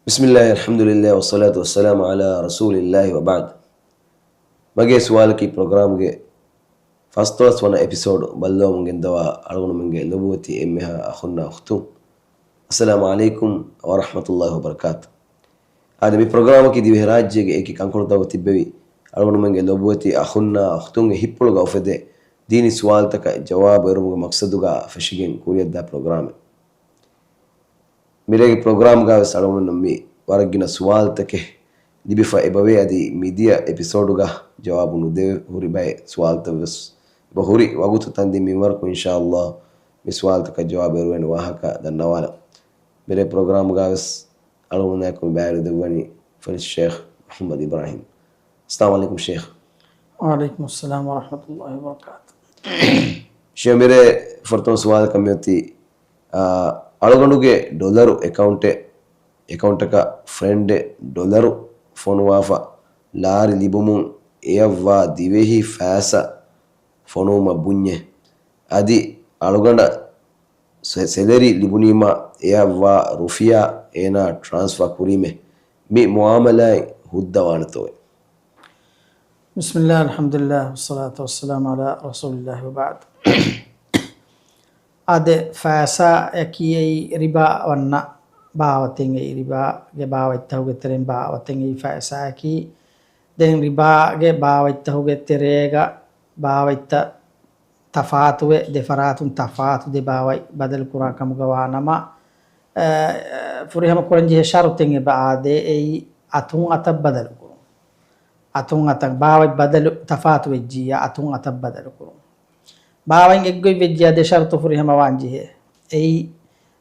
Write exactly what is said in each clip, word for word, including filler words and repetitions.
ބިސްމިއްލާހި، އަލްޙަމްދުލިއްލާހި، ވައްޞަލާތު ވައްސަލާމު ޢަލާ ރަސޫލިއްލާހި ވަބަޢްދު. މަގޭ ސުވާލަކީ ޕްރޮގްރާމްގެ ފަސްދޮޅަސް ވަނަ އެޕިސޯޑު ބައްލަވަމުން ގެންދަވާ އަޅުގަނޑުމެންގެ ލޮބުވެތި އެންމެހާ އަޚުންނާ އުޚްތުން، އައްސަލާމު ޢަލައިކުމް ވަރަޙްމަތުﷲި ވަބަރަކާތު. އާދެ، މި ޕްރޮގްރާމަކީ ދިވެހިރާއްޖޭގެ އެކި ކަންކޮޅުތަކުގަ ތިއްބެވި އަޅުގަނޑުމެންގެ ލޮބުވެތި އަޚުންނާ އުޚްތުންގެ ހިތްޕުޅުގަ އުފެދޭ ދީނީ ސުވާލުތަކަށް ޖަވާބު އެރުމުގެ މަޤްޞަދުގަ ފެށިގެން ކުރިއަށްދާ ޕްރޮގްރާމެއް. މިރޭގެ ޕްރޮގްރާމްގަވެސް އަޅުގަނޑުމެންނަށް މި ވަރަށް ގިނަ ސުވާލުތަކެއް ލިބިފަ އެބަވޭ. އަދި މިދިޔަ އެޕިސޯޑުގަ ޖަވާބު ނުދެވި ހުރި ބައެއް ސުވާލުތައްވެސް އެބަ ހުރި. ވަގުތު ތަންދިން މިންވަރަކު އިންޝާﷲ މި ސުވާލުތަކަށް ޖަވާބު އެރުވޭނެ ވާހަކަ ދަންނަވާލަން. މިރޭ ޕްރޮގްރާމްގަވެސް އަޅުގަނޑުމެންނާއެކު މި ބައިވެރިވެދެއްވަނީ ފޮތި ޝޭޚް މުޙައްމަދު އިބްރާހީމް. އައްސަލާމު ޢަލައިކުމް ޝޭޚް. ވަޢަލައިކުމުއްސަލާމް ވަރަޙްމަތުﷲި ވަބަރަކާތު. ޝޭޚް، މިރޭ ފުރަތަމަ ސުވާލަކަށް މިއޮތީ، އާ، އަޅުގަނޑުގެ ޑޮލަރު އެކައުންޓެއް، އެކައުންޓަކަށް ފްރެންޑެއް ޑޮލަރު ފޮނުވާފަ ލާރި ލިބުމުން އެޔަށްވާ ދިވެހި ފައިސާ ފޮނުވުމަށް ބުންޏޭ. އަދި އަޅުގަނޑަށް ސެ-، ސެލަރީ ލިބުނީމާ އެޔަށްވާ ރުފިޔާ އޭނާ ޓްރާންސްފާ ކުރީމޭ. މި މުޢާމަލާތް ހުއްދަވާނެތޯއޭ؟ ބިސްމިއްލާހި، އަލްޙަމްދުލިއްލާހި، ވައްޞަލާތު ވައްސަލާމު ޢަލާ ރަސޫލިއްލާހި ވަބަޢްދު. އާދެ، ފައިސާއަކީ އެއީ ރިބާ ވަންނަ ބާވަތެއް، އެއީ ރިބާގެ ބާވަތްތަކުގެ ތެރެއިން ބާވަތެއް އެއީ ފައިސާއަކީ. ދެން ރިބާގެ ބާވަތްތަކުގެ ތެރޭގަ ބާވަތްތައް ތަފާތުވެ، ދެފަރާތުން ތަފާތު ދެ ބާވަތް ބަދަލުކުރާ ކަމުގަ ވާނަމަ، އަ، ފުރިހަމަ ކުރަންޖެހޭ ޝަރުތެއް އެބަ އާދޭ، އެއީ އަތުން އަތަށް ބަދަލުކުރުން. އަތުން އަތަށް ބާވަތް ބަދަލު ތަފާތު ވެއްޖިއްޔާ އަތުން އަތަށް ބަދަލުކުރުން. ބާވަތް އެއްގޮތް ވެއްޖިއްޔާ ދެ ޝަރުތު ފުރިހަމަވާން ޖެހޭ. އެއީ،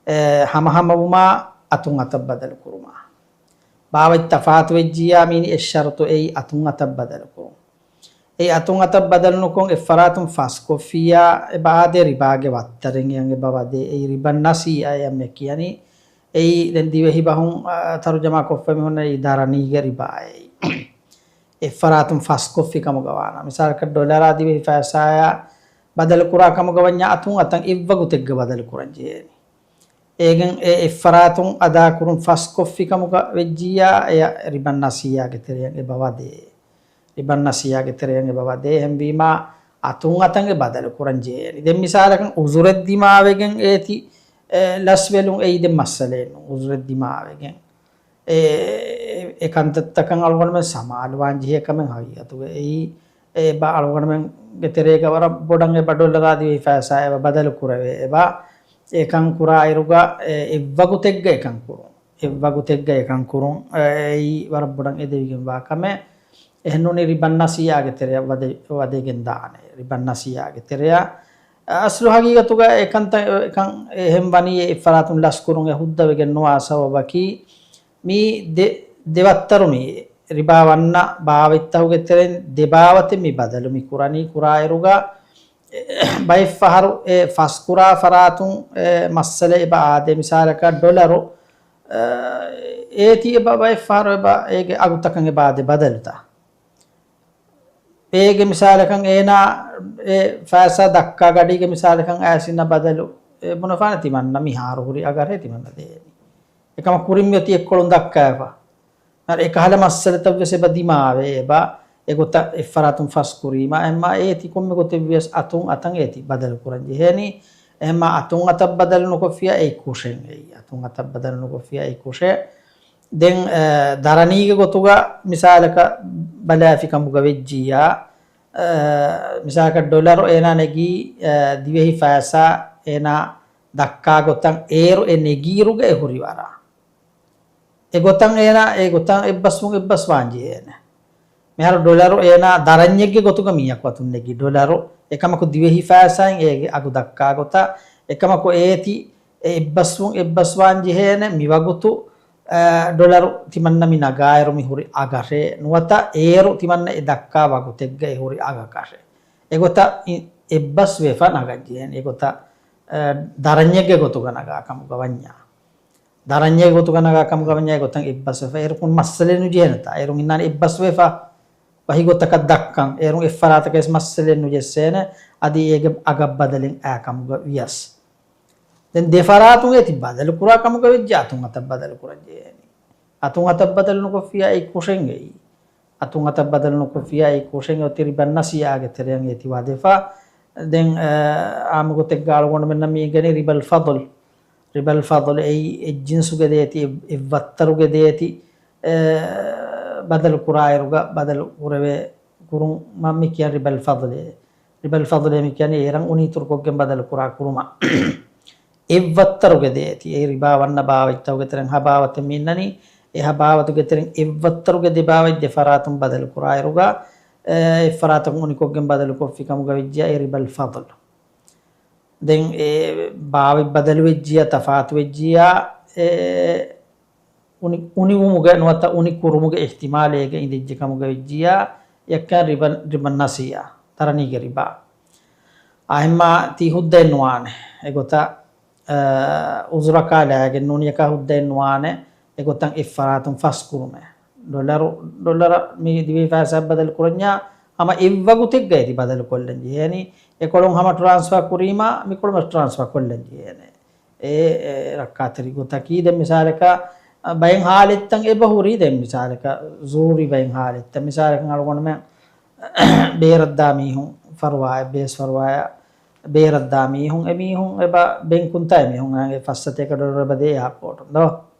އެ، ހަމަހަމަވުމާ އަތުން އަތަށް ބަދަލުކުރުމާ. ބާވަތް ތަފާތު ވެއްޖިއްޔާ މީނީ އެއް ޝަރުތު އެއީ އަތުން އަތަށް ބަދަލުކުރުން. އެ އަތުން އަތަށް ބަދަލު ނުކޮށް އެއްފަރާތުން ފަސްކޮށްފިއްޔާ އެބަ އާދޭ ރިބާގެ ވައްތަރެއް އެއަށް އެބަ ވަދޭ. އެއީ ރިބައް ނަސީއަ އެއަށް މި ކިޔަނީ. އެއީ ދެން ދިވެހި ބަހުން، އަ، ތަރުޖަމާ ކޮށްފަ މި ހުންނަ އެއީ ދަރަނީގެ ރިބާ އެއީ. އެއްފަރާތުން ފަސްކޮށްފި ކަމުގަ ވާނަމަ. މިސާލަކަށް ޑޮލަރާ ދިވެހި ފައިސާއާ ބަދަލުކުރާ ކަމުގަ ވަންޏާ އަތުން އަތަށް އެއްވަގުތެއްގަ ބަދަލުކުރަން ޖެހޭނީ. އޭގެން އެ އެއްފަރާތުން އަދާކުރުން ފަސްކޮށްފި ކަމުގަ ވެއްޖިއްޔާ އެޔަށް ރިބައް ނަސީއާގެ ތެރެއަށް އެބަ ވަދޭ. ރިބައް ނަސީއާގެ ތެރެއަށް އެބަ ވަދޭ. އެހެންވީމާ އަތުން އަތަށް އެ ބަދަލު ކުރަން ޖެހޭނީ. ދެން މިސާލަކަށް އުޒުރެއް ދިމާވެގެން އޭތި، އެ، ލަސްވެލުން އެއީ ދެން މައްސަލައެއް ނޫން. އުޒުރެއް ދިމާވެގެން އެ، އެ، އެ ކަންތައްތަކަށް އަޅުގަނޑުމެން ސަމާލުވާން ޖެހޭ ކަމެއް ހަގީގަތުގަ އެއީ. އެ ބަ-، އަޅުގަނޑުމެންގެ ތެރޭގަ ވަރަށް ބޮޑަށް އެބަ ޑޮލަރާ ދިވެހި ފައިސާ އެބަ ބަދަލު ކުރެވޭ. އެބަ އެކަން ކުރާއިރުގަ އެ، އެއްވަގުތެއްގަ އެކަން ކުރުން. އެއްވަގުތެއްގަ އެކަން ކުރުން. އެ، އެއީ ވަރަށް ބޮޑަށް އެދެވިގެންވާ ކަމެއް. އެހެންނޫނީ ރިބައް ނަސީއާގެ ތެރެއަށް ވަދެ-، ވަދެގެން ދާނެ. ރިބައް ނަސީއާގެ ތެރެއަށް. އަސްލު ހަގީގަތުގަ އެކަންތައް، އެކަން އެހެން ވަނީ އެއްފަރާތުން ލަސްކުރުން އެ ހުއްދަވެގެން ނުވާ ސަބަބަކީ، މީ ދެ-، ދެވައްތަރު މީ ރިބާ ވަންނަ ބާވަތްތަކުގެ ތެރެއިން ދެ ބާވަތެއް މި ބަދަލު މި ކުރަނީ. ކުރާއިރުގަ ބައެއްފަހަރު އެ ފަސްކުރާ ފަރާތުން އެ މައްސަލަ އެބަ އާދޭ. މިސާލަކަށް ޑޮލަރު، އަ، އޭތި އެބަ ބައެއްފަހަރު އެބަ އޭގެ އަގުތަކަށް އެބަ އާދޭ ބަދަލުތައް. އޭގެ މިސާލަކަށް އޭނާ އެ ފައިސާ ދައްކާ ގަޑީގެ މިސާލަކަށް އައިސް އިންނަ ބަދަލު އެ ބުނެފާނެ ތިމަންނަ މިހާރު ހުރި އަގަރޭ ތިމަންނަ ދޭނީ. އެކަމަކު ކުރިން މިއޮތީ އެއްކޮޅުން ދައްކާފަ. އަރަ އެކަހަލަ މައްސަލަތައްވެސް އެބަ ދިމާވޭ. އެބަ އެގޮތަށް އެއްފަރާތުން ފަސްކުރީމަ އެހެންމާ އޭތި ކޮންމެ ގޮތެއްވިޔަސް އަތުން އަތަށް އޭތި ބަދަލު ކުރަން ޖެހޭނީ. އެހެންމާ އަތުން އަތަށް ބަދަލު ނުކޮށްފިޔާ އެއީ ކުށެއް އެއީ. އަތުން އަތަށް ބަދަލު ނުކޮށްފިޔާ އެއީ ކުށެއް. ދެން، އަ، ދަރަނީގެ ގޮތުގަ މިސާލަކަށް ބަލާފި ކަމުގަ ވެއްޖިއްޔާ، އަ، މިސާލަކަށް ޑޮލަރު އޭނާ ނެގީ، އަ، ދިވެހި ފައިސާ އޭނާ ދައްކާ ގޮތަށް އޭރު އެ ނެގިއިރުގަ އެ ހުރި ވަރަށް. އެގޮތަށް އޭނާ، އެގޮތަށް އެއްބަސްވުން އެއްބަސްވާން ޖެހޭނެ. މިހާރު ޑޮލަރު އޭނާ ދަރަންޏެއްގެ ގޮތުގަ މީހަކު އަތުން ނެގި ޑޮލަރު. އެކަމަކު ދިވެހި ފައިސާއިން އޭގެ އަގު ދައްކާ ގޮތަށް. އެކަމަކު އޭތި އެ އެއްބަސްވުން އެއްބަސްވާން ޖެހޭނެ މިވަގުތު، އަ، ޑޮލަރު ތިމަންނަ މި ނަގާއިރު މި ހުރި އަގަށޭ ނުވަތަ އޭރު ތިމަންނަ އެ ދައްކާ ވަގުތެއްގަ އެ ހުރި އަގަކަށޭ. އެގޮތަށް އި-، އެއްބަސްވެފަ ނަގަން ޖެހޭނެ. އެގޮތަށް، އަ، ދަރަންޏެއްގެ ގޮތުގަ ނަގާ ކަމުގަ ވަންޏާ. ދަރަންޏެއް ގޮތުގަ ނަގާ ކަމުގަ ވަންޏާ އެގޮތަށް އެއްބަސްވެފަ. އޭރު ކުން މައްސަލައެއް ނުޖެހޭނެތާ. އޭރުން އިންނާނެ އެއްބަސްވެފަ. ވަހި ގޮތަކަށް ދައްކަން. އޭރުން އެއްފަރާތަކަށް ވެސް މައްސަލައެއް ނުޖެއްސޭނެ. އަދި އޭގެ އަގަށް ބަދަލެއް އައި ކަމުގަ ވިޔަސް. ދެން ދެފަރާތުން އޭތި ބަދަލު ކުރާ ކަމުގަ ވެއްޖެ އަތުން އަތަށް ބަދަލު ކުރަން ޖެހޭނީ. އަތުން އަތަށް ބަދަލު ނުކޮށްފިއްޔާ އެއީ ކުށެއް އެއީ. އަތުން އަތަށް ބަދަލު ނުކޮށްފިއްޔާ އެއީ ކުށެއް. އޮތީ ރިބަ ނަސީއާގެ ތެރެއަށް އޭތި ވަދެފަ. ދެން، އާ، އާއްމު ގޮތެއްގަ އަޅުގަނޑުމެންނަށް މި އިނގޭނީ ރިބަލް ފަޟްލު. ރިބަލް ފަޟްލު އެއީ އެއްޖިންސުގެ ދޭތި، އެއް، އެއްވައްތަރުގެ ދޭތި، އާ، ބަދަލު ކުރާއިރުގަ ބަދަލު ކުރެވޭ ކުރުމަށް މި ކިޔަން ރިބަލް ފަޟްލޭ. ރިބަލް ފަޟްލޭ މި ކިޔަނީ އޭރަށް އުނިއިތުރުކޮށްގެން ބަދަލު ކުރާ ކުރުމަށް. އެއްވައްތަރުގެ ދޭތި. އެ ރިބާ ވަންނަ ބާވަތްތަކުގެ ތެރެއިން ހަ ބާވަތެއް މި އިންނަނީ. އެ ހަ ބާވަތުގެ ތެރެއިން އެއްވައްތަރުގެ ދެ ބާވަތް ދެ ފަރާތުން ބަދަލު ކުރާއިރުގަ، އެ، އެއް ފަރާތަކުން އުނިކޮށްގެން ބަދަލު ކޮށްފި ކަމުގަ ވެއްޖިޔާ އެ ރިބަލް ފަޟްލު. ދެން އެ ބާވަތް ބަދަލު ވެއްޖިޔާ، ތަފާތު ވެއްޖިޔާ، އެ، އުނި، އުނިވުމުގެ ނުވަތަ އުނި ކުރުމުގެ އިޙްތިމާލެއް އޭގަ އިނދެއްޖެ ކަމުގަ ވެއްޖިޔާ، އެއަކަށް ރިބަ، ރިބަ ނަސީއާ، ތަރަނީގެ ރިބާ. އާ، އެހެންމާ ތީ ހުއްދައެއް ނުވާނެ. އެގޮތަށް، އާ، އުޒުރަކާ ލާގެން ނޫނިޔަކާ ހުއްދައެއް ނުވާނެ. އެގޮތަށް އެއްފަރާތުން ފަސް ކުރުމެއް. ޑޮލަރު، ޑޮލަރަށް މި ދިވެހި ފައިސާ ބަދަލު ކުރަންޏާ، ހަމަ އެއްވަގުތެއްގައި ތި ބަދަލު ކޮށްލަން ޖެހޭނީ. އެކޮޅުން ހަމަ ޓްރާންސްފާ ކުރީމާ، މިކޮޅުން ވެސް ޓްރާންސްފާ ކޮށްލަން ޖެހޭނެ. އެ، އެ، ރައްކާތެރި ގޮތަކީ. ދެން މިސާލަކަށް، އަ، ބައެއް ހާލަތްތައް އެބަ ހުރީ. ދެން މިސާލަކަށް، ޒުރޫރީ ބައެއް ހާލަތްތައް. މިސާލަކަށް އަޅުގަނޑުމެން ބޭރަށްދާ މީހުން ފަރުވާއެއް، ބޭސް ފަރުވާއަށް ބޭރަށްދާ މީހުން، އެ މީހުން އެބަ ބެންކުންތާ އެ މީހުން އަންގެ ފައްސަތޭކަ ޑޮލަރު އެބަ ދޭ އެއާޕޯޓުން ދޯ.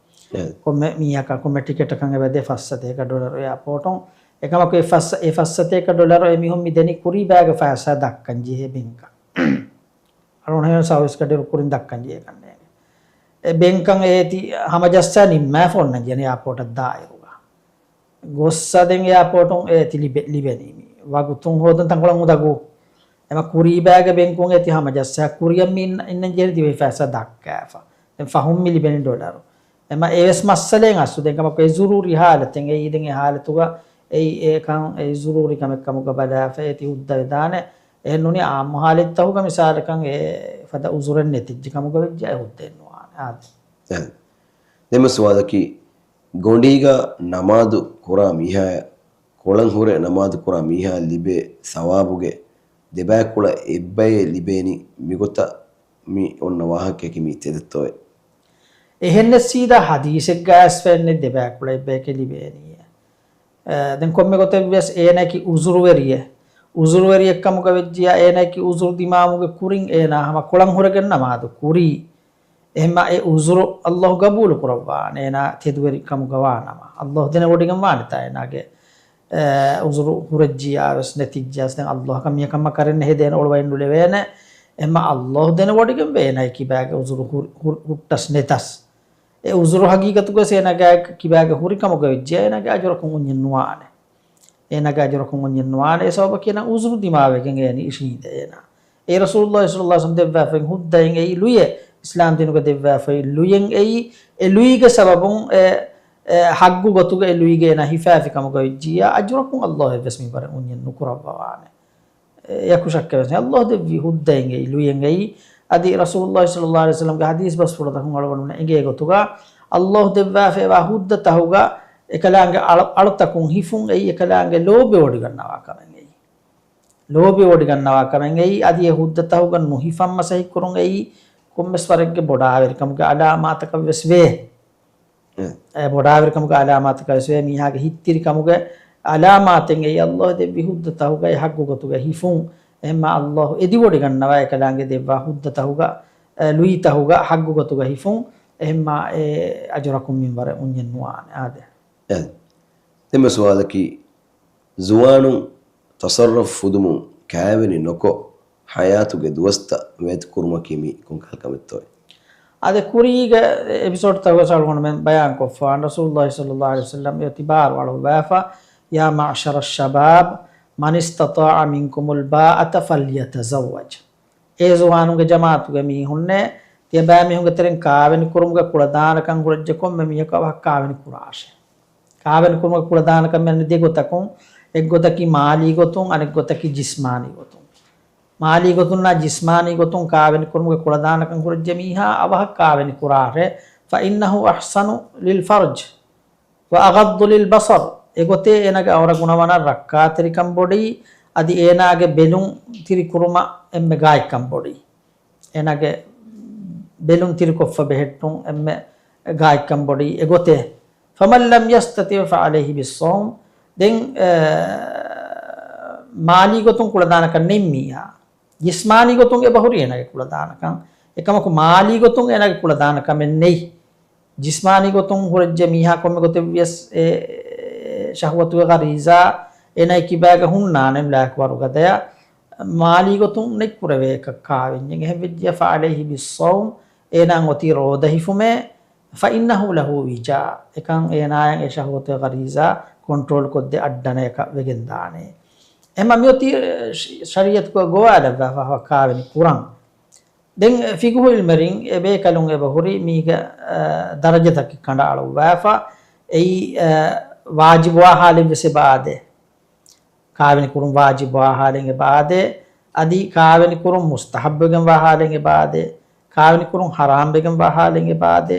އެ. ކޮންމެ މީހަކަށް، ކޮންމެ ޓިކެޓަކަށް އެބަ ދޭ ފައްސަތޭކަ ޑޮލަރު އެއާޕޯޓުން. އެކަމަކު އެ ފައްސަ، އެ ފައްސަތޭކަ ޑޮލަރު އެ މީހުން މި ދެނީ ކުރީ ބައިގެ ފައިސާ ދައްކަން ޖެހޭ ބެންކަށް. އަޅުގަނޑު ހެޔޮ ސަރވިސް ކަޑިރު ކުރިން ދައްކަން ޖެހޭ ކަންނޭނގެ. އެ ބެންކަށް އޭތި ހަމަޖައްސާ ނިންމާފަ އޮންނަން ޖެހޭނެ އެއާޕޯޓަށް ދާއިރުގަ. ގޮއްސަ ދެން އެއާޕޯޓުން އޭތި ލިބެ، ލިބެނީ މި. ވަގުތުން ހޯދަން ތަންކޮޅެއް އުނދަގޫ. އެމަ ކުރީ ބައިގެ ބެންކުން އޭތި ހަމަޖައްސާ ކުރިއަށް މި އިން، އިންނަން ޖެހޭނެ ދިވެހި ފައިސާ ދައްކާފަ. ދެން ފަހުން މި ލިބެނީ ޑޮލަރު. އެމަ އެވެސް މައްސަލައެއް އަސްލު. ދެން ކަމަކު އެ ޒުރޫރީ ހާލަތެއް އެއީ. ދެން އެ ހާލަތުގަ އެއީ އެކަން އެ ޒުރޫރީ ކަމެއް ކަމުގަ ބަލާފަ އޭތި ހުއްދަވެދާނެ. އެހެންނޫނީ އާއްމު ހާލަތްތަކުގަ މިސާލަކަށް އެ ފަދަ އުޒުރެއް ނެތިއްޖެ ކަމުގަ ވެއްޖެ އެ ހުއްދައެއް ނުވާނެ. އާދެ. ދެން. ދެންމެ ސުވާލަކީ، ގޮނޑީގަ ނަމާދު ކުރާ މީހާޔަށް، ކޮޅަށް ހުރެ ނަމާދު ކުރާ މީހާ ލިބޭ ސަވާބުގެ ދެބައިކުޅަ އެއްބަޔޭ ލިބޭނީ މިގޮތަށް މި އޮންނަ ވާހަކަޔަކީ މި ތެދެއްތޯއޭ؟ އެހެންނެއް ސީދާ ހަދީސެއްގަ އައިސްފަ އެއްނެއް ދެބައިކުޅަ އެއްބަޔަކޭ ލިބޭނީ. އެ، ދެން ކޮންމެ ގޮތެއް ވިޔަސް އޭނައަކީ އުޒުރުވެރިއެއް. އުޒުރުވެރިއެއް ކަމުގަ ވެއްޖިޔާ އޭނައަކީ އުޒުރު ދިމާވުމުގެ ކުރިން އޭނާ ހަމަ ކޮޅަށް ހުރެގެން ނަމާދު ކުރީ. އެހެންމާ އެ އުޒުރު އައްލާހު ގަބޫލު ކުރައްވާނެ އޭނާ ތެދުވެރި ކަމުގަ ވާނަމަ. އައްލާހު ދެނެވޮޑިގެން ވާނެތާ އޭނާގެ، އެ، އުޒުރު ހުރެއްޖިޔާ ވެސް ނެތިއްޖާސް ދެން އައްލާހަކަށް މިޔަކަށް މަ ކަރެއް ނެހެދޭނެ އޮޅުވައެއް ނުލެވޭނެ. އެހެންމާ އައްލާހު ދެނެވޮޑިގެންވޭ އޭނާ ކިބާގެ އުޒުރު ހު، ހު، ހުއްޓަސް ނެތަސް. އެ އުޒުރު ހަގީގަތުގަ ވެސް އޭނާގެ ކިބާގެ ހުރި ކަމުގަ ވެއްޖެ އޭނާގެ އަޖުރަކުން އުންޏެއް ނުވާނެ. އޭނާގެ އަޖުރަކުން އުންޏެއް ނުވާނެ. އެ ސަބަބަކީ އޭނާ އުޒުރު ދިމާވެގެން އޭނި އިށީނދެ އޭނާ. އެ ރަސޫލުﷲ ޞައްލަﷲ ޢަލައިހި ވަސައްލަމަ ދެއްވާފައި ހުއްދައެއް އެއީ ލުޔެއް. އިސްލާމް ދީނުގަ ދެއްވާފައި ލުޔެއް އެއީ. އެ ލުއިގެ ސަބަބުން އެ، އެ ޙައްޤު ގޮތުގަ އެ ލުއިގެ އޭނާ ހިފާފި ކަމުގަ ވެއްޖިއްޔާ އަޖުރަކުން އައްލާހު އެއްވެސް މިންވަރެއް އުންޏެއް ނުކުރައްވަވާނެ. އެ ޔަކު ޝައްކެއް ވެސް ނެތް. އައްލާހު ދެއްވި ހުއްދައެއް އެއީ، ލުޔެއް އެއީ. އަދި ރަސޫލުﷲ ޞައްލަﷲ ޢަލައިހި ވަސައްލަމަގެ ޙަދީޘް ބަސްފުޅުތަކުން އަޅުގަނޑުމެންނަށް އެނގޭ ގޮތުގަ، އައްލާހު ދެއްވާފައިވާ ހުއްދަތަހުގަ އެކަލާނގެ އަޅު، އަޅުތަކުން ހިފުން އެއީ، އެކަލާނގެ ލޯބިވޮޑިގަންނަވާ ކަމެއް އެއީ. ލޯބިވޮޑިގަންނަވާ ކަމެއް އެއީ. އަދި އެ ހުއްދަތަހުގަ ނުހިފަން މަސައްކަތްކުރުން އެއީ، ކޮންމެސް ވަރެއްގެ ބޮޑާވެރިކަމުގެ އަލާމާތަކަށް ވެސް ވޭ. އެ. އެ ބޮޑާވެރިކަމުގެ އަލާމާތަކަށް ވެސް ވޭ، މީހާގެ ހިތްތިރިކަމުގެ އަލާމާތެއް އެއީ، އައްލާހު ދެއްވި ހުއްދަތަހުގައި ޙައްޤު ގޮތުގަ ހިފުން. އެހެންމާ އައްލާހު އެދިވޮޑިގަންނަވާ އެކަލާނގެ ދެއްވާ ހުއްދަތަހުގަ، އެ، ލުއިތަހުގަ ޙައްޤު ގޮތުގަ ހިފުން. އެހެންމާ އެ އަޖުރަކުން މިންވަރެއް އުންޏެއް ނުވާނެ. އާދެ. އެ. ދެންމެ ސުވާލަކީ، ޒުވާނުން ތަޞައްރަފް ފުދުމުން ކާވެނި ނޮކޮށް، ޙަޔާތުގެ ދުވަސްތައް ވޭތުކުރުމަކީ މީ ކޮންކަހަލަ ކަމެއްތޯއޭ؟ އާދެ، ކުރީގެ އެޕިސޯޑްތަކުގަސް އަޅުގަނޑުމެން ބަޔާންކޮށްފަ، ރަސޫލުﷲ ޞައްލަﷲ ޢަލައިހި ވަސައްލަމް އިޢުތިބާރު އަޅުއްވާފަ، يا معشر الشباب من استطاع منكم الباءة فليتزوج. އޭ ޒުވާނުންގެ ޖަމާޢަތުގެ މީހުންނޭ، ތިޔަބައިމީހުންގެ ތެރެއިން ކާވެނި ކުރުމުގެ ކުޅަދާނަކަން ހުރެއްޖެ ކޮންމެ މީހަކު އަވަހަށް ކާވެނި ކުރާށޭ. ކާވެނި ކުރުމުގެ ކުޅަދާނަކަން މިއަންނަނީ ދެ ގޮތަކުން، އެއް ގޮތަކީ މާލީ ގޮތުން، އަނެއް ގޮތަކީ ޖިސްމާނީ ގޮތުން. މާލީ ގޮތުންނާ ޖިސްމާނީ ގޮތުން ކާވެނި ކުރުމުގެ ކުޅަދާނަކަން ހުރެއްޖެ މީހާ އަވަހަށް ކާވެނި ކުރާށޭ، فإنه أحصن للفرج وأغض للبصر. އެގޮތޭ އޭނާގެ އައުރަ ގުނަވަނަށް ރައްކާތެރިކަން ބޮޑީ، އަދި އޭނާގެ ބެލުން ތިރިކުރުމަށް އެންމެ ގާތްކަން ބޮޑީ. އޭނާގެ ބެލުން ތިރިކޮށްފަ ބެހެއްޓުން އެންމެ ގާތްކަން ބޮޑީ އެގޮތޭ. فمن لم يستطع فعليه بالصوم. ދެން، އަ، މާލީ ގޮތުން ކުޅަދާނަކަން ނެތް މީހާ، ޖިސްމާނީ ގޮތުން އެބަހުރި އޭނާގެ ކުޅަދާނަކަން. އެކަމަކު މާލީ ގޮތުން އޭނާގެ ކުޅަދާނަކަމެއް ނެތް. ޖިސްމާނީ ގޮތުން ހުރެއްޖެ މީހާ ކޮންމެ ގޮތެއްވިޔަސް އެ ޝަހުވަތުގެ ޣަރީޒާ އޭނާގެ ކިބާގަ ހުންނާނެ އެމްލާކު ވަރުގަދަޔަށް. މާލީ ގޮތުން ނެތްކުރެވޭ އެކަކާވެންޏެއް. އެހެންވެއްޖެ فعليه بالصوم، އޭނާ އޮތީ ރޯދަ ހިފުމޭ. فإنه له وجاء، އެކަން އޭނާޔަށް އެ ޝަހުވަތުގެ ޣަރީޒާ ކޮންޓްރޯލް ކޮށްދޭ އައްޑަނައަކަށް ވެގެންދާނެ. އެހެންމަ މިއޮތީ ޝަ-، ޝަރީޢަތުގަ ގޮވާލައްވާފަ ކާވެނި ކުރަން. ދެން ފިޤުހު އިލްމެރިން އެބޭކަލުން އެބަހުރި މީގަ، އަ، ދަރަޖަތަކެއް ކަނޑައަޅުއްވާފަ. އެއީ، އަ، ވާޖިބުވާ ޙާލެއްވެސް އެބަ އާދޭ. ކާވެނި ކުރުން ވާޖިބުވާ ޙާލެއް އެބަ އާދޭ. އަދި ކާވެނި ކުރުން މުސްތަޙައްބުވެގެންވާ ޙާލެއް އެބަ އާދޭ. ކާވެނި ކުރުން ޙަރާމްވެގެންވާ ޙާލެއް އެބަ އާދޭ.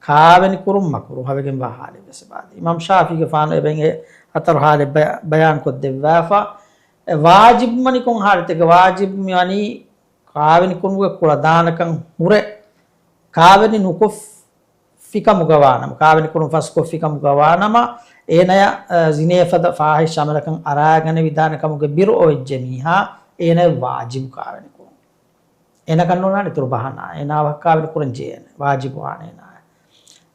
ކާވެނި ކުރުން މަކުރޫހަވެގެންވާ ޙާލެއްވެސް އެބަ އާދޭ. އިމާމް ޝާފިޢީގެފާނު އެބައިން އެ ހަތަރު ޙާލެއް ބަޔާ-، ބަޔާންކޮށްދެއްވާފަ. އެ ވާޖިބު ވަނީ ކޮން ޙާލަތެއްގަ؟ ވާޖިބު މިވަނީ ކާވެނި ކުރުމުގެ ކުޅަދާނަކަން ހުރެ ކާވެނި ނުކޮށްފިކަމުގަ ވާނަމަ، ކާވެނި ކުރުން ފަސްކޮށްފިކަމުގަ ވާނަމަ، އޭނަޔަށް، އަ، ޒިނޭފަދަ ފާޙިޝް ޢަމަލަކަށް އަރާގަނެވިދާނެ ކަމުގެ ބިރު އޮވެއްޖެ މީހާ، އޭނަޔަށް ވާޖިބު ކާވެނި ކުރުން. އޭނަ ކަންނޯނާނެ އިތުރު ބަހަނާ. އޭނާ ވަހަށް ކާވެނި ކުރަން ޖެހޭނެ. ވާޖިބު ވާނެ އޭނާޔަށް.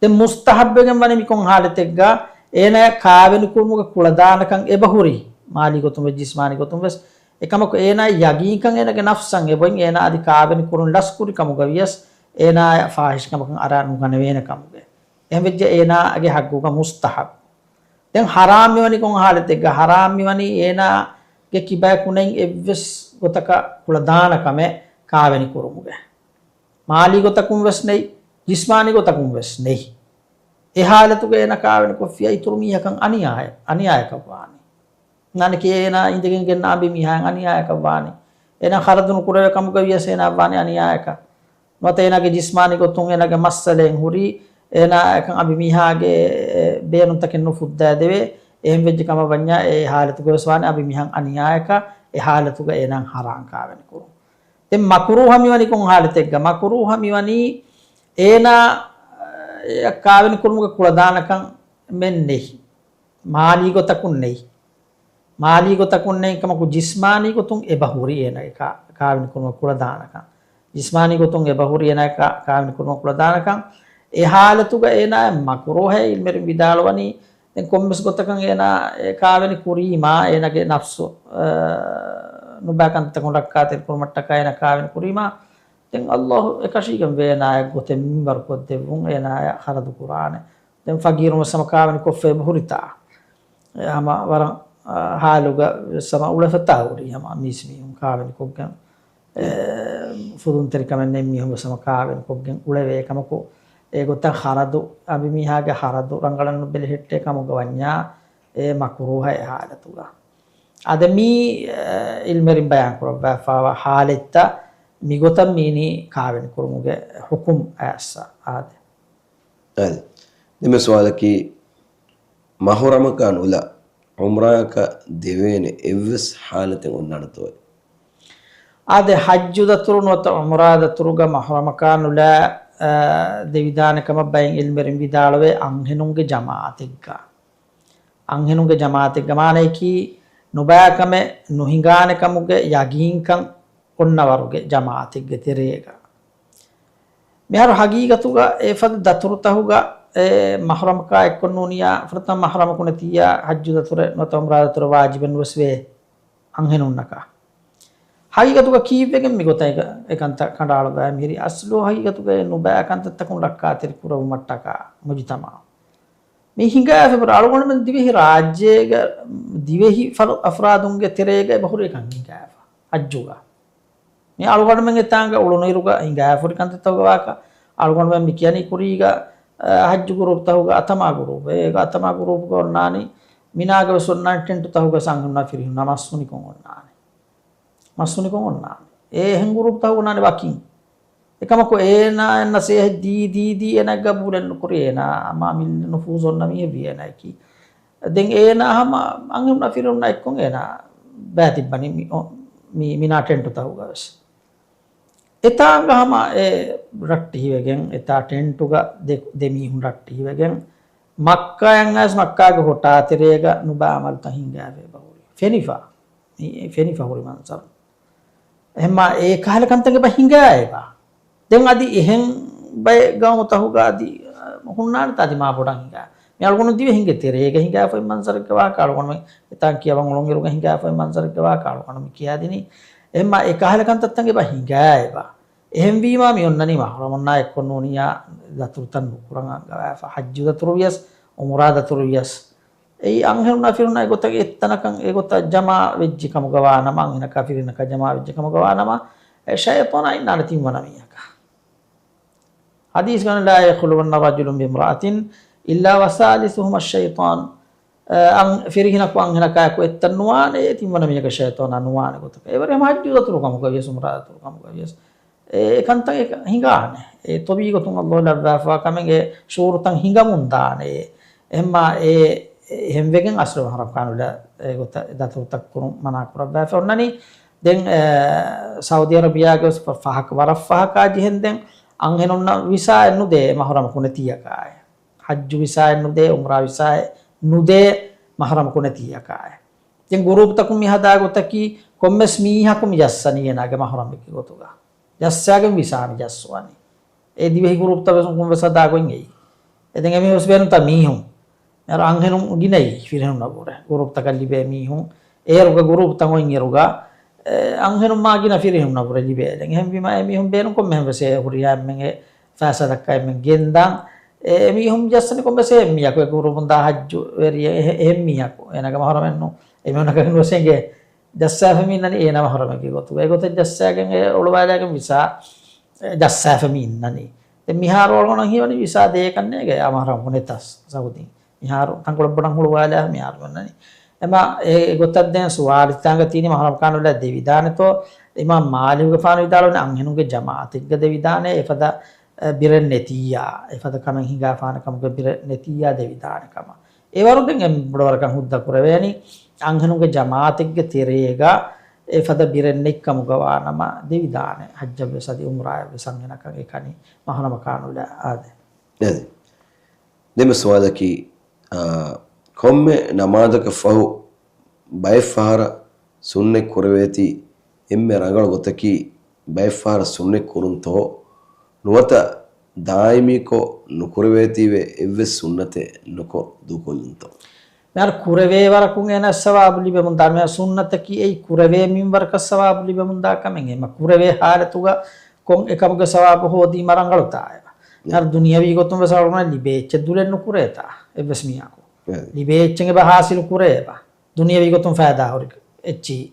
ދެން މުސްތަޙައްބުވެގެން ވަނީ މިކޮން ޙާލަތެއްގަ؟ އޭނާޔަށް ކާވެނި ކުރުމުގެ ކުޅަދާނަކަން އެބަހުރި، މާލީ ގޮތުން ވެސް ޖިސްމާނީ ގޮތުން ވެސް. އެކަމަކު އޭނާ ޔަގީންކަން އޭނާގެ ނަފްސަށް އެބައޮތް އޭނާ އަދި ކާވެނި ކުރުން ލަސްކުރި ކަމުގަ ވިޔަސް އޭނާޔަށް ފާޙިޝް ކަމަކަށް އަރާ ނުގަނެވޭނެ ކަމުގެ. އެހެންވެއްޖެ އޭނާގެ ޙައްޤުގަ މުސްތަޙައްބު. ދެން ޙަރާމް މިވަނީ ކޮން ޙާލަތެއްގަ؟ ޙަރާމް މިވަނީ އޭނާގެ ކިބަޔަކު ނެތް އެއްވެސް ގޮތަކަށް ކުޅަދާނަ ކަމެއް ކާވެނި ކުރުމުގެ. މާލީ ގޮތަކުން ވެސް ނެތް، ޖިސްމާނީ ގޮތަކުން ވެސް ނެތް. އެ ޙާލަތުގަ އޭނާ ކާވެނި ކޮށްފިއްޔާ އިތުރު މީހަކަށް އަނިޔާއެއް، އަނިޔާއަކަށް ވާނީ. ނާނެކޭ އޭނާ އިނދެގެން ގެންނަ އަނބިމީހާއަށް އަނިޔާއަކަށް ވާނީ. އޭނާ ޚަރަދު ނުކުރެވޭ ކަމުގަ ވިޔަސް އޭނާއަށް ވާނީ އަނިޔާއަކަށް. ނުވަތަ އޭނާގެ ޖިސްމާނީ ގޮތުން އޭނާގެ މައްސަލައެއް ހުރީ، އޭނާއަކަށް އަނބިމީހާގެ ބޭނުންތަކެއް ނުފުއްދާދެވޭ. އެހެން ވެއްޖެ ކަމަށް ވަންޏާ އެ ޙާލަތުގަވެސް ވާނެ އަނބިމީހަށް އަނިޔާއަކަށް، އެ ޙާލަތުގަ އޭނާއަށް ޙަރާމް ކާވެނި ކުރުން. ދެން މަކުރޫހަ މިވަނީ ކޮން ޙާލަތެއްގަ؟ މަކުރޫހަ މިވަނީ އޭނާ، އެ، ކާވެނި ކުރުމުގެ ކުޅަދާނަކަމެއް ނެތް. މާލީ ގޮތަކުން ނެތް. މާލީ ގޮތަކުން ނެތް ކަމަކު، ޖިސްމާނީ ގޮތުން އެބަހުރި އޭނާގެ ކާ-، ކާވެނި ކުރުމަށް ކުޅަދާނަކަން. ޖިސްމާނީ ގޮތުން އެބަހުރި އޭނާގެ ކާ-، ކާވެނި ކުރުމަށް ކުޅަދާނަކަން. އެ ޙާލަތުގަ އޭނާ މަކުރޫހައޭ ޢިލްމުވެރިން ވިދާޅުވަނީ، ދެން ކޮންމެސް ގޮތަކަށް އޭނާ އެ ކާވެނި ކުރީމާ، އޭނާގެ ނަފްސު، އަ، ނުބައި ކަންތައްތަކުން ރައްކާތެރި ކުރުމަށްޓަކާ އޭނާ ކާވެނި ކުރީމާ، ދެން ﷲ އެކަށީގެން ވޭނާއެއް ގޮތެއް މިންވަރު ކޮށްދެއްވުން، އޭނާޔަށް ޚަރަދު ކުރާނެ. ދެން ފަގީރުން ވެސް ހަމަ ކާވެނި ކޮށްފަ އެބަހުރިތާ. އެ ހަމަ ވަރަށް، އަ، ޙާލުގަ ވެސް ހަމަ އުޅެފަތާ ހުރީ ހަމަ މީސްމީހުން ކާވެނި ކޮށްގެން. އެ، ފުދުންތެރިކަމެއް ނެތް މީހުން ވެސް ހަމަ ކާވެނި ކޮށްގެން އުޅެވޭ ކަމަކު، އެގޮތަށް ޚަރަދު، އަނބިމީހާގެ ޚަރަދު ރަނގަޅަށް ނުބެލެހެއްޓޭ ކަމުގަ ވަންޏާ، އެ މަކުރޫހަ އެ ޙާލަތުގަ. އާދެ މީ، އެ، ޢިލްމުވެރިން ބަޔާން ކުރައްވާފައިވާ ޙާލަތްތައް މިގޮތަށް މީނީ ކާވެނި ކުރުމުގެ ޙުކުމް އައިސް އާދެ. އާދެ. ދެންމެ ސުވާލަކީ، މަޙުރަމަކާ ނުލާ ޢުމްރާއަކަށް ދެވޭނެ އެއްވެސް ޙާލަތެއް އޮންނާނެތޯއޭ؟ އާދެ، ޙައްޖު ދަތުރު ނުވަތަ ޢުމްރާ ދަތުރުގަ މަޙުރަމަކާ ނުލާ، އާ، ދެވިދާނެ ކަމަށް ބައެއް ޢިލްމުވެރިން ވިދާޅުވޭ އަންހެނުންގެ ޖަމާޢަތެއްގަ. އަންހެނުންގެ ޖަމާޢަތެއްގަ މާނަޔަކީ، ނުބައިކަމެއް ނުހިނގާނެ ކަމުގެ ޔަގީންކަން އޮންނަވަރުގެ ޖަމާޢަތެއްގެ ތެރޭގަ. މިހާރު ޙަޤީޤަތުގަ އެފަދަ ދަތުރުތަހުގަ އެ މަޙުރަމަކާ އެއްކޮށް ނޫނިއްޔާ، ފުރަތަމަ މަޙުރަމަކު ނެތިއްޔާ، ޙައްޖު ދަތުރެއް ނުވަތަ ޢުމްރާ ދަތުރެއް ވާޖިބެއް ނުވެސް ވޭ އަންހެނުންނަކަށް. ޙަޤީޤަތުގަ ކީއްވެގެން މިގޮތަށް އެކަންތައް ކަނޑައަޅުއްވާ މިހިރީ؟ އަސްލު ޙަޤީޤަތުގައި ނުބައި ކަންތައްތަކުން ރައްކާތެރި ކުރެވުމަށްޓަކާ މުޖުތަމަޢު މި ހިނގާފަ އަޅުގަނޑުމެން ދިވެހި ރާއްޖޭގަ ދިވެހި ފަރު-، އަފްރާދުންގެ ތެރޭގަ އެބަހުރި އެކަން ހިނގާފަ ޙައްޖުގަ. މި އަޅުގަނޑުމެންގެ ތާނގަ އުޅުނުއިރުގަ ހިނގާފަ ހުރި ކަންތައްތަކުގެ ވާހަކަ އަޅުގަނޑުމެން މި ކިޔަނީ ކުރީގަ، އަ، ޙައްޖު ގުރޫޕްތަކުގަ އަތަމާ ގުރޫޕެއް. އޭގަ އަތަމާ ގުރޫޕްގަ އޮންނާނީ މިނާގަ ވެސް އޮންނާނީ ޓެންޓުތަކުގަ އަންހެނުންނާ ފިރިހެނުންނާ މަސް ހުނިކޮށް އޮންނާނީ. މަސް ހުނިކޮށް އޮންނާނީ. އެ އެހެން ގުރޫޕްތަކުގަ އޮންނާނީ ވަކިން. އެކަމަކު އޭނާ އެންނަ ސޭހެއް ދީ، ދީ، ދީ އޭނާ ގަބޫލެއް ނުކުރި އޭނާ މާ މި ނުފޫޒު އޮންނަ މީހެއް ވި އޭނާއަކީ. ދެން އޭނާ ހަމަ އަންހެނުންނާ ފިރިހެނުންނާ އެއްކޮށް އޭނާ ބައިތިއްބަނީ މި، މި، މިނާ ޓެންޓުތަކުގަ ވެސް. އެތާނގަ ހަމަ އެ ރައްޓެހިވެގެން، އެތާ ޓެންޓުގަ ދެ، ދެ މީހުން ރައްޓެހިވެގެން، މައްކާއަށް އައިސް މައްކާގެ ހޮޓާ ތެރޭގަ ނުބައި އަމަލުތައް ހިނގާފަ އެބަ ހުރި. ފެނިފަ. މި ފެނިފަ ހުރި މަންޒަރު. އެހެންމާ އެ ކަހަލަ ކަންތައް އެބަ ހިނގާ އެބަ. ދެން އަދި އެހެން ބައެއް ގައުމުތަކުގަ އަދި ހުންނާނެތަ އަދި މާ ބޮޑަށް ހިނގާ. މި އަޅުގަނޑު ދިވެހިންގެ ތެރޭގަ ހިނގާފައި މަންޒަރެއްގެ ވާހަކަ އަޅުގަނޑުމެން ހިތާން ކިޔަވަން އުޅުން އިރުގަ ހިނގާފައި މަންޒަރެއްގެ ވާހަކަ އަޅުގަނޑު މި ކިޔާދިނީ. އެހެންމާ އެ ކަހަލަ ކަންތައްތައް އެބަ ހިނގާ އެބަ. އެހެންވީމާ މި އޮންނަނީ މަހުރަމުންނާ އެއްކޮށް ނޫނިއްޔާ ދަތުރުތައް ނުކުރަން އަންގަވާފަ. ޙައްޖު ދަތުރު ވިޔަސް، ޢުމްރާ ދަތުރު ވިޔަސް، އެއީ އަންހެނުންނާ ފިރިހެނުންނާ އެގޮތަށް އެއްތަނަކަށް އެގޮތަށް ޖަމާ ވެއްޖެ ކަމުގަ ވާނަމަ، އަންހެނަކާ ފިރިހެނަކާ ޖަމާ ވެއްޖެ ކަމުގަ ވާނަމަ، އެ ޝައިޠާނާ އިންނާނެ ތިންވަނަ މީހަކާ. ޙަދީޘްގަނޑު، لا يخلون رجل بامرأة إلا وثالثهما الشيطان. އަން-، ފިރިހެނަކު އަންހެނަކާއެކު އެއްތަން ނުވާނެ، ތިންވަނަ މީހަކަށް ޝައިޠާނާ ނުވާނެ ގޮތަކަށް. އެވަރު ހައްޖު ދަތުރު ކަމުގަ ވިޔަސް، ޢުމްރާ ދަތުރު ކަމުގަ ވިޔަސް، އެ ކަންތައް އެ ހިނގާނެ. އެ ތޮބީޢީ ގޮތުން ﷲ ލައްވާފަވާ ކަމެއް އެ ޝުޢޫރުތައް ހިނގަމުން ދާނެ. އެހެންމާ އެ އެހެންވެގެން އަސްލު މަހުރަމް ކާނުލާ އެގޮތަށް ދަތުރުތައް ކުރުން މަނާ ކުރައްވާފަ އޮންނަނީ. ދެން، އެ، ސައުދީ އަރަބިޔާގެ ވެސް ފަ-، ފަހަކަ-، ވަރަށް ފަހަކާ ޖެހެން ދެން އަންހެނުންނަށް ވިސާއެއް ނުދޭ މަހުރަމަކު ނެތިއަކާއެ. ޙައްޖު ވިސާއެއް ނުދޭ، ޢުމްރާ ވިސާއެއް ނުދޭ މަހުރަމަކު ނެތިއަކާއެ. ދެން ގުރޫޕްތަކުން މި ހަދާ ގޮތަކީ ކޮންމެސް މީހަކު މި ޖައްސަނީ އޭނާގެ މަހުރަމެއްގެ ގޮތުގަ. ޖައްސާގެން ވިސާ މި ޖައްސުވަނީ. އެ ދިވެހި ގުރޫޕްތައް ވެސް އުން ވެސް ހަދާ ގޮތް އެއީ. އެ ދެން އެމީހުން ވެސް ބޭނުންތާ މީހުން. އަންހެނުން ގިނައީ ފިރިހެނުންނަށްވުރެ. ގުރޫޕްތަކަށް ލިބޭ މީހުން. އޭރުގަ ގުރޫޕްތައް އޮތް އިރުގަ، އެ، އަންހެނުން މާ ގިނަ ފިރިހެނުންނަށްވުރެ ލިބޭ. ދެން އެހެންވީމާ އެމީހުން ބޭނުން ކޮންމެހެން ވެސް އެ ހުރިހާ އެންމެން އެ ފައިސާ ދައްކާ އެންމެން ގެންދާން. އެ، އެމީހުން ޖައްސަނީ ކޮންމެސް އެހެން މީހަކު. އެ ގުރޫޕުން ދާ ޙައްޖުވެރިއެއް އެހެ-، އެހެން މީހަކު. އޭނާގެ މަހުރަމެއް ނޫން. އެމީހުންނަކަށް ނުވެސް އެނގޭ. ޖައްސާފަ މި އިންނަނީ އޭނާ މަހުރަމެއްގެ ގޮތުގަ. އެގޮތަށް ޖައްސާގެން އެ އޮޅުވާލާގެން ވިސާ ޖައްސާފަ މި އިންނަނީ. ދެން މިހާރު އަޅުގަނޑަށް ހީވަނީ ވިސާ ދޭކަށް ނޭނގެ އާ މަހުރަމަކު ނެތަސް ސައުދީން. މިހާރު ތަންކޮޅެއް ބޮޑަށް ހުޅުވާލާ މިހާރު އިންނަނީ. އެމާ އެ ގޮތަށް ދެން ސުވާލުތާނގަ ތީނީ މަހުރަމް ކާނުލާ ދެވިދާނެތޯ؟ އިމާމް މާލިކުގެފާނު ވިދާޅުވަނީ އަންހެނުންގެ ޖަމާޢަތެއްގަ ދެވިދާނެ އެފަދަ، އެ، ބިރެއް ނެތިއްޔާ، އެފަދަ ކަމެއް ހިނގާފާނެ ކަމުގެ ބިރެއް ނެތިއްޔާ ދެވިދާނެ ކަމަށް. އެވަރު ދެން އެ ބޮޑުވަރަކަށް ހުއްދަ ކުރެވޭނީ އަންހެނުންގެ ޖަމާޢަތެއްގެ ތެރޭގަ އެފަދަ ބިރެއް ނެތް ކަމުގަ ވާނަމަ ދެވިދާނެ. ޙައްޖަށް ވެސް އަދި ޢުމްރާއަށް ވެސް އަންހެނަކަށް އެކަނި މަހުރަމަކާ ނުލާ އާދެ. އެދެ. ދެން ސުވާލަކީ، އާ، ކޮންމެ ނަމާދަކަށް ފަހު ބައެއް ފަހަރަށް ސުންނަތް ކުރެވޭތީ، އެންމެ ރަނގަޅު ގޮތަކީ ބައެއް ފަހަރަށް ސުންނަތް ކުރުންތޯ؟ ނުވަތަ ދާއިމީކޮށް ނުކުރެވޭތީވެ އެއްވެސް ސުންނަތެއް ނުކޮށް ދޫކޮށްލުންތޯ؟ މިހާރު ކުރެވޭ ވަރަކުން އޭނަ ސަވާބު ލިބެމުންދާ. މިހާރު ސުންނަތަކީ އެއީ ކުރެވޭ މިންވަރަކަށް ސަވާބު ލިބެމުންދާ ކަމެއް. އެމަ ކުރެވޭ ޙާލަތުގަ ކޮން އެކަމުގެ ސަވާބު ހޯދީމަ ރަނގަޅުތާ އެބަ؟ މިހާރު ދުނިޔަވީ ގޮތުން ވެސް އަޅުގަނޑަށް ލިބޭ އެއްޗެއް ދުލެއް ނުކުރޭތާ އެއްވެސް މީހަކު. އެ. ލިބޭ އެއްޗެއް އެބަ ޙާޞިލު ކުރޭ އެބަ. ދުނިޔަވީ ގޮތުން ފައިދާ ހުރި އެއްޗިހި.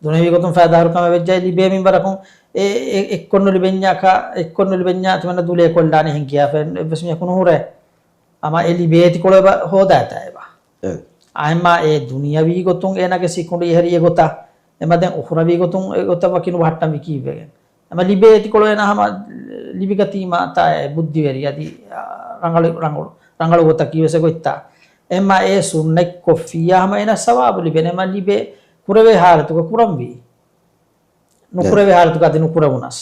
ދުނިޔަވީ ގޮތުން ފައިދާ ހުރި ކަމެއް ވެއްޖާ ލިބޭ މިންވަރަކުން އެ، އެ، އެއްކޮށް ނުލިބެންޏާކަށް، އެއްކޮށް ނުލިބެންޏާ ތިމަންނަ ދުލޭ ކޮށްލާނެ ހެން ކިޔާފަ އެއްވެސް މީހަކު ނުހުރޭ. އަމާ އެ ލިބޭތިކޮޅު އެބަ ހޯދާތާ އެބަ. އެ. އާއެމާ އެ ދުނިޔަވީ ގޮތުން އޭނާގެ ސިކުނޑި އެހެރި އެގޮތަށް. އެމަ ދެން އުޚްރަވީ ގޮތުން އެގޮތަށް ވަކި ނުބަހައްޓަން ވިކީ ވެގެން. އެމަ ލިބޭތިކޮޅު އޭނާ ހަމަ ލިބިގަތީމާ ތާ އެ ބުއްދިވެރި އަދި، އާ، ރަނގަޅު، ރަނގަޅު، ރަނގަޅު ގޮތަކީ ވެސް އެގޮތްތާ. އެމަ އެ ސުންނަތް ކޮށްފިއްޔާ ހަމަ އޭނާ ސަވާބު ލިބޭނެ. އެމަ ލިބޭ ކުރެވޭ ޙާލަތުގަ ކުރަންވީ. ނުކުރެވޭ ޙާލަތުގަ އަދި ނުކުރެވުނަސް.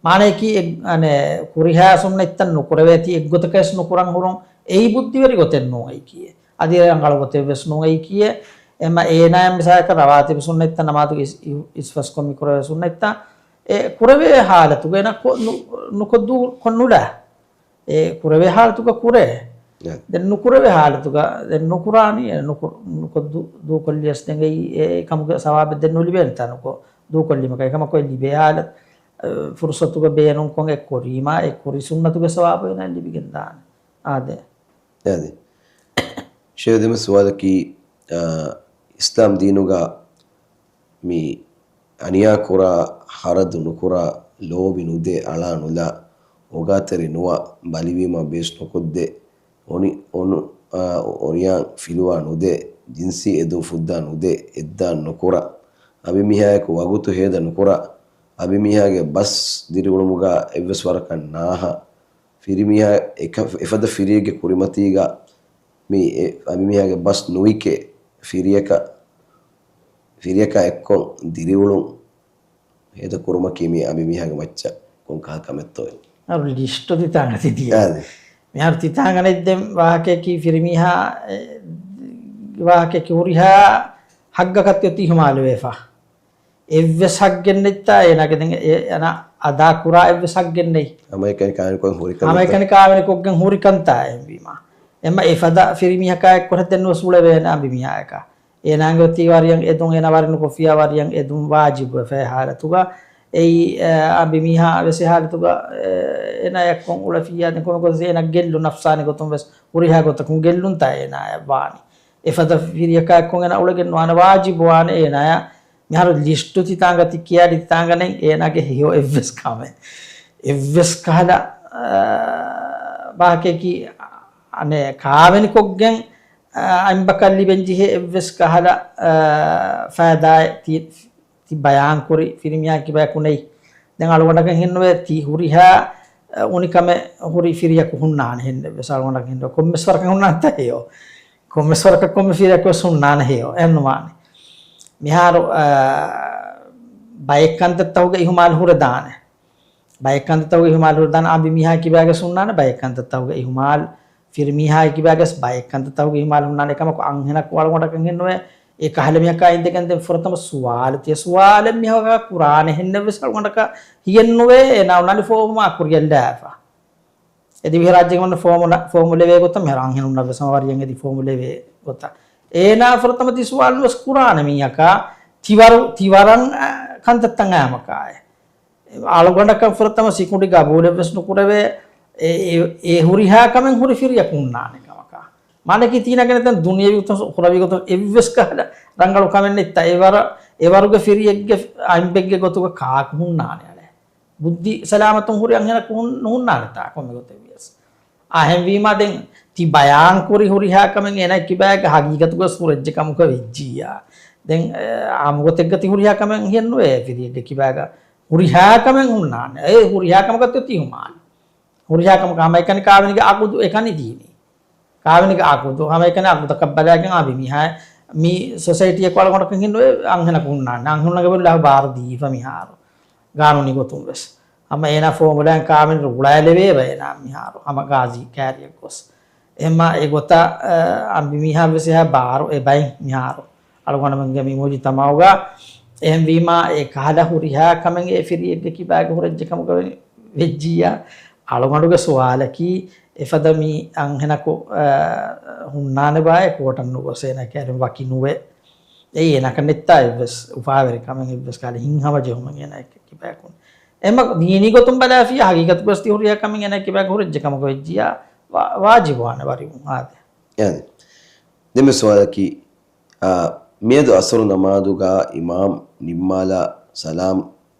މާނަޔަކީ އެ-، އަނެ، ކުރިހާ ސުންނަތްތައް ނުކުރެވޭތީ އެއްގޮތަކަށް ނުކުރަން ހުރުން އެއީ ބުއްދިވެރި ގޮތެއް ނޫން އެއީކީއެއް. އަދި ރަނގަޅު ގޮތެއް ވެސް ނޫން އެއީކީއެއް. އެމަ އޭނާއަށް މިސާލަކަށް ރަވާތިބު ސުންނަތްތައް ނަމާދުގެ އިސް-، އި-، އިސްފަސްކޮށް މި ކުރެވޭ ސުންނަތްތައް އެ ކުރެވޭ ޙާލަތުގަ އޭނާ ކޮ-، ނު-، ނުކޮށް ދޫ-، ކޮށް ނުލާ. އެ ކުރެވޭ ޙާލަތުގަ ކުރޭ. އެ. ދެން ނުކުރެވޭ ޙާލަތުގަ ދެން ނުކުރާނީ، އެ ނުކު-، ނުކޮށް ދޫ-، ދޫކޮށްލިޔަސް ދެން އެއީ އެ ކަމުގެ ސަވާބެއް ދެން ނުލިބޭނެތާ ނުކޮށް ދޫކޮށްލީމަކަށް. އެކަމަކު އެ ލިބޭ ޙާލަތު، އެ، ފުރުޞަތުގަ ބޭނުންކޮށް އެ ކުރީމާ އެ ކުރި ސުންނަތުގެ ސަވާބު އޭނާ ލިބިގެން ދާނެ. އާދެ. އާދެ. ޝޭޚް ދެން ސުވާލަކީ، އާ، އިސްލާމް ދީނުގަ މި އަނިޔާކުރާ، ހަރަދު ނުކުރާ، ލޯބި ނުދޭ، އަޅާ ނުލާ، އޯގާތެރި ނުވާ، ބަލިވީމާ ބޭސް ނުކޮށްދޭ، އޮނި-، އޮނު-، އާ، އޮނިޔާން ފިލުވާ ނުދޭ، ޖިންސީ އެދުން ފުއްދާ ނުދޭ، އެއްދާން ނުކުރާ، އަނބިމީހާއެކު ވަގުތު ހޭދަ ނުކުރާ، އަނބިމީހާގެ ބަސް ދިރިއުޅުމުގަ އެއްވެސް ވަރަކަށް ނާހާ، ފިރިމީހާ އެކަ-، އެފަދަ ފިރިއެއްގެ ކުރިމަތީގަ މި އެ-، އަނބިމީހާގެ ބަސް ނުވިކޭ، ފިރިއަކަށް، ފިރިއަކާ އެއްކޮށް ދިރިއުޅުން ހޭދަ ކުރުމަކީ މި އަނބިމީހާގެ މައްޗަށް ކޮން ކަހަލަ ކަމެއްތޯ؟ އަރު ލިސްޓު ދިތާނގަ ތިދިޔަ. އާދެ. މިހާރު ތިތާނގަނެ ދެން ވާހަކައަކީ ފިރިމީހާ، އެ، ވާހަކައަކީ ހުރިހާ ހައްގަކަށް ތި އިހުމާލުވެފަ. އެއްވެސް ހައްގެއް ނެތްތާ އޭނާގެ ދެން އޭނާ އަދާ ކުރާ އެއްވެސް ހައްގެއް ނެތް. ހަމައެކަނި ކާވެނިކޮށް ހުރި ކަންތައް. ހަމައެކަނި ކާވެނިކޮށްގެން ހުރި ކަންތާ އެހެންވީމާ. އެމަ އެފަދަ ފިރިމީހަކާ އެއްކޮށް ދެން ނުވެސް އުޅެވޭނެ އަނބިމީހާއަކާ. އޭނާގެ އޮތީ ވަރިޔަށް އެދުން، އޭނާ ވަރި ނުކޮށްފިއްޔާ ވަރިޔަށް އެދުން ވާޖިބު ވެފަ އެ ހާލަތުގަ. އެއީ، އަނބިމީހާ ވެސް އެ ހާލަތުގަ، އޭނާ އެއްކޮށް އުޅެފިއްޔާ ދެން ކޮންމެ ގޮތެއް އޭނާ ގެއްލުން ނަފްސާނީ ގޮތުން ވެސް ހުރިހާ ގޮތަކުން ގެއްލުންތާ އޭނާއަށް ވާނީ. އެފަދަ ފިރިޔަކާ އެއްކޮށް އޭނާ އުޅެގެން ނުވާނެ ވާޖިބު ވާނެ އޭނާއަށް. މިހާރު ލިސްޓު ތިތާނގަ ތި ކިޔާ ތިތާނގަނެ އޭނާގެ ހެޔޮ އެއްވެސް ކަމެއް. އެއްވެސް ކަހަލަ، އާ، ވާހަކައަކީ އަނެއް ކާވެނިކޮށްގެން، އާ، އަނބަކަށް ލިބެން ޖެހޭ އެއްވެސް ކަހަލަ، އާ، ފައިދާއެއް ތި، ތި ބަޔާންކުރި ފިރިމީހާ ކިބަޔަކު ނެތް. ދެން އަޅުގަނޑަކަށް ހިންނުވޭ ތި ހުރިހާ، އަ، އުނިކަމެއް ހުރި ފިރިޔަކު ހުންނާނެ ހެންނެއްވެސް އަޅުގަނޑަކަށް ހިންނުވޭ. ކޮންމެސް ވަރަކަށް ހުންނާނެތާ ހެޔޮ. ކޮންމެސް ވަރަކަށް ކޮންމެ ފިރިޔަކު ވެސް ހުންނާނެ ހެޔޮ. އެހެންނުވާނެ. މިހާރު، އާ، ބައެއް ކަންތައްތަކުގަ އިހުމާލު ހުރެދާނެ. ބައެއް ކަންތައްތަކުގަ އިހުމާލު ހުރެދާނެ އަނބިމީހާ ކިބާގެސް ހުންނާނެ، ބައެއް ކަންތައްތަކުގަ އިހުމާލު ފިރިމީހާ ކިބާގެސް ބައެއް ކަންތައްތަކުގަ އިހުމާލު ހުންނާނެ. އެކަމަކު އަންހެނަކު އަޅުގަނޑަކަށް ހެންނުވޭ އެ ކަހަލަ މީހަކާ އިނދެގެން ދެން ފުރަތަމަ ސުވާލު ތިޔަ ސުވާލެއް މީހަކާ ކުރާނެ ހެންނެއްވެސް އަޅުގަނޑަކަށް ހިޔެއްނުވޭ އޭނާ އޮންނާނީ ފޯމާ ކުރިޔަށްލާފަ. އެ ދިވެހިރާއްޖޭގެ ފޯމު، ފޯމު ލެވޭ ގޮތަށް މިހާރު އަންހެނުންނަށްވެސް ހަމަ ވަރިޔަށް އެދި ފޯމު ލެވޭ ގޮތަށް. އޭނާ ފުރަތަމަ ތި ސުވާލުވެސް ކުރާނެ މީހަކާ ތިވަރު، ތިވަރަށް، އަ، ކަންތައްތައް އައިމަކާއެ. އަޅުގަނޑަކަށް ފުރަތަމަ ސިކުނޑި ގަބޫލެއްވެސް ނުކުރެވޭ. އެ، އެ، އެ ހުރިހާ ކަމެއް ހުރި ފިރިޔަކު ހުންނާނެ ކަމަކާ. މާނައަކީ ތީނަގެ ނެތަން ދުނިޔެވީ ގޮތުން އުޚުރަވީ ގޮތުން އެއްވެސް ކަހަލަ ރަނގަޅު ކަމެއް ނެތްތާ އެވަރަށް، އެވަރުގެ ފިރިއެއްގެ އަނބެއްގެ ގޮތުގަ ކާކު ހުންނާނެ އަޅެ. ބުއްދި ސަލާމަތުން ހުރި އަންހެނަކު ހުން-، ނުހުންނާނެތާ ކޮންމެ ގޮތެއްވިޔަސް. އެހެންވީމާ ދެން ތި ބަޔާންކުރި ހުރިހާ ކަމެއް އޭނާ ކިބާގަ ހަގީގަތުގަސް ހުރެއްޖެ ކަމަކަށް ވެއްޖިއްޔާ. ދެން، އެ، އާއްމު ގޮތެއްގަ ތި ހުރިހާ ކަމެއް ހިޔެއްނުވޭ ފިރިއެއްގެ ކިބާގަ. ހުރިހާ ކަމެއް ހުންނާނެ. އެ ހުރިހާ ކަމަކަށް ތި އިހުމާލު. ހުރިހާ ކަމަކަށް ހަމައެކަނި ކާވެނިގެ އަގުދު އެކަނި ދީނީ. ކާވެނިގެ އަގުދު ހަމައެކަނި އަގުދަކަށް ބަލާގެން އާ މި މީހާ މި ސޮސައިޓީއަކު އަޅުގަނޑަކަށް ހިންނުވޭ އަންހެނަކު ހުންނާނެ. އަންހެނުންނަށް ބާރު ދީފަ މިހާރު. ގާނޫނީ ގޮތުން ވެސް. ހަމަ އޭނާ ފޯމުލައިން ކާވެނި ރުޅައިލެވޭ އޭނާ މިހާރު. ހަމަ ގާޒީ ކައިރިއަށް ގޮސް. އެހެންމާ އެ ގޮތަށް، އަ، އަނބިމީހާ ވެސް އެހާ ބާރު އެބައިން މިހާރު. އަޅުގަނޑުމެންގެ މި މުޖުތަމަޢުގަ އެހެންވީމާ އެ ކަހަލަ ހުރިހާ ކަމެއް އެ ފިރިއެއްގެ ކިބާގަ ހުރެއްޖެ ކަމުގަ ވެ-، ވެއްޖިއްޔާ. އަޅުގަނޑުގެ ސުވާލަކީ އެފަދަ މި އަންހެނަކު، އަ، ހުންނާނެބާ އެ ކޯޓަށް ނުގޮސް އޭނާ ކައިރިން ވަކި ނުވެ. އެއީ އޭނާކަށް ނެތްތާ އެއްވެސް އުފާވެރި ކަމެއް އެއްވެސް ކަހަލަ ހިތްހަމަޖެހުމެއް އޭނާ ކިބާގަ ހުން. އެމަ ދީނީ ގޮތުން ބަލާފިއްޔާ ހަގީގަތުގަސް ތި ހުރިހާ ކަމެއް އޭނާ ކިބާގަ ހުރެއްޖެ ކަމަކަށް ވެއްޖިއްޔާ ވާ-، ވާޖިބުވާނެ ވަރިވުން އާދެ. އެހެން. ދެންމެ ސުވާލަކީ، އާ، މިއަދު އަސަރު ނަމާދުގަ އިމާމް ނިންމާލާ ސަލާމް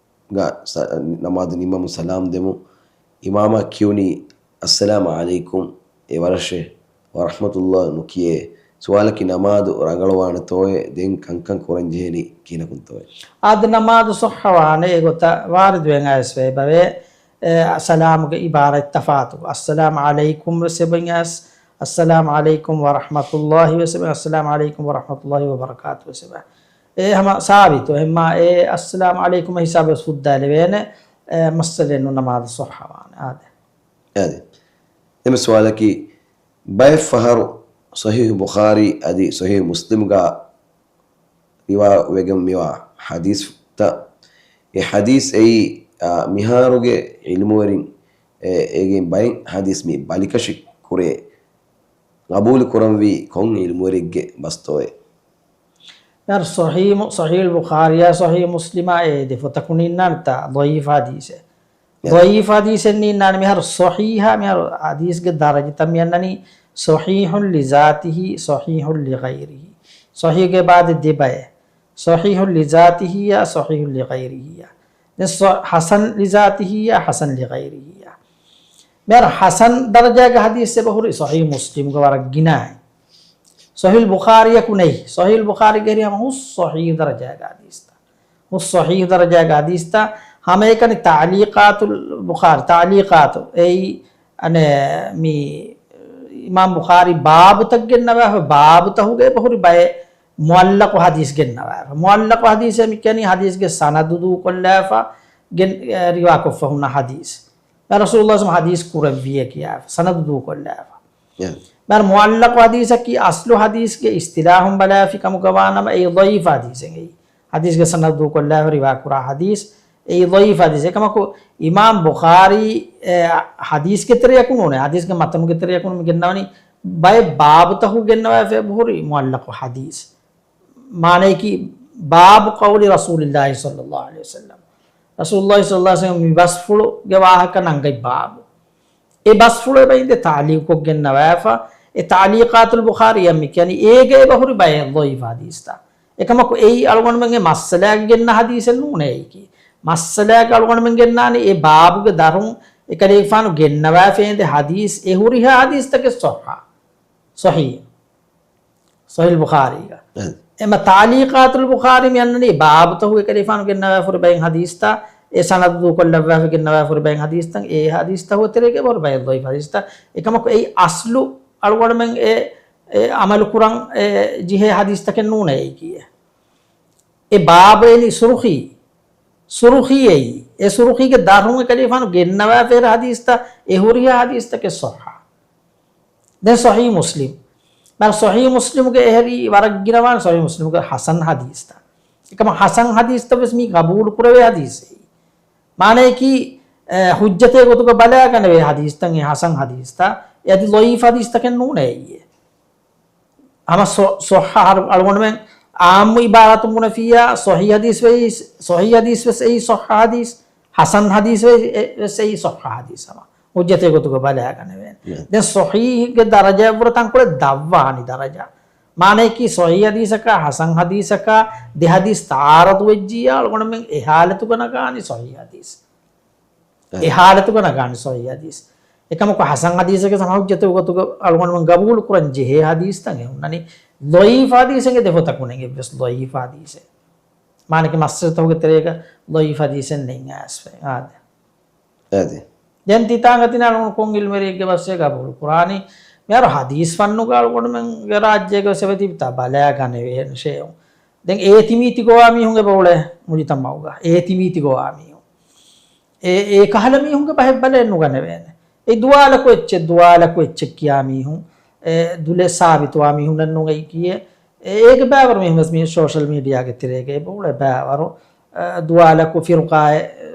ގަ ސަ-، ނަމާދު ނިންމަމުން ސަލާމް ދެމުން އިމާމާ ކިޔުނީ، "އައްސަލާމު ޢަލައިކުމް" އެ ވަރަށޭ، "ވަރަޙްމަތުﷲ" ނުކިޔޭ. ސުވާލަކީ ނަމާދު ރަނގަޅުވާނެތޯއޭ؟ ދެން ކަންކަން ކުރަންޖެހޭނީ ކިހިނަކުންތޯއޭ؟ އާދެ، ނަމާދު ޞައްޙަވާނެ އެގޮތަށް ވާރިދުވެން އައިސް ވޭ ބަވޭ، އެ، ސަލާމުގެ އިބާރާތް ތަފާތު. އައްސަލާމު ޢަލައިކުމް ވެސް އެބައިން އައިސް، އައްސަލާމު ޢަލައިކުމް ވަރަޙްމަތުﷲ ވެސް އެބައިން، އައްސަލާމު ޢަލައިކުމް ވަރަޙްމަތުﷲ ވަބަރަކާތު ވެސް އެބައިން. އެ ހަމަ ސާބިތު. އެހެންމާ އެ އައްސަލާމު ޢަލައިކުމް ހިސާބުވެސް ފުއްދާލެވޭނެ، އެ، މައްސަލައެއް ނޫން، ނަމާދު ޞައްޙަވާނެ. އާދެ. އާދެ. ދެންމެ ސުވާލަކީ، ބައެއް ފަހަރު ޞަޙީޙު ބުޚާރީ އަދި ޞަޙީޙު މުސްލިމްގަ ރިވާވެގެން މިވާ ޙަދީޘްތައް، އެ ޙަދީޘް އެއީ، އާ، މިހާރުގެ ޢިލްމުވެރިން އެ، އޭގެން ބައެއް ޙަދީޘް މި ބަލިކަށި ކުރޭ، ޤަބޫލު ކުރަންވީ ކޮން ޢިލްމުވެރިއެއްގެ ބަސްތޯއޭ؟ މިހާރު ޞަޙީޙު މު-، ޞަޙީޙުލް ބުޚާރީއާ ޞަޙީޙު މުސްލިމާ އެ ދެ ފޮތަކުން އިންނާނެތާ ޟަޢީފު ޙަދީޘެއް. ޔަ. ޟަޢީފު ޙަދީޘެއް ނީންނާނެ. މިހާރު ޞަޙީޙާ، މިހާރު ޙަދީޘްގެ ދަރަޖަތައް މި އަންނަނީ ޞަޙީޙުން ލިޒާތިހި، ޞަޙީޙުން ލިޣައިރިހި. ޞަޙީޙުގެ އިބާރާތް ދެ ބައެއް. ޞަޙީޙުން ލިޒާތިހިއްޔާ، ޞަޙީޙުން ލިޣައިރިހިއްޔާ. ދެން ޞަ-، ޙަސަން ލިޒާތިހިއްޔާ، ޙަސަން ލިޣައިރިހިއްޔާ. މިހާރު ޙަސަން ދަރަޖާގެ ޙަދީޘް އެބަހުރި ޞަޙީޙު މުސްލިމްގަ ވަރަށް ގިނައި. ޞަޙީޙުލް ބުޚާރީއަކު ނެތް. ޞަޙީޙުލް ބުޚާރީގެ ހެރީ ހަމަ ހުސް ޞަޙީޙު ދަރަޖާގެ ޙަދީޘްތައް. ހުސް ޞަޙީޙު ދަރަޖާގެ ޙަދީޘްތައް. ހަމައެކަނި ތަޢުލީޤާތުލް ބުޚާރީ، ތަޢުލީޤާތު. އެއީ، އަނެ، މި އިމާމް ބުޚާރީ ބާބުތައް ގެންނަވާފަ، ބާބުތަކުގަ އެބަހުރި ބައެއް މުޢައްލަޤު ޙަދީޘް ގެންނަވާފަ. މުޢައްލަޤު ޙަދީޘޭ މި ކިޔަނީ ޙަދީޘްގެ ސަނަދު ދޫކޮށްލާފަ ގެން، އެ، ރިވާކޮށްފަ ހުންނަ ޙަދީޘް. ރަސޫލުﷲ ހަދީސް ކުރެއްވިއޭ ކިޔާފަ، ސަނަދު ދޫކޮށްލާފަ. މިހާރު މުޢައްލަޤު ހަދީސަކީ އަސްލު ހަދީސްގެ އިޞްޠިލާޙުން ބަލާފި ކަމުގަ ވާނަމަ، އެއީ ޟަޢީފު ހަދީސެއް އެއީ. ހަދީސްގެ ސަނަދު ދޫކޮށްލާފަ ރިވާ ކުރާ ހަދީސް އެއީ ޟަޢީފު ހަދީސް. އެކަމަކު އިމާމް ބުޚާރީ، އެ، ހަދީސްގެ ތެރެޔަކު ނޫނޭ، ހަދީސްގެ މަތަނުގެ ތެރެޔަކު ނޫން މި ގެންނަވަނީ ބައެއް ބާބުތަކު ގެންނަވާފަ އެބަހުރި މުޢައްލަޤު ހަދީސް. މާނަޔަކީ، باب قول رسول الله صلى الله عليه وسلم. ރަސޫލުﷲ ޞައްލަﷲ ޢަލައިހި ވަސައްލަމް މި ބަސްފުޅުގެ ވާހަކަ ނަންގަތް ބާބު. އެ ބަސްފުޅު އެބައިންދެ ތަޢުލީޤުކޮށް ގެންނަވާފަ، އެ ތަޢުލީޤާތުލް ބުޚާރީއަށް މި ކިޔަނީ، އޭގަ އެބަހުރި ބައެއް ޟަޢީފު ޙަދީޘްތައް. އެކަމަކު އެއީ އަޅުގަނޑުމެން އެ މައްސަލާގަ ގެންނަ ޙަދީޘެއް ނޫނޭ އެއީކީ. މައްސަލާގަ އަޅުގަނޑުމެން ގެންނާނީ އެ ބާބުގެ ދަށުން އެކަލޭގެފާނު ގެންނަވާފައިންދެ ޙަދީޘް އެ ހުރިހާ ޙަދީޘްތަކެއް ޞައްޙަ. ޞަޙީޙު. ޞަޙީޙުލް ބުޚާރީގަ. އެ. އެމަ ތަޢުލީޤާތުލް ބުޚާރީ މި އަންނަނީ ބާބުތަކުގެ ކަލޭފާނު ގެންނަވާފަ ހުރި ބައެއް ޙަދީޘްތައް، އެ ސަނަދު ދޫކޮށްލައްވާފަ ގެންނަވާފަ ހުރި ބައެއް ޙަދީޘްތައް، އެ ޙަދީޘްތަކުގެ ތެރޭގަ އެބަހުރި ބައެއް ޟަޢީފު ޙަދީޘްތައް. އެކަމަކު އެއީ އަސްލު އަޅުގަނޑުމެން އެ، އެ ޢަމަލު ކުރަން އެ ޖެހޭ ޙަދީޘްތަކެއް ނޫނޭ އެއީކީ. އެ ބާބު އެނީ ސުރުޚީ. ސުރުޚީ އެއީ. އެ ސުރުޚީގެ ދަށުން އެކަލޭފާނު ގެންނަވާފަ ހުރި ޙަދީޘްތައް، އެ ހުރިހާ ޙަދީޘްތަކެއް ޞައްޙަ. ދެން ޞަޙީޙު މުސްލިމް. މާ ޞަޙީޙު މުސްލިމުގެ އެހެރީ ވަރަށް ގިނަވާނެ ޞަޙީޙު މުސްލިމުގެ ޙަސަން ޙަދީޘްތައް. އެކަމަ ޙަސަން ޙަދީޘްތައް ވެސް މީ ޤަބޫލު ކުރެވޭ ޙަދީޘެއް. މާނަޔަކީ، އެ، ޙުއްޖަތެއް ގޮތުގަ ބަލާގަނެވޭ ޙަދީޘްތައް، އެ ޙަސަން ޙަދީޘްތައް. އެ އަދި ޟަޢީފު ޙަދީޘްތަކެއް ނޫނޭ އެއީ. ހަމަ ޞަ-، ޞައްޙަ އަޅު-، އަޅުގަނޑުމެން ޢާއްމު ޢިބާރާތުން ބުނެފިއްޔާ، ޞަޙީޙު ޙަދީޘް ވެސް، ޞަޙީޙު ޙަދީޘް ވެސް އެއީ ޞައްޙަ ޙަދީޘް، ޙަސަން ޙަދީޘް ވެ-، އެ-، ވެސް އެއީ ޞައްޙަ ޙަދީޘް ހަމަ. ޙުއްޖަތެއް ގޮތުގަ ބަލާގަނެވޭނެ. ދެން ޞަޙީޙުގެ ދަރަޖައަށްވުރެ ތަންކޮޅެއް ދަށްވާނީ ދަރަޖަ. މާނަޔަކީ ޞަޙީޙު ޙަދީޘަކާ، ޙަސަން ޙަދީޘަކާ، ދެ ޙަދީޘް ތަޢާރަޟު ވެއްޖިއްޔާ، އަޅުގަނޑުމެން އެ ޙާލަތުގަ ނަގާނީ ޞަޙީޙު ޙަދީޘް. އެ ޙާލަތުގަ ނަގާނީ ޞަޙީޙު ޙަދީޘް. އެކަމަކު ޙަސަން ޙަދީޘެއްގެ ސަމަ ޙުއްޖަތެއް ގޮތުގަ އަޅުގަނޑުމެން ޤަބޫލު ކުރަން ޖެހޭ ޙަދީޘްތައް އެ ހުންނަނީ. ޟަޢީފު ޙަދީޘެއްގެ ދެފޮތަކުން އެއްވެސް ޟަޢީފު ޙަދީޘެއް. މާނައަކީ މައްސަލަތަކުގެ ތެރޭގަ ޟަޢީފު ޙަދީޘެއް ނެތް އައިސްފަ. އާދެ. އާދެ. ދެން ތިތާނގަ ތިނާ އަޅުގަނޑު ކޮން ޢިލްމުވެރިއެއްގެ ބަސްއެއް ޤަބޫލު ކުރާނީ؟ މިހާރު ޙަދީޘް ފަންނުގަ އަޅުގަނޑުމެންގެ ރާއްޖޭގަ ވެސް އެބަތިބި ތާ ބަލާގަނެވޭނެ ޝޭހުން. ދެން އޭތި މީތި ގޮވާ މީހުން އެބައުޅޭ މުޖުތަމަޢުގަ. އޭތި މީތި ގޮވާ މީހުން. އެ، އެ ކަހަލަ މީހުންގެ ބަހެއް ބަލައެއް ނުގަނެވޭނެ. އެ ދުވާލަކު އެއްޗެއް، ދުވާލަކު އެއްޗެއް ކިޔާ މީހުން، އެ ދުލެއް ސާބިތުވާ މީހުންނެއް ނޫން އެއީކީއެއް. އެ، އޭގެ ބައިވަރު މީހުން ވެސް މި ސޯޝަލް މީޑިއާގެ ތެރޭގަ އެބައުޅޭ ބައިވަރު، އެ، ދުވާލަކު ފިރުޤާއެއް، އެ،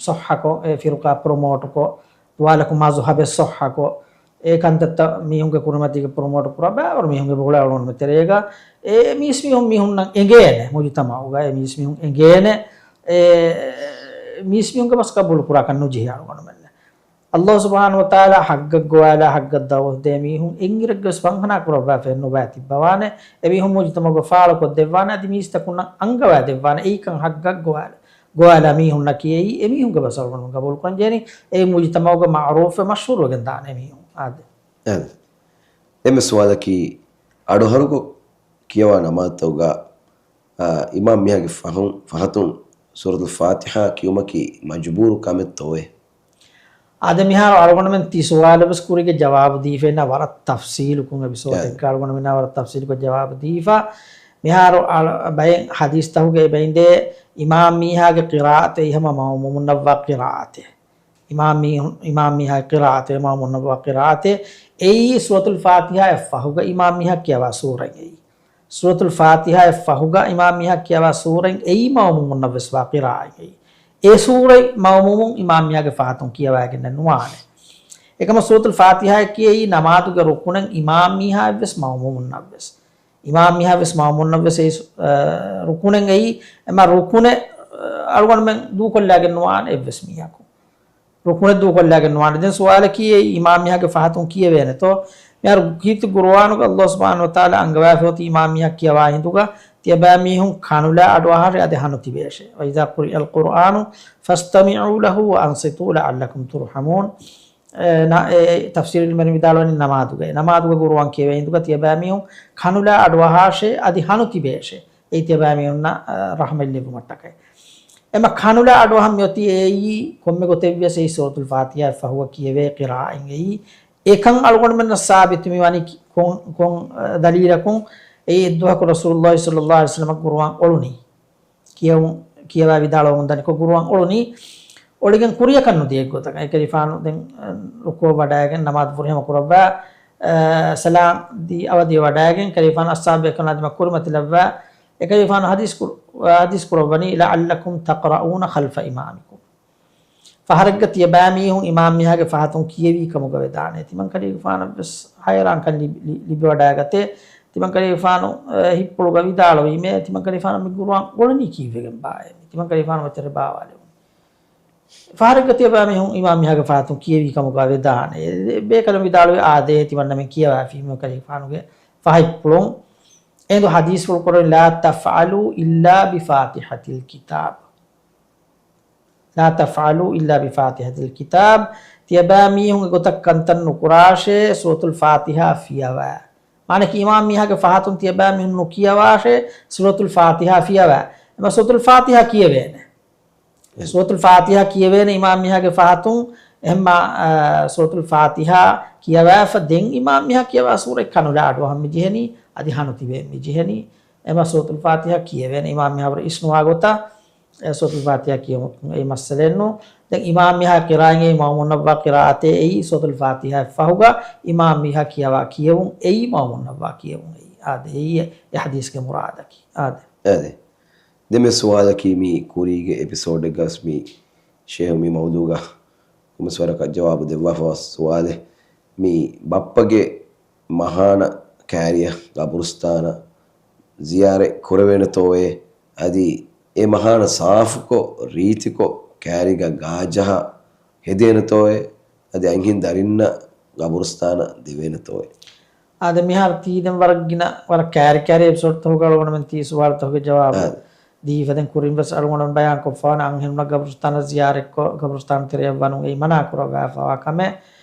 ޞައްޙަކޮށް، އެ ފިރުޤާ ޕްރޮމޯޓުކޮށް، ދުވާލަކު މަޒުހަބެއް ޞައްޙަކޮށް، އެ ކަންތައްތައް މީހުންގެ ކުރިމަތީގަ ޕްރޮމޯޓު ކުރާ ބައިވަރު މީހުން އެބައުޅޭ އަޅުގަނޑުމެން ތެރޭގަ. އެ މީސް މީހުން މީހުންނަށް އެނގޭނެ، މުޖުތަމަޢުގަ އެ މީސް މީހުން އެނގޭނެ، އެ މީސް މީހުންގެ ބަސް ޤަބޫލު ކުރާކަށް ނުޖެހޭ އަޅުގަނޑުމެންނަށް. ﷲ ސުބްޙާނަހޫ ވަތަޢާލާ ޙައްޤަށް ގޮވާލާ، ޙައްޤަށް ދަޢުވަތު ދޭ މީހުން އެންގިރެއްގަވެސް ވަންހަނާ ކުރައްވާފައެއް ނުބައި ތިއްބަވާނެ. އެމީހުން މުޖުތަމަޢުގަ ފާޅުކޮށްދެއްވާނެ، އަދި މީސްތަކުންނަށް އަންގަވާ ދެއްވާނެ. އެއީކަން ޙައްޤަށް ގޮވާލާ، ގޮވާލާ މީހުންނަކީ އެއީ، އެމީހުންގެ ބަސް އަޅުގަނޑު ޤަބޫލުކުރަން ޖެހެނީ. އެއީ މުޖުތަމަޢުގަ މަޢުރޫފު މަޝްހޫރުވެގެން ދާނެ އެމީހުން. އާދެ. އެ. އެންމެ ސުވާލަކީ، އަޑުއަހަރުކޮށް ކިޔަވާ ނަމާދުތަކުގަ އާ، އިމާމް މީހާގެ ފަހުން، ފަހަތުން ސޫރަތުލް ފާތިޙާ ކިޔުމަކީ މަޖުބޫރު ކަމެއްތޯއޭ؟ އާދެ، މިހާރު އަޅުގަނޑުމެން ތި ސުވާލަށް ވެސް ކުރީގެ ޖަވާބު ދީފައިންނަ ވަރަށް ތަފްސީލުކުން އެޕިސޯޑެއްގަ އަޅުގަނޑުމެންނާ ވަރަށް ތަފްސީލުކޮށް ޖަވާބު ދީފަ. މިހާރު އަޅަ-، ބައެއް ޙަދީޘްތަކުގައި ބެއިންދޭ އިމާމް މީހާގެ ޤިރާއަތެއް ހަމަ މައުމޫމުންނަށްވާ ޤިރާއަތެއް. އިމާމް މީހުން، އިމާމް މީހާގެ ޤިރާއަތެއް، މައުމޫމުންނަށްވާ ޤިރާއަތެއް. އެއީ ސޫރަތުލް ފާތިޙާއަށް ފަހުގަ އިމާމް މީހާ ކިޔަވާ ސޫރަތް އެއީ. ސޫރަތުލް ފާތިޙާއަށް ފަހުގަ އިމާމް މީހާ ކިޔަވާ ސޫރަތް އެއީ މައުމޫމުންނަށްވެސް ވާ ޤިރާއަތް އެއީ. އެ ސޫރަތް މައުމޫމުން އިމާމް މީހާގެ ފަހަތުން ކިޔަވައިގެންނެއް ނުވާނެ. އެކަމަ ސޫރަތުލް ފާތިޙާއަކީ އެއީ ނަމާދުގެ ރުކުނެއް އިމާމް މީހާއަށްވެސް މައުމޫމުންނަށްވެސް. އިމާމް މީހާވެސް މައުމޫމުންނަށްވެސް އެއީ، އަ، ރުކުނެއް އެއީ، އެމަ ރުކުނެއް، އަ، އަޅުގަނޑުމެން ދޫކޮށްލާގެން ނުވާނެ އެއްވެސް މީހަކު. ރުކުނެއް ދޫކޮށްލާގެން ނުވާނެ. ދެން ސުވާލަކީ އެއީ އިމާމް މީހާގެ ފަހަތުން ކިޔެވޭނެތޯ؟ މިހާރު ކީރިތި ޤުރުއާނުގަ ﷲ ސުބްޙާނަހޫ ވަތަޢާލާ އަންގަވާފަ އޮތީ އިމާމް މީހާ ކިޔަވާ ހިނދުގަ ތިޔަބައިމީހުން ކަނުލާ އަޑުއަހާށޭ އަދި ހަނު ތިބޭށޭ. وإذا قرئ القرآن فاستمعوا له وأنصتوا لعلكم ترحمون. އެ، ނަ-، އެ، ތަފްސީރު އިލްމުވެރިން ވިދާޅުވަނީ ނަމާދުގައި. ނަމާދުގަ ޤުރުއާން ކިޔެވޭ ހިނދުގަ ތިޔަބައިމީހުން ކަނުލާ އަޑުއަހާށޭ އަދި ހަނު ތިބޭށޭ. އެއީ ތިޔަބައިމީހުންނަށް، އަ، ރަޙްމަތް ލިބުމަށްޓަކައި. އެމަ ކަނުލާ އަޑުއަހަން މިއޮތީ އެއީ ކޮންމެ ގޮތެއްވިޔަސް އެއީ ސޫރަތުލް ފާތިޙާއަށް ފަހުގަ ކިޔެވޭ ޤިރާއަތް އެއީ. އެކަން އަޅުގަނޑުމެންނަށް ސާބިތު މިވަނީ ކި-، ކޮން، ކޮން، އަ، ދަލީލަކުން؟ އެއީ އެއްދުވަހަކު ރަސޫލުﷲ ޞައްލަﷲ ޢަލައިހި ވަސައްލަމަށް ޤުރުއާން އޮޅުނީ. ކިޔަވުން، ކިޔަވާ ވިދާޅުވަމުން ދަނިކޮށް ޤުރުއާން އޮޅުނީ. އޮޅިގެން ކުރިޔަކަށް ނުދިޔަ އެއްގޮތަކަށް. އެކަލޭގެފާނު ދެން، އަ، ރުކޫޢަށް ވަޑައިގެން ނަމާދު ފުރިހަމަ ކުރައްވާ، އަ، ސަލާމް ދީ އަވަދިވެ ވަޑައިގެން އެކަލޭގެފާނު އަޞްޙާބުބޭކަލުންނާ ދިމާ ކުރިމަތިލައްވާ، އެކަލޭގެފާނު ޙަދީޘް ކުރ-، ޙަދީޘް ކުރައްވަނީ، "لعلكم تقرؤون خلف إمامكم." ފަހަރެއްގަ ތިޔަބައިމީހުން އިމާމް މީހާގެ ފަހަތުން ކިޔެވީ ކަމުގަ ވެދާނެ. ތިމަންކަލޭގެފާނަށްވެސް ޙައިރާންކަން ލިބި-، ލި-، ލިބިވަޑައިގަތޭ. ތިމަންކަލޭގެފާނު، އަ، ހިތްޕުޅުގަ ވިދާޅުވީމޭ، ތިމަންކަލޭގެފާނު މި ޤުރުއާން އުޅެނީ ކީއްވެގެންބާއޭ؟ ތިމަންކަލޭގެފާނު މައްޗަށް ބާވާލެވުނު. ފަހަރެއްގަ ތިޔަބައިމީހުން އިމާމް މީހާގެ ފަހަތުން ކިޔެވީ ކަމުގަ ވެދާނެ. ބޭކަލުން ވިދާޅުވި، އާދޭ، ތިމަންނަމެން ކިޔަވާފީ ތިމަންކަލޭގެފާނުގެ ފަހަތްޕުޅުން. އެނދު ޙަދީޘްފުޅު ކުރަނީ، "لا تفعلوا إلا بفاتحة الكتاب." "لا تفعلوا إلا بفاتحة الكتاب." ތިޔަބައިމީހުން އެގޮތަށް ކަންތައް ނުކުރާށޭ، ސޫރަތުލް ފާތިޙާ ފިޔަވާ. މާނައަކީ އިމާމް މީހާގެ ފަހަތުން ތިޔަބައިމީހުން ނުކިޔަވާށޭ، ސޫރަތުލް ފާތިޙާ ފިޔަވާ. އެމަ ސޫރަތުލް ފާތިޙާ ކިޔެވޭނެ. ސޫރަތުލް ފާތިޙާ ކިޔެވޭނެ އިމާމް މީހާގެ ފަހަތުން. އެހެންމާ، އާ، ސޫރަތުލް ފާތިޙާ ކިޔަވާފަ ދެން އިމާމް މީހާ ކިޔަވާ ސޫރަތް ކަނުލާ އަޑުއަހަން މި ޖެހެނީ، އަދި ހަނު ތިބޭން މި ޖެހެނީ. އެމަ ސޫރަތުލް ފާތިޙާ ކިޔެވޭނެ އިމާމް މީހާ ވަރަށް އިސްނުވާ ގޮތަށް. އެ ސޫރަތުލް ފާތިޙާ ކިޔެވުމަކުން އެއީ މައްސަލައެއްނު. ދެން އިމާމް މީހާ ޤިރާއަތް އެއީ މައުމޫނަށްވާ ޤިރާއަތޭ އެއީ ސޫރަތުލް ފާތިޙާއަށް ފަހުގަ އިމާމް މީހާ ކިޔަވާ ކިޔެވުން އެއީ މައުމޫނަށްވާ ކިޔެވުން އެއީ. އާދެ، އެއީ އެ ޙަދީޘްގެ މުރާދަކީ. އާދެ. އާދެ. ދެން މި ސުވާލަކީ މި ކުރީގެ އެޕިސޯޑެއްގަސް މި ޝޭހު މި މައުޟޫގަ ކޮންމެސް ވަރަކަށް ޖަވާބު ދެއްވާފަވާ ސުވާލެއް. މި ބައްޕަގެ މަހާނަ ކައިރިއަށް ގަބުރުސްތާނަށް ޒިޔާރަތް ކުރެވޭނެތޯއޭ؟ އަދި އެ މަހާނަ ސާފުކޮށް، ރީތިކޮށް، ކައިރީގަ ގާޖަހާ ހެދޭނެތޯއޭ؟ އަދި އަންހެން ދަރިންނަށް ގަބުރުސްތާނަށް ދެވޭނެތޯއޭ؟ އާދެ، މިހާރު ތީ ދެން ވަރަށް ގިނަ، ވަރަށް ކައިރި ކައިރި އެޕިސޯޑްތަކުގަ އަޅުގަނޑުމެން ތީ ސުވާލުތަކުގެ ޖަވާބު އާދެ. ދީފަ. ދެން ކުރިން ވެސް އަޅުގަނޑުމެން ބަޔާން ކޮށްފާނެ، އަންހެނުންނަށް ގަބުރުސްތާނަށް ޒިޔާރަތްކޮށް، ގަބުރުސްތާން ތެރެއަށް ވަނުން އެއީ މަނާ ކުރައްވާފަވާ ކަމެއް.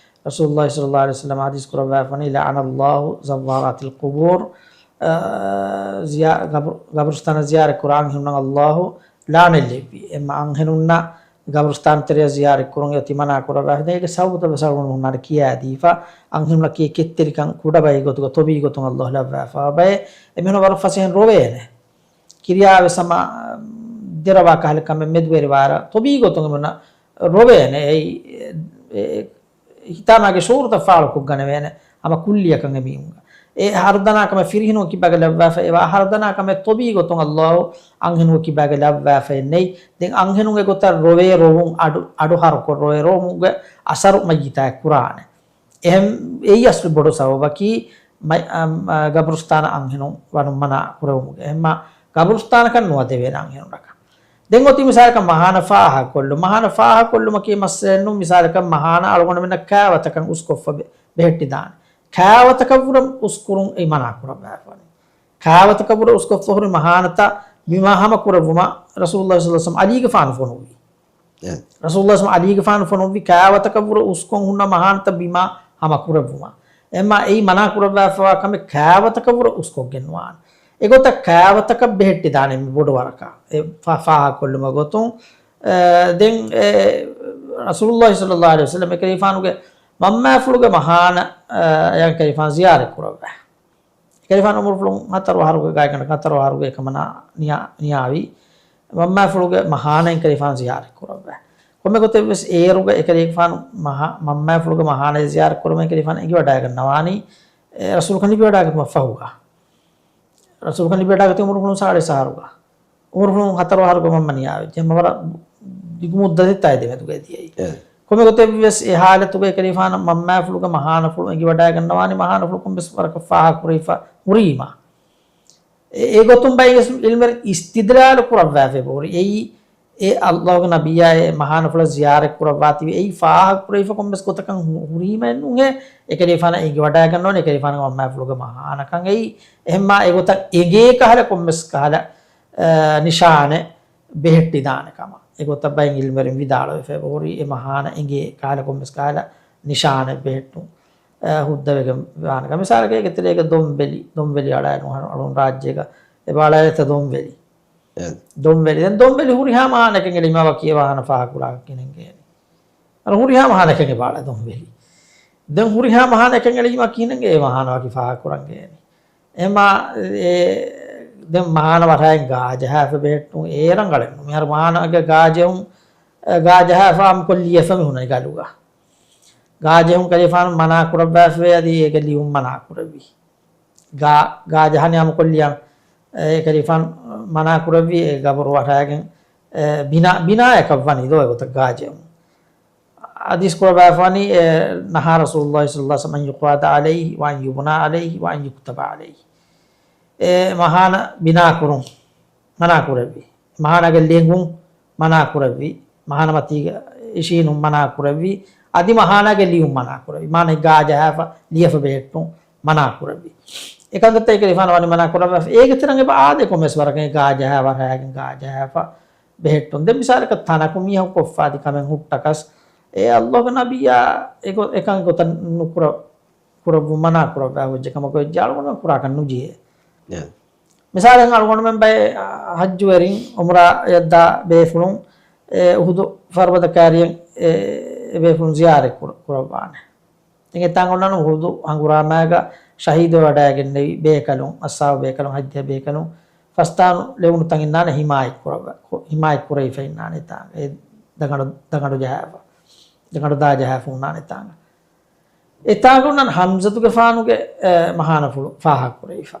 ރަސޫލުﷲ ޞައްލަﷲ ޢަލައިހި ވަސައްލަމަ ޙަދީޘް ކުރައްވާފަވަނީ، "لعن الله زوارات القبور." އާ، ޒިޔާ-، ގަބުރު-، ގަބުރުސްތާނަށް ޒިޔާރަތް ކުރާ އަންހެނުންނަށް ﷲ ލަޢުނަތް ލެއްވި. އެމަ އަންހެނުންނަށް ގަބުރުސްތާން ތެރެއަށް ޒިޔާރަތް ކުރުން އެ ތިމަނާ ކުރައްވާފަ. ދެން އޭގެ ސަބަބުތައް ވެސް އަޅުގަނޑު ހުންނާނެ ކިޔާދީފަ، އަންހެނުންނަކީ ކެތްތެރިކަން ކުޑަ ބައެއް ގޮތުގަ ތޮބީ ގޮތުން ﷲ ލައްވާފަވާ ބައެއް. އެމީހުން ވަރަށް ފަސޭހައިން ރޮވޭނެ. ކިރިޔާ ވެސް ހަމަ ދެރަވާ ކަހަލަ ކަމެއް މެދުވެރިވާރަ ތޮބީ ގޮތުން އެމީހުންނަށް ރޮވޭނެ. އެއީ، އެ، އެ، ހިތާމާގެ ޝުޢޫރުތައް ފާޅުކޮށްގަނެވޭނެ ހަމަ ކުއްލިއަކަށް އެމީހުންގަ. އެ ހަރުދަނާ ކަމެއް ފިރިހެނުން ކިބާގަ ލައްވާފަ އެވާ ހަރުދަނާ ކަމެއް ތޮބީ ގޮތުން ﷲ އަންހެނުން ކިބާގަ ލައްވާފައެއް ނެތް. ދެން އަންހެނުން އެގޮތަށް ރޮވޭ ރޮވުން އަޑު، އަޑު ހަރުކޮށް ރޮވޭ ރޮވުމުގެ އަސަރު މައްޔިތާއަށް ކުރާނެ. އެހެން އެއީ އަސްލު ބޮޑު ސަބަބަކީ މައި-، އަ، އަ، ގަބުރުސްތާނަށް އަންހެނުން ވަނުން މަނާ ކުރެވުމުގެ. އެހެންމާ ގަބުރުސްތާނަކަށް ނުވަދެވޭނެ އަންހެނުންނަކަށް. ދެން އޮތީ މިސާލަކަށް މަހާނަ ފާހަގަކޮށްލު-، މަހާނަ ފާހަގަކޮށްލުމަކީ މައްސަލައެއްނު. މިސާލަކަށް މަހާނަ އަޅުގަނޑުމެންނަށް ކާވަތަކަށް އުސްކޮށްފަ ބެ-، ބެހެއްޓިދާނެ. ކާވަތަކަށްވުރެ އުސްކުރުން އެއީ މަނާ ކުރައްވާފަވަނީ. ކާވަތަކަށްވުރެ އުސްކޮށްފަ ހުރި މަހާނަތައް ބިމާ ހަމަ ކުރެއްވުމަށް ރަސޫލުﷲ ޞައްލަﷲ ޢަލީގެފާނު ފޮނުއްވި. އެ. ރަސޫލުﷲ ޢަލީގެފާނު ފޮނުއްވި ކާވަތަކަށްވުރެ އުސްކޮށް ހުންނަ މަހާނަތައް ބިމާ ހަމަ ކުރެއްވުމަށް. އެމާ އެއީ މަނާ ކުރައްވާފަވާ ކަމެއް ކާވަތަކަށްވުރެ އުސްކޮށްގެން ނުވާނެ. އެގޮތަށް ކާވަތަކަށް ބެހެއްޓިދާނެ މި ބޮޑު ވަރަކަށް. އެ ފާ-، ފާހަގަކޮށްލުމަށް ގޮތުން. އެ، ދެން އެ ރަސޫލުﷲ ޞައްލަﷲ ޢަލައިހި ވަސައްލަމަ އެކަލޭގެފާނުގެ މަންމާފުޅުގެ މަހާނަ، އެ، އެކަލޭގެފާނު ޒިޔާރަތް ކުރައްވާ. އެކަލޭގެފާނު އުމުރުފުޅުން ހަތަރު އަހަރުގެ ގާތްގަނޑަކަށް ހަތަރު އަހަރުގެ އެކަމަނާ ނިޔާ-، ނިޔާވި. މަންމާފުޅުގެ މަހާނައިން އެކަލޭގެފާނު ޒިޔާރަތް ކުރައްވާ. ކޮންމެ ގޮތެއްވެސް އޭރުގަ އެކަލޭގެފާނު މަހާ-، މަންމާފުޅުގެ މަހާނައަށް ޒިޔާރަތް ކުރުމަށް އެކަލޭގެފާނު އެނގިވަޑައިގަންނަވާނީ، އެ، ރަސޫލުކަން ލިބިވަޑައިގަތުމަށް ފަހުގަ. ރަސޫލުކަން ލިބިވަޑައިގަތީ އުމުރުފުޅުން ސާޅީސް އަހަރުގަ. އުމުރުފުޅުން ހަތަރު އަހަރުގަ މަންމަ ނިޔާވެއްޖެ. ހަމަ ވަރަށް ދިގު މުއްދަތެއް ތާއީ ދެމެދުގައި ދިޔައީ. އެ. ކޮންމެ ގޮތެއްވެސް އެ ހާލަތުގައި އެކަލޭގެފާނަށް މަންމާފުޅުގެ މަހާނަފުޅު އެނގިވަޑައިގަންނަވާނީ މަހާނަފުޅު ކޮންމެސް ވަރަކަށް ފާހަގަކުރެވިފަ ހުރީމަ. އެ، އެގޮތުން ބައެއް އިލްމުވެރިން އިސްތިދްލާލު ކުރައްވާފައި ހުރި. އެއީ އެ ﷲގެ ނަބިއްޔާ އެ މަހާނަފުޅަށް ޒިޔާރަތް ކުރައްވާތީވެ އެއީ ފާހަގަކުރެވިފަ ކޮންމެސް ގޮތަކަށް ހު-، ހުރީމައެއްނޫންހޭ. އެކަލޭގެފާނަށް އެނގިވަޑައިގަންނަވާނެ އެކަލޭގެފާނުގެ މަންމާފުޅުގެ މަހާނަކަން އެއީ. އެހެންމާ އެގޮތަށް އެނގޭ ކަހަލަ ކޮންމެސް ކަހަލަ، އަ، ނިޝާނެއް ބެހެއްޓިދާނެ ކަމަށް. އެގޮތަށް ބައެއް އިލްމުވެރިން ވިދާޅުވެފައި ހުރީ އެ މަހާނަ އެނގޭ ކަހަލަ ކޮންމެސް ކަހަލަ ނިޝާނެއް ބެހެއްޓުން، އަ، ހުއްދަވެގެން ވާނެ ކަމަށް. މިސާލަކަށް އޭގެ ތެރޭގަ ދޮންވެލި، ދޮންވެލި އަޅާލުން އަޅު-، އަޅުން ރާއްޖޭގަ އެބަ އަޅާލެއްތަ ދޮންވެލި. އެ. ދޮންވެލި. ދެން ދޮންވެލި ހުރިހާ މަހާނައަކަށް އެޅީމާ ވަކި އެ މަހާނަ ފާހަގަކުރާކަށް ކިހިނެއް އެނގޭނެ؟ އަރަ ހުރިހާ މަހާނައަކަށް އެބަ އަޅާ ދޮންވެލި. ދެން ހުރިހާ މަހާނައަކަށް އެޅީމާ ކިހިނެއް އެ މަހާނަ ވަކި ފާހަގަކުރަން އެނގޭނެ؟ އެމާ، އެ، ދެން މަހާނަ ވަށާއިން ގާ ޖަހާފަ ބެހެއްޓުން އޭ ރަނގަޅެއްނު. މިހާރު މަހާނަގެ ގާ ޖެހުން، އެ، ގާ ޖަހާފަ އާއްމުކޮށް ލިޔެފަ މި ހުންނަނީ ގަލުގަ. ގާ ޖެހުން އެކަލޭގެފާނު މަނާ ކުރައްވާފަވޭ، އަދި އޭގެ ލިޔުން މަނާ ކުރެއްވި. ގާ، ގާ ޖަހަނީ އާއްމުކޮށް ލިޔަން، އެކަލޭގެފާނު މަނާ ކުރެއްވި އެ ގަބުރު ވަށާގެން، އެ، ބިނާ، ބިނާއަކަށް ވަނީ ދޯ އެގޮތަށް ގާ ޖެހުން. ޙަދީޘް ކުރައްވާފަވަނީ، އެ، نهى رسول الله صلى الله عليه وسلم أن يقعد عليه وأن يبنى عليه وأن يكتب عليه. އެ މަހާނަ ބިނާ ކުރުން މަނާ ކުރެއްވި. މަހާނާގެ ލެނގުން މަނާ ކުރެއްވި. މަހާނަ މަތީގަ އިށީނުން މަނާ ކުރެއްވި. އަދި މަހާނާގެ ލިޔުން މަނާ ކުރެއްވި. މާނަ ގާ ޖަހާފަ ލިޔެފަ ބެހެއްޓުން މަނާ ކުރެއްވި. އެކަންތައްތައް އެކަލޭގެފާނު ވަނީ މަނާ ކުރައްވާފަ. އޭގެ ތެރެއިން އެބަ އާދޭ ކޮންމެސް ވަރަކަށް ގާ ޖަހާ ވަށާގެން ގާ ޖަހާފަ ބެހެއްޓުން. ދެން މިސާލަކަށް ތަނަކު މީހަކު ކޮށްފަ އަދި ކަމެއް ހުއްޓަކަސް، އެ ﷲގެ ނަބިއްޔާ އެގޮ-، އެކަން ގޮތަށް ނުކުރަ-، ކުރައްވުން މަނާ ކުރައްވާ ހުއްޖެ ކަމަކު ވެއްޖެ އަޅުގަނޑުމެން ކުރާކަށް ނުޖެހޭ. އެ. މިސާލެއް އަޅުގަނޑުމެން ބައެއް، އަ، ޙައްޖުވެރިން ޢުމްރާއަށް ދާ ބޭފުޅުން އެ އުޙުދު ފަރުބަދަ ކާރިއަށް އެ، އެ ބޭފުޅުން ޒިޔާރަތް ކުރ-، ކުރައްވާނެ. ދެން އެތާނގަ އޮންނާނެ އުޙުދު ހަނގުރާމާގަ ޝަހީދުވެވަޑައިގެންނެވި ބޭކަލުން، އަޞްޙާބު ބޭކަލުން، ހައްދިޔާ ބޭކަލުން ފަސްތާނު ލެވުނު ތަން އިންނާނެ ހިމާޔަތް ކުރައްވަ-، ކު-، ހިމާޔަތް ކުރެވިފަ އިންނާނެ އެތާނގަ. އެ ދަގަނޑު، ދަގަނޑު ޖަހާފަ. ދަގަނޑު ދާ ޖަހާފަ އޮންނާނެ އެތާނގަ. އެތާނގަ އޮންނާނެ ޙަމްޒަތުގެފާނުގެ، އެ، މަހާނަފުޅު ފާހަގަކުރެވިފަ.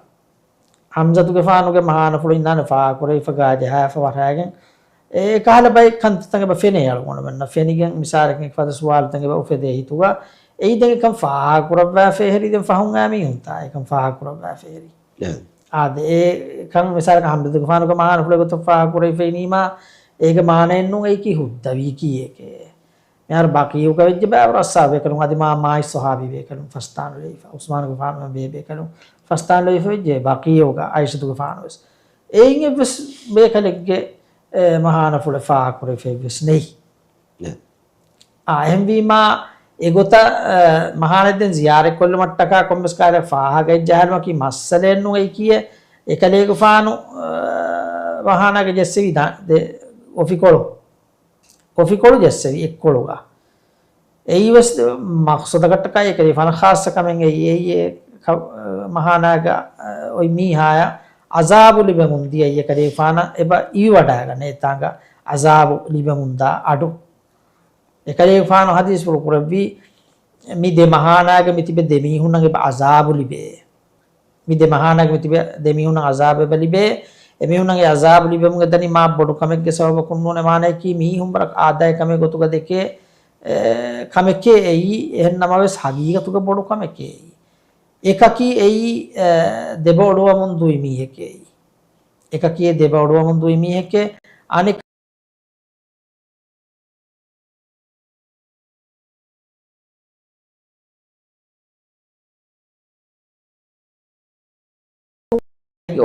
ޙަމްޒަތުގެފާނުގެ މަހާނަފުޅު އިންނާނެ ފާހަގަކުރެވިފަ ގާ ޖަހާފަ ވަށާގެން. އެ ކަހަލަ ބައެއް ކަންތައްތައް އެބަ ފެނޭ އަޅުގަނޑުމެންނަށް. ފެނިގެން މިސާލަކަށް އެކި ފަދަ ސުވާލުތައް އެބަ އުފެދޭ ހިތުގަ. އެއީ ދެން އެކަން ފާހަގަކުރައްވާފަ އެހެރީ ދެން ފަހުން އާ މީހުންތާ އެކަން ފާހަގަކުރައްވާފަ އެހެރީ. އެ. އާދެ، އެކަން މިސާލަކަށް ޙަމްޒަތުގެފާނުގެ މަހާނަފުޅު އެގޮތަށް ފާހަގަކުރެވިފައިނީމާ، އޭގެ މާނައެއް ނޫން އެއީކީ ހުއްދަވީކީއެކޭ. މިހާރު ބަޤީޢުގަ ވެއްޖެ ބައިވަރު އަޞްޙާބު ބޭކަލުން އަދި މާ މާތް ޞަޙާބީ ބޭކަލުން ފަސްތާނު ލެވިފަ. ޢުސްމާނުގެފާނު ބޭބޭކަލުން ފަސްތާނު ލެވިފަ ވެއްޖެ ބަޤީޢުގަ ޢާއިޝަތުގެފާނު ވެސް. އެއިން އެއްވެސް ބޭކަލެއްގެ، އެ، މަހާނަފުޅެއް ފާހަގަކުރެވިފައެއް ވެސް ނެތް. އާ، އެހެންވީމާ، އެގޮތަށް، އަ، މަހާނަ ދެން ޒިޔާރަތް ކޮށްލުމަށްޓަކާ ކޮންމެސް ކަހަލަ ފާހަގައެއް ޖަހާލުމަކީ މައްސަލައެއް ނޫން އެއީކީއެއް. އެކަލޭގެފާނު، އަ، މަހާނާގެ ޖެއްސެވި ދާ-، ދެ-، އޮފިކޮޅު، އޮފިކޮޅު ޖެއްސެވި އެއްކޮޅުގަ. އެއީވެސް މަޤްޞަދަކަށްޓަކާ އެކަލޭގެފާނަށް ޚާއްޞަ ކަމެއް އެއީ، އެއީ އެ ކަ-، މަހާނާގަ، އަ، އޮތް މީހާޔަށް ޢަޒާބު ލިބެމުން ދިޔައީ އެކަލޭގެފާނަށް އެބަ އިވިވަޑައިގަންނަ އެތާނގަ ޢަޒާބު ލިބެމުން ދާ އަޑު. އެކަލޭގެފާނު ޙަދީޘްފުޅު ކުރެއްވީ، މި ދެ މަހާނާގަ މި ތިބެ ދެ މީހުންނަށް އެބަ ޢަޒާބު ލިބޭ. މި ދެ މަހާނާގަ މި ތިބެ ދެ މީހުންނަށް ޢަޒާބު އެބަ ލިބޭ. އެ މީހުންނަށް އެ ޢަޒާބު ލިބެމުން އެދަނީ މާ ބޮޑު ކަމެއްގެ ސަބަބަކުން ނޫނޭ. މާނަޔަކީ މީހުން ވަރަށް އާދައި ކަމެއް ގޮތުގަ ދެކޭ، އެ، ކަމެކޭ އެއީ. އެހެން ނަމަވެސް ޙަޤީޤަތުގަ ބޮޑު ކަމެކޭ އެއީ. އެކަކީ އެއީ، އެ، ދެބައޮޑުވަމުން ދުއި މީހެކޭ އެއީ. އެކަކީ އެ ދެބައޮޑުވަމުން ދުއި މީހެކޭ. އަނެކަ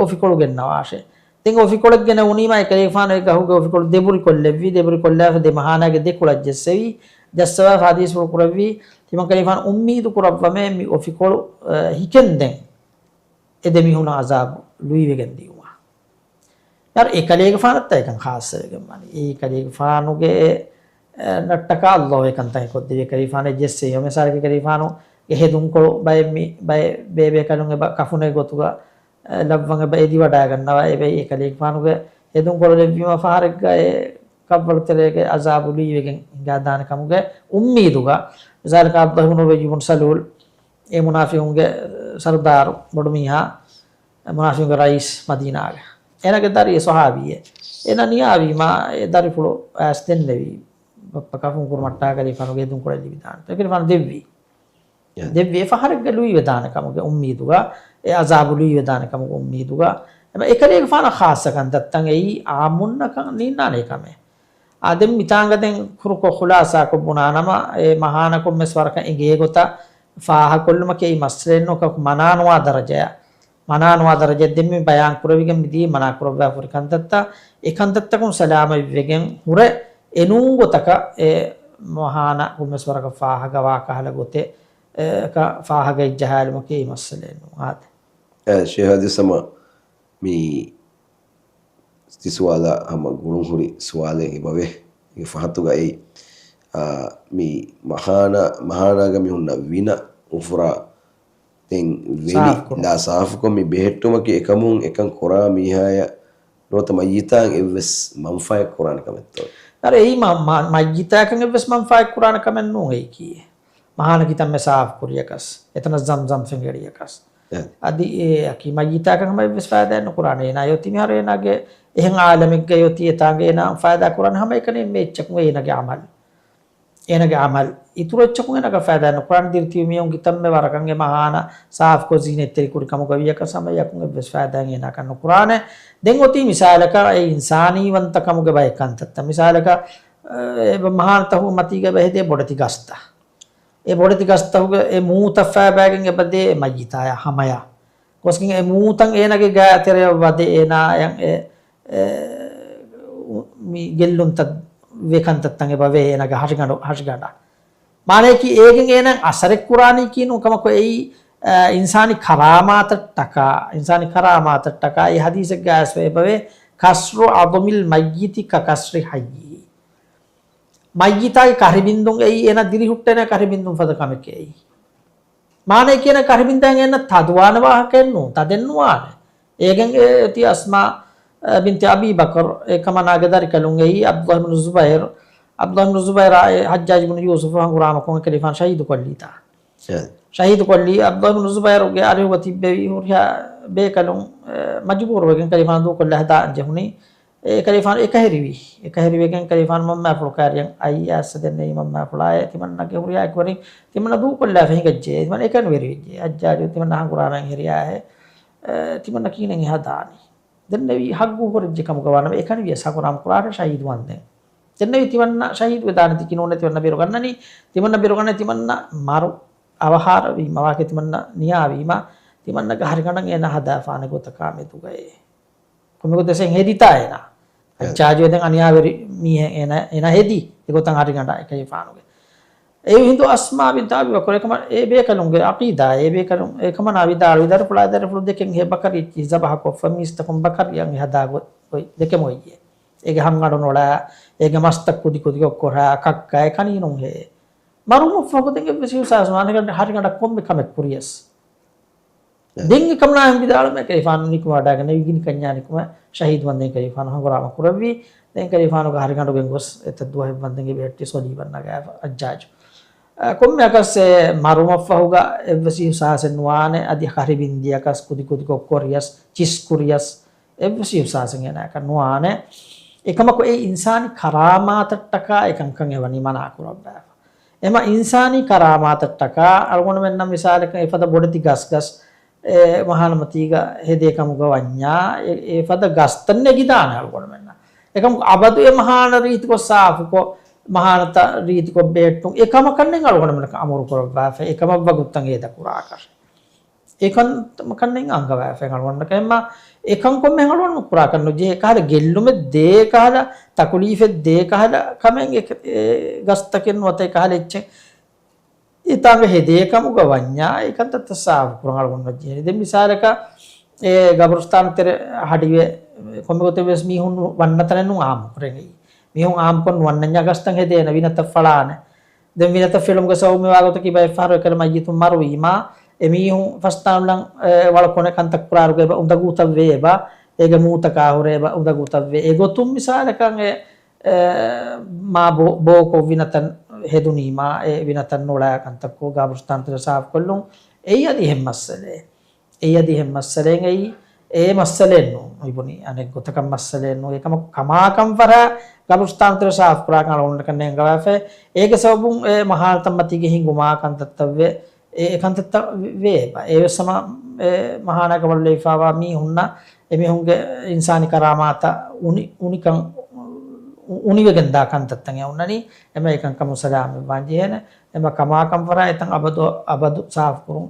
އޮފިކޮޅު ގެންނަވާށޭ. ދެން އޮފިކޮޅެއް ގެނެވުނީމާ އެކަލޭގެފާނު އެ ގަހުގެ އޮފިކޮޅު ދެބުރިކޮށްލެއްވީ، ދެބުރިކޮށްލާފަ ދެ މަހާނާގެ ދެ ކުޅަ ޖެއްސެވީ، ޖައްސަވާފަ ޙަދީޘްފުޅު ކުރެއްވީ، ތިމަން ކަލޭގެފާނު އުއްމީދު ކުރައްވަމޭ މި އޮފިކޮޅު، އަ، ހިކެންދެން އެ ދެ މީހުންނަށް ޢަޒާބު ލުއިވެގެން ދިޔުމާ. އަރ އެކަލޭގެފާނަށްތާ އެކަން ޚާއްޞަވެގެން ވަނީ. އެ ކަލޭގެފާނުގެ، އެ، ނަށްޓަކާ ﷲ އެކަންތައް ކޮށްދެވި. އެކަލޭގެފާނު ޖެއްސެވި. މިސާލަކަށް އެކަލޭގެފާނުގެ ހެދުންކޮޅު ބައެއް މި، ބައެއް ބޭބޭކަލުން އެބަ ކަފުނެއް ގޮތުގަ، އެ، ލައްވަން އެބަ އެދިވަޑައިގަންނަވާ. އެބައި އެކަލޭގެފާނުގެ ހެދުންކޮޅު ލެއްވީމަ ފަހަރެއްގަ އެ ކަށްވަޅު ތެރޭގެ ޢަޒާބު ލުއިވެގެން ހިނގާދާނެ ކަމުގެ އުއްމީދުގަ. މިސާލަކަށް ޢަބްދުﷲ ބިން އުބައްޔު ބިން ސަލޫލް، އެ މުނާފިޤުންގެ ސަރުދާރު، ބޮޑު މީހާ، މުނާފިޤުންގެ ރައީސް މަދީނާގެ. އޭނާގެ ދަރި އެ ޞަޙާބީއެއް. އޭނާ ނިޔާވީމާ އެ ދަރިފުޅު އައިސް ދެންނެވީ. ބައްޕަ ކަފުން ކުރުމަށްޓާ ކަލޭގެފާނުގެ ހެދުންކޮޅެއް ލިބިދާނެ. އެކަލޭގެފާނު ދެއްވީ. ޔާ. ދެއްވީ އެ ފަހަރެއްގަ ލުއިވެދާނެ ކަމުގެ އުއްމީދުގަ، އެ ޢަޒާބު ލުއިވެދާނެ ކަމުގެ އުއްމީދުގަ. އެމަ އެކަލޭގެފާނަށް ޚާއްޞަ ކަންތައްތައް އެއީ ޢާއްމުންނަކަށް ނީންނާނެ ކަމެއް. އާ، ދެން މިތާނގަ ދެން ކުރުކޮށް ޚުލާޞާކޮށް ބުނާނަމަ، އެ މަހާނަކުން ވެސް ވަރަކަށް އެނގޭ ގޮތަށް ފާހަގަކޮށްލުމަކީ އެއީ މައްސަލައެއް ނޫން، މަނާނުވާ ދަރަޖަޔަށް. މަނާނުވާ ދަރަޖައަށް ދެން މި ބަޔާން ކުރެވިގެން މިދީ މަނާ ކުރައްވާފަ ހުރި ކަންތައްތައް، އެ ކަންތައްތަކުން ސަލާމަތްވެގެން ހުރެ، އެނޫން ގޮތަކަށް އެ މަހާނަ ކޮންމެސް ވަރަކަށް ފާހަގަވާ ކަހަލަ ގޮތެއް، އެ، ކަ-، ފާހަގައެއް ޖަހާލުމަކީ އެއީ މައްސަލައެއް ނޫން. އާދެ. އެ، ޝޭޚް ހަދީސް ހަމަ މި ތި ސުވާލާ ހަމަ ގުޅުން ހުރި ސުވާލެއް އެބަވޭ. އެ ފަހަތުގައި، އާ، މި މަހާނާ، މަހާނާގަ މި ހުންނަ ވިނަ އުފުރާ ދެން ވެލި ސާފުކުރުން. ދާ ސާފުކޮށް މި ބެހެއްޓުމަކީ އެކަމުން އެކަން ކުރާ މީހާޔަށް ނުވަތަ މައްޔިތާއަށް އެއްވެސް މަންފާއެއް ކުރާނެ ކަމެއްތޯ؟ އަރަ އެއީ މަ-، މަ-، މައްޔިތާކަން އެއްވެސް މަންފާއެއް ކުރާނެ ކަމެއް ނޫން އެއީކީ. މަހާނަކީ ތަންމެ ސާފު ކުރިޔަކަސް، އެތަނަށް ޒަމްޒަމް ފެނގެޅިޔަކަސް. އެ. އަދި އެއަކީ މައްޔިތާކަން ހަމަ އެއްވެސް ފައިދާއެއް ނުކުރާނެ. އޭނާ އޮތީ މިހާރު އޭނާގެ އެހެން އާލަމެއްގަ އޮތީ އެތާނގެ އޭނާ ފައިދާ ކުރާނެ ހަމަ އެކަނި އެންމެ އެއްޗަކުން އޭނާގެ އަމަލް. އޭނާގެ އަމަލް. އިތުރު އެއްޗަކުން އޭނާގެ ފައިދާ ނުކުރާނެ. ދިރިތިބި މީހުން ކިތަންމެ ވަރަކަށް އެ މަހާނަ ސާފުކޮށް ޒީނަތްތެރި ކުރި ކަމުގަ ވިޔަކަސް ހަމަ އެއަކުން އެއްވެސް ފައިދާއެއް އޭނާކަށް ނުކުރާނެ. ދެން އޮތީ މިސާލަކަށް އެ އިންސާނީވަންތަ ކަމުގެ ބައެއް ކަންތައްތައް. މިސާލަކަށް، އެ، އެ މަހާނަތަހު މަތީގަ އެބަ ހެދޭ ބޮޑެތި ގަސްތައް. އެ ބޮޑެތި ގަސްތަހުގެ އެ މޫތައް ފައިބައިގެން އެބަދޭ އެ މައްޔިތާޔާ ހަމަޔަށް. ގޮސްގެން އެ މޫތައް އޭނާގެ ގާތެރެއަށް ވަދެ އޭނާޔަށް އެ، އެ، މި ގެއްލުންތައް ވެ ކަންތައްތައް އެބަ ވޭ އޭނާގެ ހަށިގަނޑު، ހަށިގަނޑަށް. މާނަޔަކީ އޭގެން އޭނާ އަސަރެއް ކުރާނީކީ ނޫން ކަމަކު އެއީ، އަ، އިންސާނީ ކަރާމާތަށްޓަކާ، އިންސާނީ ކަރާމާތަށްޓަކާ އެ ހަދީސެއްގަ އައިސްފަ އެބަވޭ، كسر عظم الميت ككسر حيه. މައްޔިތާގެ ކަށިބިންދުން އެއީ އޭނާ ދިރިހުއްޓޭނެ ކަށިބިންދުން ފަދަ ކަމެކޭ އެއީ. މާނައަކީ އޭނާ ކަށިބިންދާ އޭނާ ތަދުވާނެ ވާހަކައެއް ނޫން، ތަދެއް ނުވާނެ. އޭގެން އެ އޮތީ އަސްމާ، އަ، ބިންތި އަބީ ބަކަރު، އެ ކަމަނާގެ ދަރިކަލުން އެއީ ޢަބްދުﷲ ބިން ޒުބައިރު، ޢަބްދުﷲ ބިން ޒުބައިރާ އެ ޙައްޖާޖް ބިން ޔޫސުފު ހަނގުރާމަކޮށް ކަލިފާނު ޝަހީދު ކޮށްލީތާ. އެ. ޝަހީދު ކޮށްލީ ޢަބްދުﷲ ބިން ޒުބައިރުގެ އަރިހުގަ ތިއްބެވި ހުރިހާ ބޭކަލުން، އެ، މަޖުބޫރުވެގެން ކަލިފާނު ދޫކޮށްލާ ހަދާން ޖެހުނީ. އެ ކަލިފާނު އެކަހެރިވި، އެކަހެރިވެގެން ކަލިފާނު މަންމާފުޅު ކާރިޔަށް އައީ އައިސް ދެންނެވި މަންމާފުޅާއެ ތިމަންނަގެ ހުރިހާ އެކުވެރިން ތިމަންނަ ދޫކޮށްލާފަ ހިނގައްޖެ. ތިމަން އެކަނިވެރިވެއްޖެ. ޙައްޖާޖު ތިމަންނަ ހަނގުރާމައިން ހެރިޔާހެ، އެ، ތިމަންނަ ކިހިނެއް ހަދާނީ؟ ދެންނެވި ޙައްޤު ހުރެއްޖެ ކަމުގަ ވާނަމަ އެކަނިވިޔަސް ހަނގުރާމަ ކުރާށޭ ޝަހީދުވަންދެން. ދެންނެވި ތިމަންނަ ޝަހީދުވެދާނެތީކީ ނޫނޭ ތިމަންނަ ބިރުގަންނަނީ، ތިމަންނަ ބިރުގަންނަނީ ތިމަންނަ މަރު އަވަހާރަވީމަ ވާކި ތިމަންނަ ނިޔާވީމަ، ތިމަންނަގެ ހަށިގަނޑަށް އޭނާ ހަދާފާނެ ގޮތަކާ މެދުގައޭ. ކޮންމެ ގޮތެއްސެން ހެދިތާ އޭނާ. އެ. ޙައްޖާޖު ދެން އަނިޔާވެރި މީހެއް އޭނާ، އޭނާ ހެދީ. އެގޮތަށް ހަށިގަނޑާ އެކަލިފާނުގެ. އެހިނދު އަސްމާ ބިންތު އަބީ ބަކުރު އެކަމަ-، އެ ބޭކަލުންގެ ޢަޤީދާ، އެ ބޭކަލުން، އެކަމަނާ ވިދާޅުވި ދަރިފުޅާ ދަރިފުޅު ދެކެން ހެ ބަކަރިއެއްޗި ޒަބަޙަކޮށްފަ މީސްތަކުން ބަކަރިއަށް އެ ހަދާ ގޮތް އޮތް ދެކެމު އޮތްޔޭ. އޭގެ ހަންގަނޑު ނޮޅާ، އޭގެ މަސްތައް ކުދިކުދިކޮށް ކޮށް ކައްކާ އެ ކަނީނުން ހޭ. މަރުވުމަށްފަހު ދެން އެއްވެސް އިހުސާސް ނުވާނެ ހަށިގަނޑަށް ކޮންމެ ކަމެއް ކުރިޔަސް. އެ. ދެން އެކަމަނާ ވިދާޅުވީމަ ކަލިފާނު ނިކުމެވަޑައިގެންނެވި ގިނި ކަންޏާ ނިކުމެ ޝަހީދުވަންދެން ކަލިފާނު ހަނގުރާމަ ކުރެއްވީ. ދެން ކަލިފާނުގެ ހަށިގަނޑުގެން ގޮސް އެތައް ދުވަހެއް ވަންދެން އެބަހެއްޓި ޞަލީބަށް ނަގާފަ ޙައްޖާޖު. އަ، ކޮންމެއަކަސް އެ މަރުވުމަށްފަހުގަ އެއްވެސް އިހުސާސެއް ނުވާނެ އަދި ކަށި ބިންދިޔަކަސް ކުދިކުދިކޮށް ކޮށް ކުރިޔަސް، ޗިސް ކުރިޔަސް އެއްވެސް އިހުސާސެއް އޭނާއަކަށް ނުވާނެ. އެކަމަކު އެ އިންސާނީ ކަރާމާތަށްޓަކާ އެކަންކަން އެވަނީ މަނާ ކުރައްވާފަ. އެމަ އިންސާނީ ކަރާމާތަށްޓަކާ އަޅުގަނޑުމެންނަށް މިސާލަކަށް އެފަދަ ބޮޑެތި ގަސްގަސް އެ މަހާނަ މަތީގަ ހެދޭ ކަމުގަ ވަންޏާ، އެ، އެފަދަ ގަސްތައް ނެގިދާނެ އަޅުގަނޑުމެންނަށް. އެކަމަކު އަބަދު އެ މަހާނަ ރީތިކޮށް ސާފުކޮށް، މަހާނަތައް ރީތިކޮށް ބެހެއްޓުން އެކަމަކަށްނެއް އަޅުގަނޑުމެންނަކަށް އަމުރު ކުރައްވާފަ، އެކަމަށް ވަގުތުތައް ހޭދަ ކުރާކަށް. އެކަން ކަންނެއް އަންގަވާފަ އަޅުގަނޑަކަށް އެމަ އެކަން ކޮންމެ އަޅުގަނޑު ކުރާކަށް ނުޖެހޭ. ކަހަލަ ގެއްލުމެއް ދޭ ކަހަލަ، ތަކުލީފެއް ދޭ ކަހަލަ ކަމެއް އެ، އެ ގަސްތަކެއް ނުވަތަ އެ ކަހަލަ އެއްޗެއް އެތާނގަ ހެދޭ ކަމުގަ ވަންޏާ އެ ކަންތައްތައް ސާފު ކުރަން އަޅުގަނޑު ނުޖެހޭ. ދެން މިސާލަކަށް އެ ގަބުރުސްތާން ތެރެ ހަޑިވެ ކޮންމެ ގޮތެއް ވެސް މީހުން ވަންނަ ތަނެއް ނޫން އާއްމު ކުރަން އެއީ. މީހުން އާއްމުކޮށް ނުވަންނަންޏާ ގަސްތައް ހެދޭނެ ވިނަތައް ފަޅާނެ. ދެން ވިނަތަށް ފެޅުމުގެ ސަބަބުން މިވާގޮތަކީ ބައެއް ފަހަރު އެކަލަ މައްޔިތުން މަރުވީމާ، އެމީހުން ފަސްދާނުލަން، އެ، ވަޅުކޮނެ ކަންތައް ކުރާރުގަ އެބަ އުނދަގޫތައް ވޭ އެބަ، އޭގެ މޫތަކާ ހުރެ އެބަ އުނދަގޫތައް ވޭ. އެގޮތުން މިސާލަކަށް އެ، އެ، މާ ބޯ-، ބޯކޮށް ވިނަތައް ހެދުނީމާ، އެ ވިނަތައް ނުޅާ ކަންތައްކޮށް ގަބުރުސްތާން ތެރެ ސާފުކޮށްލުން އެއީ އަދި އެހެން މައްސަލައެއް. އެއީ އަދި އެހެން މައްސަލައެއް އެއީ، އެ މައްސަލައެއް ނޫން. އިބުނީ އަނެއް ގޮތަކަށް މައްސަލައެއް ނޫން. އެކަމަކު ކަމާކަން ފަރާ ގަބުރުސްތާން ތެރެ ސާފު ކުރާކަށް އަޅުގަނޑަކަށް ނޭނގަވާފައި. އޭގެ ސަބަބުން އެ މަހާނަތައް މަތީގެ ހިނގުމާ ކަންތައްތައް ވެ، އެ، އެ ކަންތައްތައް ވެ އެބަ. އެވެސް ހަމަ އެ މަހާނައަކަށް ވަޅުލެވިފާވާ މީހުންނަށް އެމީހުންގެ އިންސާނީ ކަރާމާތަށް އުނި-، އުނިކަން، އު-، އުނިވެގެންދާ ކަންތައްތައް އެ އޮންނަނީ. އެމަ އެކަންކަމުން ސަލާމަތްވާން ޖެހޭނެ. އެމަ ކަމާކަން ފަރާ އެތަން އަބަދު، އަބަދު ސާފުކުރުން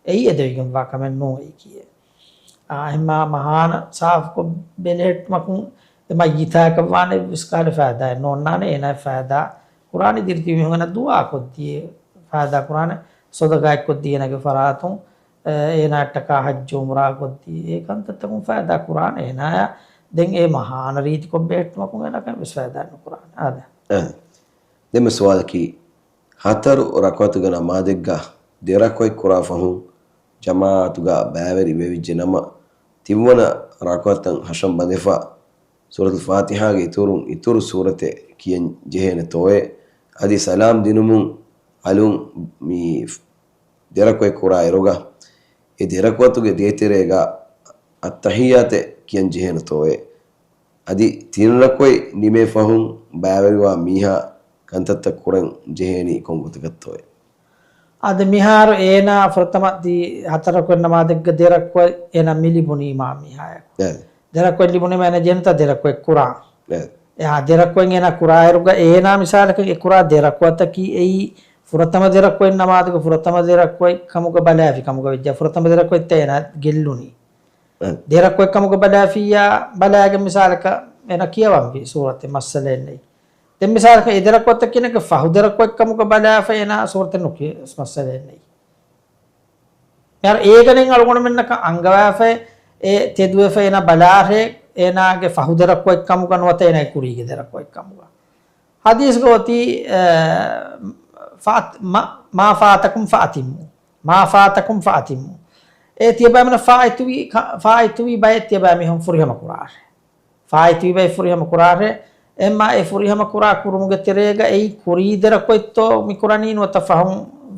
އެއީ އެދެވިގެންވާ ކަމެއް ނޫން އެއީކީއެއް. އާ، އެހެންމާ މަހާނަ ސާފުކޮށް ބެލެހެއްޓުމަކުން އެ މައްޔިތާއަކަށް ވާނެ އެއްވެސް ކަހަލަ ފައިދާއެއް ނޯންނާނެ. އޭނާ ފައިދާ ކުރާނެ ދިރިތިބި މީހުން އޭނާ ދުޢާ ކޮށްދީ، ފައިދާ ކުރާނެ ޞަދަޤާތް ކޮށްދީ އޭނާގެ ފަރާތުން، އޭނާއަށްޓަކާ ޙައްޖު ޢުމްރާ ކޮށްދީ، އެ ކަންތައްތަކުން ފައިދާ ކުރާނެ އޭނާޔާ. ދެން އެ މަހާނަ ރީތިކޮށް ބެހެއްޓުމަކުން އޭނާ ކަން ވެސް ފައިދާ ނުކުރާނެ. އާދެ. އެ. ދެންމެ ސުވާލަކީ، ހަތަރު ރަކުޢަތުގެ ނަމާދެއްގަ ދެ ރަކުޢަތް ކުރާ ފަހުން ޖަމާޢަތުގަ ބައިވެރި ވެވިއްޖެ ނަމަ، ތިންވަނަ ރަކުޢަތަށް ހަށަން ބަނދެފަ، ސޫރަތުލް ފާތިޙާގެ އިތުރުން އިތުރު ސޫރަތެއް ކިޔަން ޖެހޭނެތޯއޭ؟ އަދި ސަލާމް ދިނުމުން އަލުން މި ދެރަކުޢަތް ކުރާއިރުގަ، އެ ދެރަކުޢަތުގެ ދޭތެރޭގަ އައްތަޙިއްޔާތެއް ކިޔަން ޖެހޭނެތޯއޭ؟ އަދި ތިން ރަކުޢަތް ނިމޭ ފަހުން ބައިވެރިވާ މީހާ ކަންތައްތައް ކުރަން ޖެހޭނީ ކޮން ގޮތަކަށްތޯއޭ؟ އާދެ، މިހާރު އޭނާ ފުރަތަމަ ދި-، ހަތަރަކު ނަމާދެއްގަ ދެރަކު އޭނާ މި ލިބުނީ މާ މީހާޔަކު. އެ. ދެރަކު ލިބުނީ މާ އޭނާ ޖެންތަ ދެރަކު ކުރާ. އެ. އެ، އާ، ދެރަކު އޭނާ ކުރާއިރުގަ އޭނާ މިސާލަކަށް އެ ކުރާ ދެރަކުތަކީ އެއީ ފުރަތަމަ ދެރަކު ނަމާދުގެ ފުރަތަމަ ދެރަކު ކަމުގަ ބަލާފި ކަމުގަ ވެއްޖެ. ފުރަތަމަ ދެރަކު އޭނާ ގެއްލުނީ. އެ. ދެރަކު ކަމުގަ ބަލާފިއްޔާ ބަލާގެ މިސާލަކަށް އޭނާ ކިޔަވަންވީ ސޫރަތެއް މައްސަލައެއް ނެތް. ދެން މިސާލަކަށް އެ ދެރަކުތަކީ ފަހު ދެރަކު ކަމުގަ ބަލާފަ އޭނާ ސޫރަތެއް ނުކިޔަ މައްސަލައެއް ނެތް. މިހާރު އޭގަނެން އަޅުގަނޑުމެންނަކަށް އަންގަވާފައި އެ ތެދުވެފަ އޭނާ ބަލާހެ އޭނާގެ ފަހު ދެރަކު ކަމުގަ ނުވަތަ އޭނާގެ ކުރީގެ ދެރަކު ކަމުގަ. ޙަދީޘްގަ އޮތީ، އަ، ފާތް-، މަ-، މާ ފާތަކުމް ފައަތިއްމު. މާ ފާތަކުމް ފައަތިއްމު. އެ ތިޔަބައިމީހުން ފާއިތުވި ކަ-، ފާއިތުވި ބައެއް ތިޔަބައިމީހުން ފުރިހަމަ ކުރާށޭ. ފާއިތުވި ބައެއް ފުރިހަމަ ކުރާށޭ. އެމާ އެ ފުރިހަމަ ކުރާ ކުރުމުގެ ތެރޭގަ އެއީ ކުރީ ދެރަކޮތްތޯ މި ކުރަނީ ނުވަތަ ފަހު،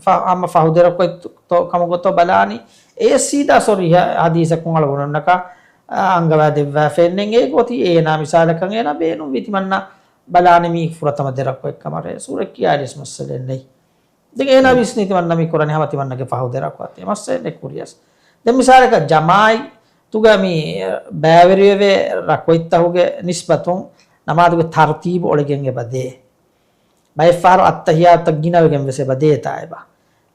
ފަ-، އަމަ ފަހު ދެރަކޮތްތޯ ކަމުގޮތޯ ބަލާނީ. އެ ސީދާ ޞަރީޙަ ޙަދީޘަކުން އަޅުގަނޑުންނަކަށް އަންގަވާ ދެއްވާފައެއްނެތް. އޭގޮތީ އޭނާ މިސާލަކަށް އޭނާ ބޭނުންވީ ތިމަންނަ ބަލާނެ މީ ފުރަތަމަ ދެރަކޮތް ކަމަށޭ. ސޫރަ ކިޔާލިޔަސް މައްސަލައެއް ނެތް. ދެން އޭނާ ވިސްނީ ތިމަންނަ މި ކުރަނީ ހަމަ ތިމަންނަގެ ފަހު ދެރަކުވަތޭ މައްސަލައެއް ކުރިޔަސް. ދެން މިސާލަކަށް ޖަމާޢަތުގަ މި ބައިވެރިވެވޭ ރަކުޢަތްތަހުގެ ނިސްބަތުން ނަމާދުގެ ތަރުތީބު އޮޅިގެން އެބަ ދޭ. ބައެއްފަހަރު އައްތަޙިއްޔާތުތައް ގިނަވެގެން ވެސް އެބަ ދޭތާ އެބަ.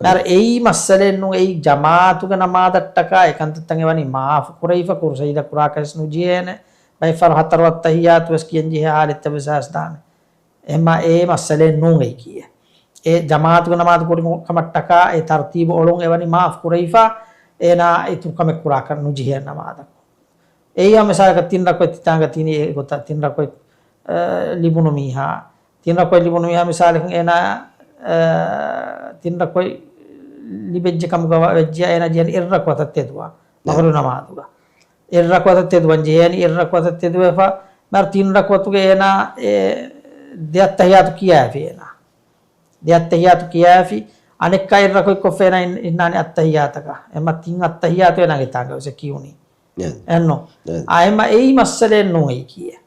މިހާރު އެއީ މައްސަލައެއް ނޫން. އެއީ ޖަމާޢަތުގެ ނަމާދަށްޓަކާ އެކަންތައްތައް އެވަނީ މާފު ކުރެވިފަ ކުރު ސަޖިދަ ކުރާކަށް ނުޖެހޭނެ. ބައެއްފަހަރު ހަތަރު އައްތަޙިއްޔާތު ވެސް ކިޔަން ޖެހޭ ޙާލަތްތައް ވެސް އައިސްދާނެ. އެހެންމާ އެ މައްސަލައެއް ނޫން އެއީކީއެއް. އެ ޖަމާޢަތުގެ ނަމާދު ކުރި ކަމަށްޓަކާ އެ ތަރުތީބު އޮޅުން އެވަނީ މާފު ކުރެވިފަ އޭނާ އިތުރު ކަމެއް ކުރާކަށް ނުޖެހޭ ނަމާދަކު. އެއީ މިސާލަކަށް ތިން ރަކުޢަތް ތިތާނގަ ތިނީ އެ ގޮތަށް ތިން ރަކުޢަތް، އަ، ލިބުނު މީހާ، ތިން ރަކުޢަތް ލިބުނު މީހާ މިސާލަކަށް އޭނާ، އަ، ތިން ރަކުޢަތް ލިބެއްޖެ ކަމުގަ ވަ-، ވެއްޖެ އޭނާ ޖެހޭނީ އެއް ރަކުޢަތަށް ތެދުވާ. މަޣްރިބު ނަމާދުގަ. އެއް ރަކުޢަތަށް ތެދުވަން ޖެހޭނީ، އެއް ރަކުޢަތަށް ތެދުވެފަ، މިހާރު ތިން ރަކުޢަތުގެ އޭނާ އެ ދެ އައްތަޙިއްޔާތު ކިޔާފި އޭނާ. ދެ އައްތަޙިއްޔާތު ކިޔާފި، އަނެއްކާ އެއް ރަކުޢަތް ކޮށްފަ އޭނާ އިން-، އިންނާނެ އައްތަޙިއްޔާތަކަށް. އެމަ ތިން އައްތަޙިއްޔާތު އެނާގެ ތާނގަ ވެސް ކިޔުނީ. އެއް. އެއްނު. އެއް. އާ، އެމަ އެއީ މައްސަލައެއް ނޫން އެއީކީއެއް.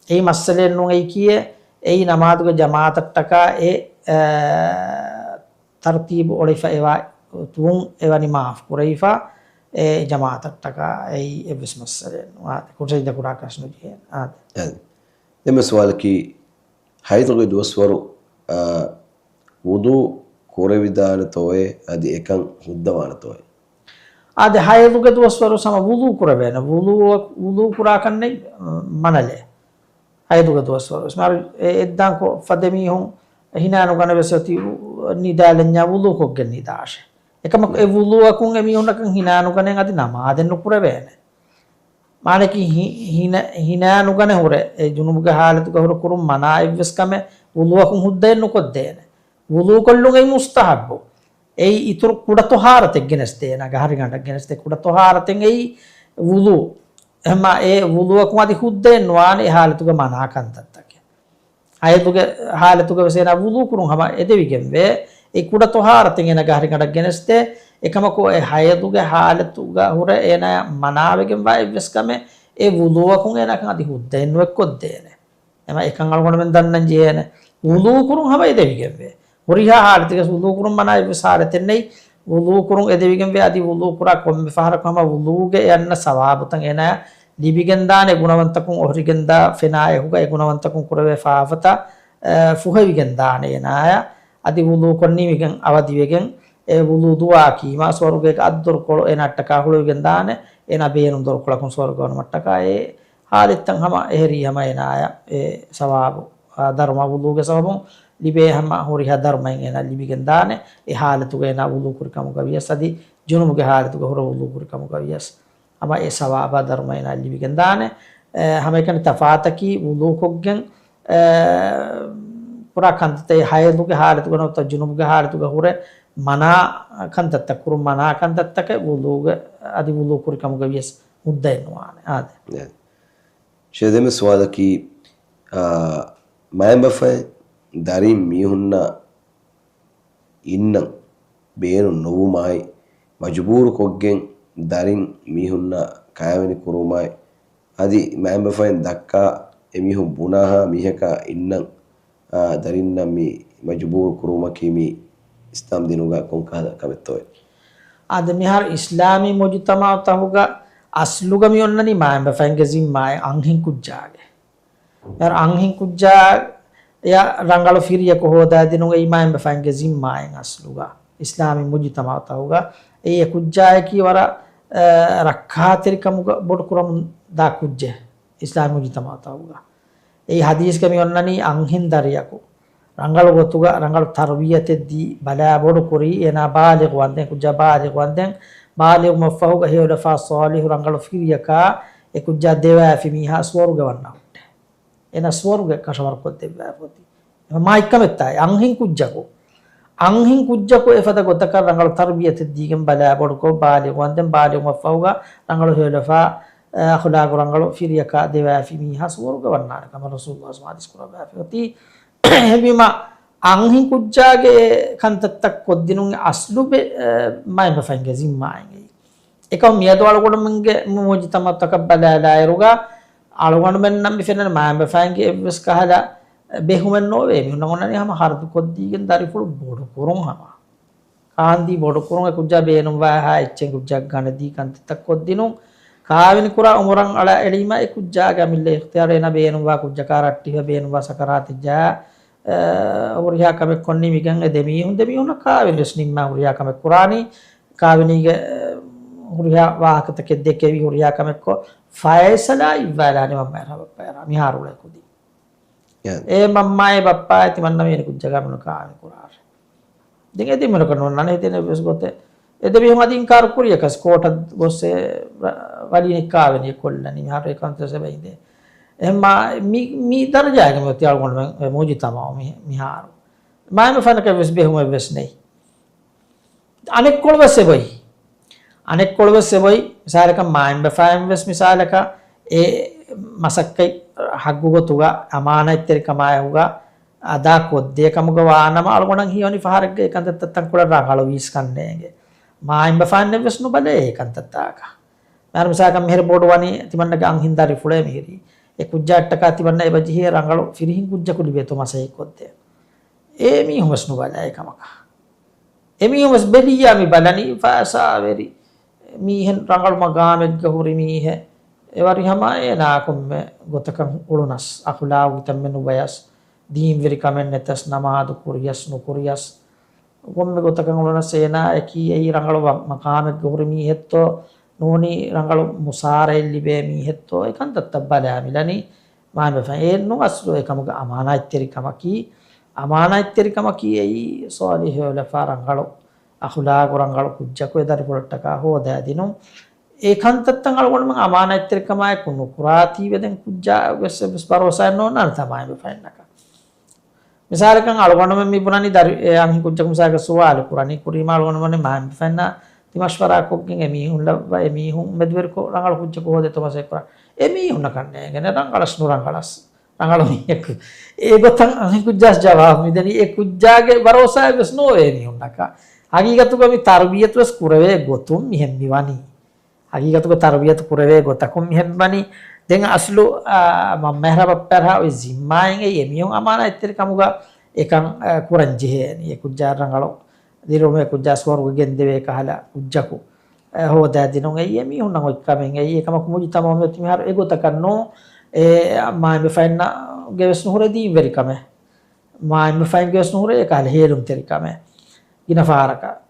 އެއީ މައްސަލައެއް ނޫން އެއީކީއެއް. އެއީ ނަމާދުގެ ޖަމާޢަތަށްޓަކާ އެ، އާ، ތަރުތީބު އޮޅިފަ އެވާ ތުން އެވަނި މާފު ކުރެވިފަ އެ ޖަމާޢަތަށްޓަކާ އެއީ އެއްވެސް މައްސަލައެއް ނުވާ. އާދެ، ކުރު ސަޖިދަ ކުރާކަށް ނުޖެހޭނެ. އާދެ. އާދެ. ދެންމެ ސުވާލަކީ، ހައިޟުގެ ދުވަސްވަރު، އާ، ވުޟޫ ކުރެވިދާނެތޯއޭ އަދި އެކަން ހުއްދަވާނެތޯއޭ؟ އާދެ، ހައިޟުގެ ދުވަސްވަރު ހަމަ ވުޟޫ ކުރެވޭނެ. ވުޟޫ، ވުޟޫ ކުރާކަށް ނެތް މަނަލެއް. ހައިޟުގެ ދުވަސްވަރު ވެސް. މިހާރު އެ އެއްދާންކޮށް ފަދަ މީހުން ހިނާނުގަނެ ވެސް އޮތީ ނިދާލަންޏާ ވުޟޫކޮށްގެން ނިދާށޭ. އެކަމަކު އެ ވުޟޫއަކުން އެމީހުންނަކަށް ހިނާނުގަނެ އަދި ނަމާދެއް ނުކުރެވޭނެ. މާނައަކީ ހި-، ހިނަ-، ހިނާނުގަނެ ހުރެ، އެ ޖުނުބުގެ ހާލަތުގަ ހުރެ ކުރުން މަނާ އެއްވެސް ކަމެއް ވުޟޫއަކުން ހުއްދައެއް ނުކޮށްދޭނެ. ވުޟޫކޮށްލުން އެއީ މުސްތަޙައްބު. އެއީ އިތުރު ކުޑަ ޠަހާރަތެއް ގެނެސްދޭނަ، ގަހަރިގަނޑަށް ގެނެސްދޭ ކުޑަ ޠަހާރަތެއް އެއީ ވުޟޫ. އެހެންމާ އެ ވުޟޫއަކުން އަދި ހުއްދައެއް ނުވާނެ އެ ހާލަތުގަ މަނާ ކަންތައްތަކެއް. ހައިޟުގެ ހާލަތުގަ ވެސް އޭނާ ވުޟޫ ކުރުން ހަމަ އެދެވިގެންވޭ. އެ ކުޑަ ޠަހާރަތެއް އޭނާ ގަހަރިގަނޑަށް ގެނެސްދޭ. އެކަމަކު އެ ހައިޟުގެ ހާލަތުގަ ހުރެ އޭނާއަށް މަނާވެގެންވާ އެއްވެސް ކަމެއް އެ ވުޟޫއަކުން އޭނާކަށް އަދި ހުއްދައެއް ނުއެއްކޮށްދޭނެ. އެމަ އެކަން އަޅުގަނޑުމެން ދަންނަން ޖެހޭނެ. ވުޟޫ ކުރުން ހަމަ އެދެވިގެންވޭ. ހުރިހާ ހާލަތެއްގަ ވުޟޫ ކުރުން މަނާ އެއްވެސް ހާލަތެއް ނެތް. ވުޟޫ ކުރުން އެދެވިގެންވޭ. އަދި ވުޟޫ ކުރާ ކޮންމެ ފަހަރަކު ހަމަ ވުޟޫގެ އެ އަންނަ ސަވާބުތައް އޭނާ ލިބިގެންދާނެ. ގުނަވަންތަކުން އޮހޮރިގެންދާ ފެނާ އެހުގަ އެ ގުނަވަންތަކުން ކުރެވޭ ފާފަތައް، އަ، ފުހެވިގެންދާނެ އޭނާޔަށް. އަދި ވުޟޫކޮށް ނިމިގެން އަވަދިވެގެން އެ ވުޟޫ ދުޢާއަކީ މާ ސުވަރުގޭގެ އަށް ދޮރުކޮޅު އޭނާއަށްޓަކާ ހުޅުވިގެންދާނެ. އޭނާ ބޭނުން ދޮރުކޮޅަކުން ސުވަރުގަ ވަނުމަށްޓަކާ އެ ހާލަތްތައް ހަމަ އެހެރީ ހަމަ އޭނާޔަށް އެ ސަވާބު، އާ، ދަރުމަ ވުޟޫގެ ސަބަބުން ލިބޭ ހަމަ ހުރިހާ ދަރުމައެއް އޭނާ ލިބިގެން ދާނެ. އެ ހާލަތުގަ އޭނާ ވުޟޫ ކުރި ކަމުގަ ވިޔަސް އަދި ޖުނުބުގެ ހާލަތުގަ ހުރެ ވުޟޫ ކުރި ކަމުގަ ވިޔަސް ހަމަ އެ ސަވާބާ ދަރުމަ އޭނާ ލިބިގެން ދާނެ. އެ، ހަމައެކަނި ތަފާތަކީ ވުޟޫ ކޮށްގެން، އެ، ކުރާ ކަންތައްތައް ހައިޟުގެ ހާލަތުގަ ނުވަތަ ޖުނުބުގެ ހާލަތުގަ ހުރެ މަނާ ކަންތައްތައް ކުރުން މަނާ ކަންތައްތަކެއް ވުޟޫގެ އަދި ވުޟޫ ކުރި ކަމުގަ ވިޔަސް ހުއްދައެއް ނުވާނެ. އާދެ. އެ. ޝޭ ދެންމެ ސުވާލަކީ، އާ، މައިންބަފައިން ދަރިން މީހުންނަށް އިންނަން ބޭނުން ނުވުމާއި، މަޖުބޫރު ކޮށްގެން ދަރިން މީހުންނަށް ކައިވެނި ކުރުމާއި، އަދި މައިންބަފައިން ދައްކާ އެމީހުން ބުނާހާ މީހަކާ އިންނަން، އާ، ދަރިންނަށް މި މަޖުބޫރު ކުރުމަކީ މި އިސްލާމް ދީނުގަ ކޮން ކަހަލަ ކަމެއްތޯއޭ؟ އާދެ، މިހާރު އިސްލާމީ މުޖުތަމައުތަކުގަ އަސްލުގަ މި އޮންނަނީ މައިންބަފައިންގެ ޒިންމާއެއް އަންހެން ކުއްޖާގެ. މިހާރު އަންހެން ކުއްޖާޔަށް ރަނގަޅު ފިރިޔަކު ހޯދާދިނުން އެއީ މައިންބަފައިންގެ ޒިންމާއެއް އަސްލުގަ. އިސްލާމީ މުޖުތަމައުތަކުގަ އެއީ އެ ކުއްޖާޔަކީ ވަރަށް، އަ، ރައްކާތެރިކަމުގަ ބޮޑުކުރަމުން ދާ ކުއްޖެއް އިސްލާމީ މުޖުތަމައުތަކުގަ. އެއީ ހަދީސްގަ މި އޮންނަނީ އަންހެން ދަރިޔަކު ރަނގަޅު ގޮތުގަ ރަނގަޅު ތަރުބިޔަތެއް ދީ ބަލާ ބޮޑު ކުރީ، އޭނާ ބާލިޣުވަންދެން، ކުއްޖާ ބާލިޣުވަންދެން، ބާލިޣުވުމަށްފަހުގަ ހެޔޮލަފާ ޞާލިޙު ރަނގަޅު ފިރިޔަކާ އެ ކުއްޖާ ދެވާފި މީހާ ސުވަރުގެ ވަންނަ ހުއްޓެ. އޭނާ ސުވަރުގެ ކަށަވަރުކޮށްދެއްވާފަ އޮތީ. އެ މާތްކަމެއްތާ އަންހެން ކުއްޖަކު. އަންހެން ކުއްޖަކު އެފަދަ ގޮތަކަށް ރަނގަޅު ތަރުބިޔަތެއް ދީގެން ބަލާ ބޮޑުކޮށް، ބާލިޣުވަންދެން، ބާލިޣުވުމަށްފަހުގަ ރަނގަޅު ހެޔޮލަފާ، އަޚުލާގު ރަނގަޅު ފިރިޔަކާ ދެވާފި މީހާ ސުވަރުގެ ވަންނާނެ ކަމަށް ރަސޫލުﷲ ޙަދީޘް ކުރައްވާފަ އޮތީ. އެހެންވީމަ، އަންހެން ކުއްޖާގެ ކަންތައްތައް ކޮށްދިނުން އަސްލު ބެ-، އެ، މައިންބަފައިންގެ ޒިންމާއިން އެއީ. އެކަމަ މިއަދު އަޅުގަނޑުމެންގެ މުޖުތަމައުތަކަށް ބަލާލާއިރުގަ، އަޅުގަނޑުމެންނަށް މި ފެންނަނީ މައިންބަފައިންގެ އެއްވެސް ކަހަލަ ބެހުމެއް ނޯވޭ. މީހުންނަށް އޮންނަނީ ހަމަ ހަރަދުކޮށްދީގެން ދަރިފުޅު ބޮޑުކުރުން ހަމަ. ކާންދީ ބޮޑުކުރުން އެ ކުއްޖާ ބޭނުންވާހާ އެއްޗެއް ކުއްޖާ ގަނެދީ ކަންތައްތައް ކޮށްދިނުން. ކާވެނި ކުރާ އުމުރަށް އަޅާ އެޅީމަ އެ ކުއްޖާގެ އަމިއްލަ އިޚްތިޔާރު އޭނާ ބޭނުންވާ ކުއްޖަކާ ރައްޓިފަ ބޭނުންވާ ސަކަރާތެއް ޖާ، އަ، ހުރިހާ ކަމެއް ކޮށްނީ މިގެން އެ ދެމީހުން ދެމީހުންނަށް ކާވެނިވެސް ނިންމާ ހުރިހާ ކަމެއް ކުރާނީ. ކާވެނީގެ، އަ، ހުރިހާ ވާހަކަތަކެއް ދެކެވި ހުރިހާ ކަމެއްކޮށް ފައިސަލާ އިއްވާލާނީ މަންމައާ ބައްޕައާ މިހާރު އުޅޭ ކުދިން. އެ މަންމާއޭ ބައްޕާއޭ ތިމަންނަމޭ އޭނަ ކުއްޖަކާ މިނު ކާވެނި ކުރާށޭ. ދެން އެ ދެމީހުންނަކަށް ނޯންނާނެ ހިތެއް އެއްވެސް ގޮތެއް. އެ ދެމީހުން އަދި އިންކާރު ކުރިޔަކަސް ކޯޓަށް ގޮސް އެ ވަ-، ވަލީ ނިކާވެނި ކޮށްލަނީ މިހާރު އެ ކަންތައް ސަބަބުން ދޭ. އެހެންމާ މި، މި ދަރަޖާގެ މި އޮތީ އަޅުގަނޑުމެން އެ މުޖުތަމައު މި-، މިހާރު. މާތް ފަނަކަށް ވެސް ބެހުމެއް ވެސް ނެތް. އަނެއްކޮޅު ވެސް އެބޮތް. އަނެއްކޮޅު ވެސް އެބޮތް. މިސާލަކަށް މާތް ބަފައިން ވެސް މިސާލަކަށް އެ މަސައްކަތް ހައްގު ގޮތުގަ އަމާނާތްތެރިކަމާއެކުގަ އަދާ ކޮށްދޭ ކަމުގަ ވާނަމަ އަޅުގަނޑަށް ހީވަނީ ފަހަރެއްގަ އެ ކަންތައްތައް ތަންކޮޅެއް ރަނގަޅުވީސް ކަންނޭނގެ. މާތް ބަފައިންނެއް ވެސް ނުބަލޭ އެ ކަންތައްތަކަށް. މިހާރު މިސާލަކަށް މިހިރަ ބޮޑު ވަނީ ތިމަންނަގެ އަންހެން ދަރިފުޅޭ މިހިރީ. އެ ކުއްޖާއަށްޓަކާ ތިމަންނަ އެބަޖެހޭ ރަނގަޅު ފިރިހެން ކުއްޖަކު ލިބޭތޯ މަސައްކަތް ކޮށްދޭ. އެ މީހުން ވެސް ނުބަލާ އެ ކަމަކަށް. އެމީހުން ވެސް ބެލިއްޔާ މި ބަލަނީ ފައިސާވެރި މީހެއް ރަނގަޅު މަގާމެއްގަ ހުރި މީހެއް. އެވަރި ހަމަ އޭނާ ކޮންމެ ގޮތަކަށް އުޅުނަސް، އަޚުލާގު ކިތަންމެ ނުބަޔަސް، ދީންވެރިކަމެއް ނެތަސް، ނަމާދު ކުރިޔަސް ނުކުރިޔަސް، ކޮންމެ ގޮތަކަށް އުޅުނަސް އޭނާއަކީ އެއީ ރަނގަޅު ވަ-، މަގާމެއްގަ ހުރި މީހެއްތޯ، ނޫނީ ރަނގަޅު މުސާރައެއް ލިބޭ މީހެއްތޯ، އެ ކަންތައްތައް ބަލާ މިލަނީ. މާތް ބަފައިން އެއެއްނޫން އަސްލު އެކަމުގެ އަމާނާތްތެރިކަމަކީ، އަމާނާތްތެރިކަމަކީ އެއީ ޞާލިޙު ހެޔޮލަފާ ރަނގަޅު އަޚުލާގު ރަނގަޅު ކުއްޖަކު އެ ދަރިފުޅަށްޓަކާ ހޯދާދިނުން. އެ ކަންތައްތައް އަޅުގަނޑުމެން އަމާނާތްތެރިކަމާއެކު ނުކުރާތީވެ ދެން ކުއްޖާ ވެސް ވެސް ބަރޯސާއެއް ނޯންނާނެތާ މާތް ބަފައިންނަކަށް. މިސާލަކަށް އަޅުގަނޑުމެން މި ބުނަނީ ދަރި-، އެ އަންހެން ކުއްޖަކު މިސާލަކަށް ސުވާލު ކުރަނީ ކުރީމާ އަޅުގަނޑުމެން މާތް ބަފައިންނާ ތި މަޝްވަރާ ކޮށްގެން އެ މީހުން ލައްވާ އެ މީހުން މެދުވެރިކޮށް ރަނގަޅު ކުއްޖަކު ހޯދޭތޯ މަސައްކަތް ކުރާ. އެ މީހުންނަކަށް ނޭނގެނެ ރަނގަޅަސް ނުރަނގަޅަސް. ރަނގަޅު މީހަކު. އެ ގޮތަށް އަންހެން ކުއްޖާސް ޖަވާބު މިދެނީ. އެ ކުއްޖާގެ ބަރޯސާއެއް ވެސް ނޯވޭ މީހުންނަކަށް. ހަގީގަތުގަ މި ތަރުބިޔަތު ވެސް ކުރެވޭ ގޮތުން މިހެން މިވަނީ. ހަގީގަތުގަ ތަރުބިޔަތު ކުރެވޭ ގޮތަކުން މިހެން ވަނީ. ދެން އަސްލު، އާ، މަންމައެހާ ބައްޕައެހާ އޮތް ޒިންމާއިން އެއީ އެމީހުން އަމާނާތްތެރިކަމުގަ އެކަން، އާ، ކުރަން ޖެހޭނީ. އެ ކުއްޖާ ރަނގަޅު ދިރިއުޅުމުގެ ކުއްޖާ ސުވަރުގެ ގެންދެވޭ ކަހަލަ ކުއްޖަކު، އާ، ހޯދާދިނުން އެއީ އެމީހުންނަށް އޮތް ކަމެއް. އެއީ އެކަމަކު މުޖުތަމައު މިއޮތީ މިހާރު އެގޮތަކަށް ނޫން. އެ މާތް ބަފައިންނަށް ގެ ވެސް ނުހުރޭ ދީންވެރިކަމެއް. މާތް ބަފައިންގެ ވެސް ނުހުރޭ އެކަހަލަ ހޭލުންތެރިކަމެއް. ގިނަ ފަހަރަކަށް.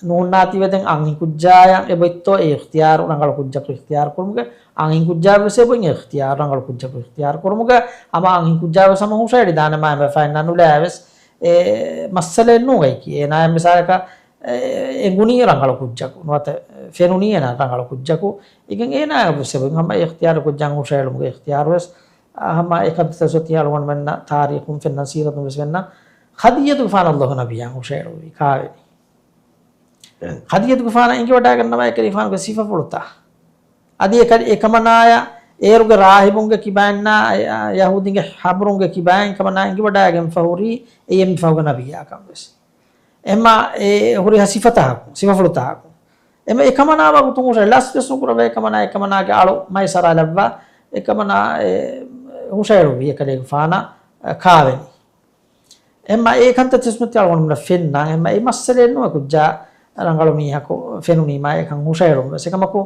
ނޫންނާތީވެ ދެން އަންހެން ކުއްޖާޔަށް އެބައޮތްތޯ އެ އިޚްތިޔާރު ރަނގަޅު ކުއްޖަކު އިޚްތިޔާރު ކުރުމުގެ، އަންހެން ކުއްޖާ ވެސް އެބައޮތް އެ އިޚްތިޔާރު ރަނގަޅު ކުއްޖަކު އިޚްތިޔާރު ކުރުމުގެ، ހަމަ އަންހެން ކުއްޖާ ވެސް ހަމަ ހުށައެޅިދާނެ މާތް ބަފައިންނާ ނުލާ ވެސް އެ މައްސަލައެއް ނޫން އެކީ. އޭނާ މިސާލަކަށް އެ، އެނގުނީ ރަނގަޅު ކުއްޖަކު ނުވަތަ ފެނުނީ އޭނާ ރަނގަޅު ކުއްޖަކު. އިގެން އޭނާ ވެސް އެބައޮތް ހަމަ އިޚްތިޔާރު ކުއްޖާ ހުށައެޅުމުގެ އިޚްތިޔާރު ވެސް، އަ، ހަމަ އެކަންތައް ސޮތީ އަޅުގަނޑުމެންނަށް ތާރީޚުން ފެންނަ ސީރަތުން ވެސް ފެންނަ ޚަދީޖަތުގެފާނު ﷲ ނަބިއްޔާ ހުށައެޅުއްވީ ކާވެނި. އެ. ޚަދީޖަތުގެފާނަށް އެނގިވަޑައިގަންނަވާ އެކަލޭގެފާނުގެ ސިފަފުޅުތައް. އަދި އެކަ-، އެކަމަނާޔަށް އޭރުގެ ރާހިބުންގެ ކިބައިންނާ، އެ، އާ، ޔަހޫދީންގެ ޙަބްރުންގެ ކިބައިން ކަމަނާ އެނގިވަޑައިގެންފަ ހުރީ އެ އެންމެ ފަހުގަ ނަބިއްޔާކަން ވެސް. އެމާ އެ ހުރިހާ ސިފަތަކަކުން، ސިފަފުޅުތަކަކުން. އެމަ އެކަމަނާ ވަގުތުން ހުށަ ލަސް ވެސް ނުކުރަވޭ، އެކަމަނާ، އެކަމަނާގެ އަޅު މައިސަރާލައްވާ، އެކަމަނާ އެ ހުށައެޅުއްވީ އެކަލޭގެފާނަށް ކާވެނި. އެމަ އެ ކަންތައް ތިސްމަތި އަޅުގަނޑުމެންނަށް ފެންނަ، އެމަ އެ މައްސަލައެއް ނުވެ ކުއްޖާ ރަނގަޅު މީހަކު ފެނުނީމާ އެކަން ހުށައެޅުން ވެސް. އެކަމަކު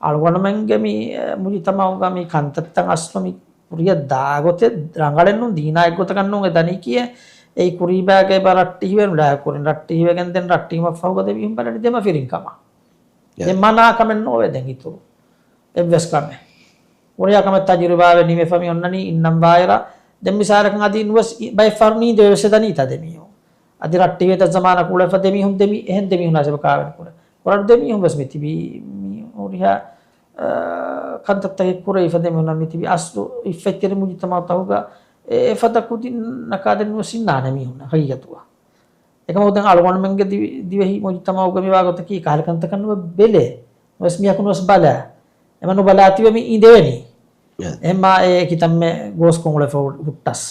އަޅުގަނޑުމެންގެ މި، އެ، މުޖުތަމަޢުގަ މި ކަންތައްތައް އަސްލު މި ކުރިއަށް ދާގޮތެއް ރަނގަޅެއް ނޫން، ދީނާ އެއްގޮތަކަށް ނޫން އެ ދަނީކީއެއް. އެއީ ކުރީބާގައި ރައްޓެހިވެ ނުލާ ކުރިން، ރައްޓެހިވެގެން ދެން ރައްޓެހިމަށްފަހުގަ ދެމީހުން ބަލަނީ ދެމަފިރިން ކަމަށް. އެ މަނާ ކަމެއް ނޯވޭ ދެން އިތުރު އެއްވެސް ކަމެއް. ހުރިހާ ކަމެއް ތަޖުރިބާވެ ނިމެފަ މި އޮންނަނީ އިންނަން ވާއިރަށް. ދެން މިސާލަކަށް އަދި ނުވެސް އި-، ބައެއްފަހަރު ނީނދެވެސް ދަނީތާ ދެމީހުން. އަދި ރައްޓެހިވޭތަ ޒަމާނަކު އުޅެފަ ދެމީހުން ދެމި-، އެހެން ދެމީހުންނާ ސަބަބު ކާވެނި ކުރޭ. ކުރާން ދެމީހުން ވެސް މި ތިބީ މި ހުރިހާ، އާ، ކަންތައްތަކެއް ކުރެވިފަ ދެމީހުންނާ މި ތިބީ އަސްލު އިއްފަތްތެރި މުޖުތަމަޢުތަކުގަ އެ އެފަދަ ކުދިންނަކާ ދެން ނުވެސް އިންނާނެ މީހުންނަށް ހަގީގަތުގަ. އެކަމަކު ދެން އަޅުގަނޑުމެންގެ ދިވި-، ދިވެހި މުޖުތަމަޢުގަ މިވާ ގޮތަކީ ކަހަލަ ކަންތަކަށް ނުވެސް ބެލޭ. ނުވެސް މީހަކު ނުވެސް ބަލާ. އެމަ ނުބަލާތިވެ މި އިނދެވެނީ. އެ. އެމާ އެ ކިތަންމެ ގޯސްކޮށް އުޅެފަ ހު-، ހުއްޓަސް.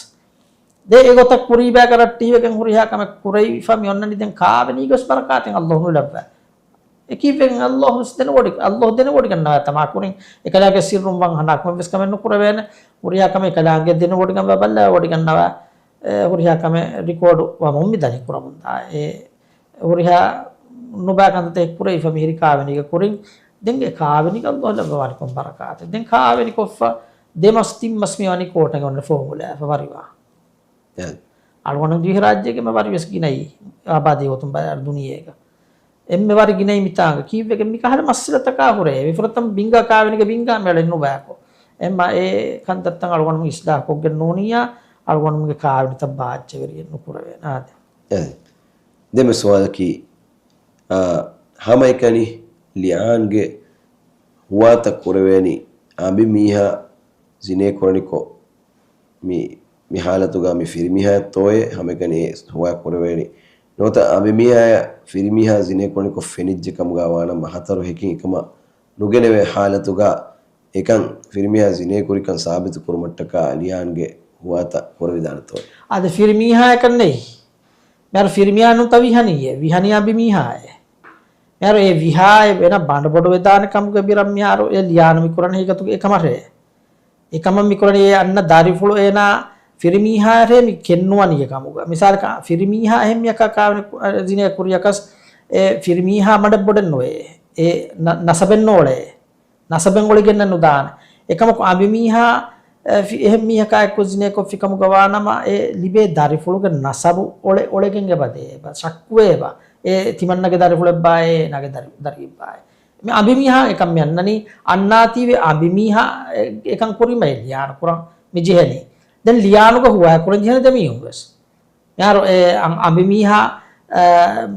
ދެ އެގޮތަށް ކުރީބާގަ ރައްޓެހިވެގެން ހުރިހާ ކަމެއް ކުރެވިފަ މި އޮންނަނީ ދެން ކާވެނީގަސް ބަރަކާތެއް އައްލާހު ނުލައްވާ. އެކީއްވެގެން އައްލާހު ވެސް ދެނެވޮޑި-، އައްލާހު ދެނެވޮޑިގަންނަވާ ތަމާ ކުރިން. އެކަލާގެ ސިއްރުން ވަންހަނާ ކޮންމެވެސް ކަމެއް ނުކުރެވޭނެ. ހުރިހާ ކަމެއް އެކަލާނގެ ދެނެވޮޑިގަން ބަ-، ބައްލަވެވޮޑިގަންނަވާ. އެ، ހުރިހާ ކަމެއް ރިކޯޑު ވަމުން މި ދަނީ ކުރަމުންދާ. އެ، ހުރިހާ ނުބާ ކަންތައްތަކެއް ކުރެވިފަ މިހިރި ކާވެނީގެ ކުރިން. ދެން އެ ކާވެނީގަ އައްލާހު ލައްވަވާނެ ކޮން ބަރަކާތެއް. ދެން ކާވެނި ކޮށްފަ ދެ މަސް ތިން މަސް މި ވަނީ ކޯޓަށް އޮންނަ ފޯމުލާފަ ވަރިވާ. އެ. އަޅުގަނޑު ދިވެހިރާއްޖޭގެ މެ ވަރި ވެސް ގިނައީ އާބާދީ ގޮތުން ބަލާ ދުނިޔޭގަ. އެންމެ ވަރި ގިނައީ މިތާނގަ. ކީއްވެގެން މި ކަހަލަ މައްސަލަތަކާ ހުރޭ. މި ފުރަތަމަ ބިންގާ ކާވެނިގެ ބިންގާ މެޅެއް ނުބާކޮ. އެމަ އެ ކަންތައްތައް އަޅުގަނޑު އިސްލާހު ކޮށްގެން ނޫނިއްޔާ، އަޅުގަނޑުގެ ކާވެނިތައް ބާއްޖަވެރިއެއް ނުކުރެވޭނެ. އާދެ. އެ. ދެން މި ސުވާލަކީ، އާ، ހަމައެކަނި ލިޢާންގެ ހުވާތައް ކުރެވޭނީ އަނބިމީހާ ޒިނޭ ކުރަނިކޮށް، މި، މި ހާލަތުގަ މި ފިރިމީހާއަށްތޯއޭ ހަމައެކަނި އެ ހުވާ ކުރެވޭނީ. ނުވަތަ އަނބިމީހާޔަށް ފިރިމީހާ ޒިނޭ ކުރަނިކޮށް ފެނިއްޖެ ކަމުގަ ވާނަމަ ހަތަރު ހެކިން އެކަމަށް ނުގެނެވޭ ހާލަތުގަ އެކަން ފިރިމީހާ ޒިނޭ ކުރިކަން ސާބިތު ކުރުމަށްޓަކާ ލިޢާންގެ ހުވާތައް ކުރެވިދާނެތޯ؟ އާދެ، ފިރިމީހާއަކަށް ނެތް. މިހާރު ފިރިމީހާ ނޫންތަ ވިހަނީއޭ، ވިހަނީ އަނބިމީހާއޭ. މިހާރު އެ ވިހާ އެ އޭނަ ބަނޑުބޮޑުވެދާނެ ކަމުގެ ބިރަށް މިހާރު އެ ލިޔާނު މި ކުރަނީ ހަގީގަތުގަ އެކަމަށޭ. އެކަމަށް މި ކުރަނީ އެ އަންނަ ދަރިފުޅު އޭނާ ފިރިމީހާއަށޭ މި ކެންނުވަނީ އެ ކަމުގަ. މިސާލަކަށް ފިރިމީހާ އެހެން މީހަކާ ކާވެނި ކު-، އަ، ޒިނޭ ކުރިޔަކަސް އެ ފިރިމީހާ ބަނޑެއް ބޮޑެއް ނުވޭ. އެ ނަ-، ނަސަބެއް ނޯޅޭ. ނަސަބެއް އޮޅިގެންނެއް ނުދާނެ. އެކަމަކު އަނބިމީހާ، އެ، ފި-، އެހެން މީހަކާ އެއްކޮށް ޒިނޭކޮށްފި ކަމުގަ ވާނަމަ، އެ ލިބޭ ދަރިފުޅުގެ ނަސަބު އޮޅެ-، އޮޅެގެން އެބަ ދޭ، އެބަ ޝައްކުވޭ އެބަ. އެ ތިމަންނަގެ ދަރިފުޅެއްބާއޭ، އޭނާގެ ދަރި-، ދަރިއެއްބާއޭ. މި އަނބިމީހާ އެކަން މި އަންނަނީ، އަންނާތީވެ އަނބިމީހާ އެ-، އެކަން ކުރީމަ އެ ލިޔާނު ކުރަން މި ޖެހެނީ. ދެން ލިޔާނުގަ ހުވާ ކުރަން ޖެހެނީ ދެމީހުން ވެސް. މިހާރު އެ އަނ-، އަނބިމީހާ، އަ،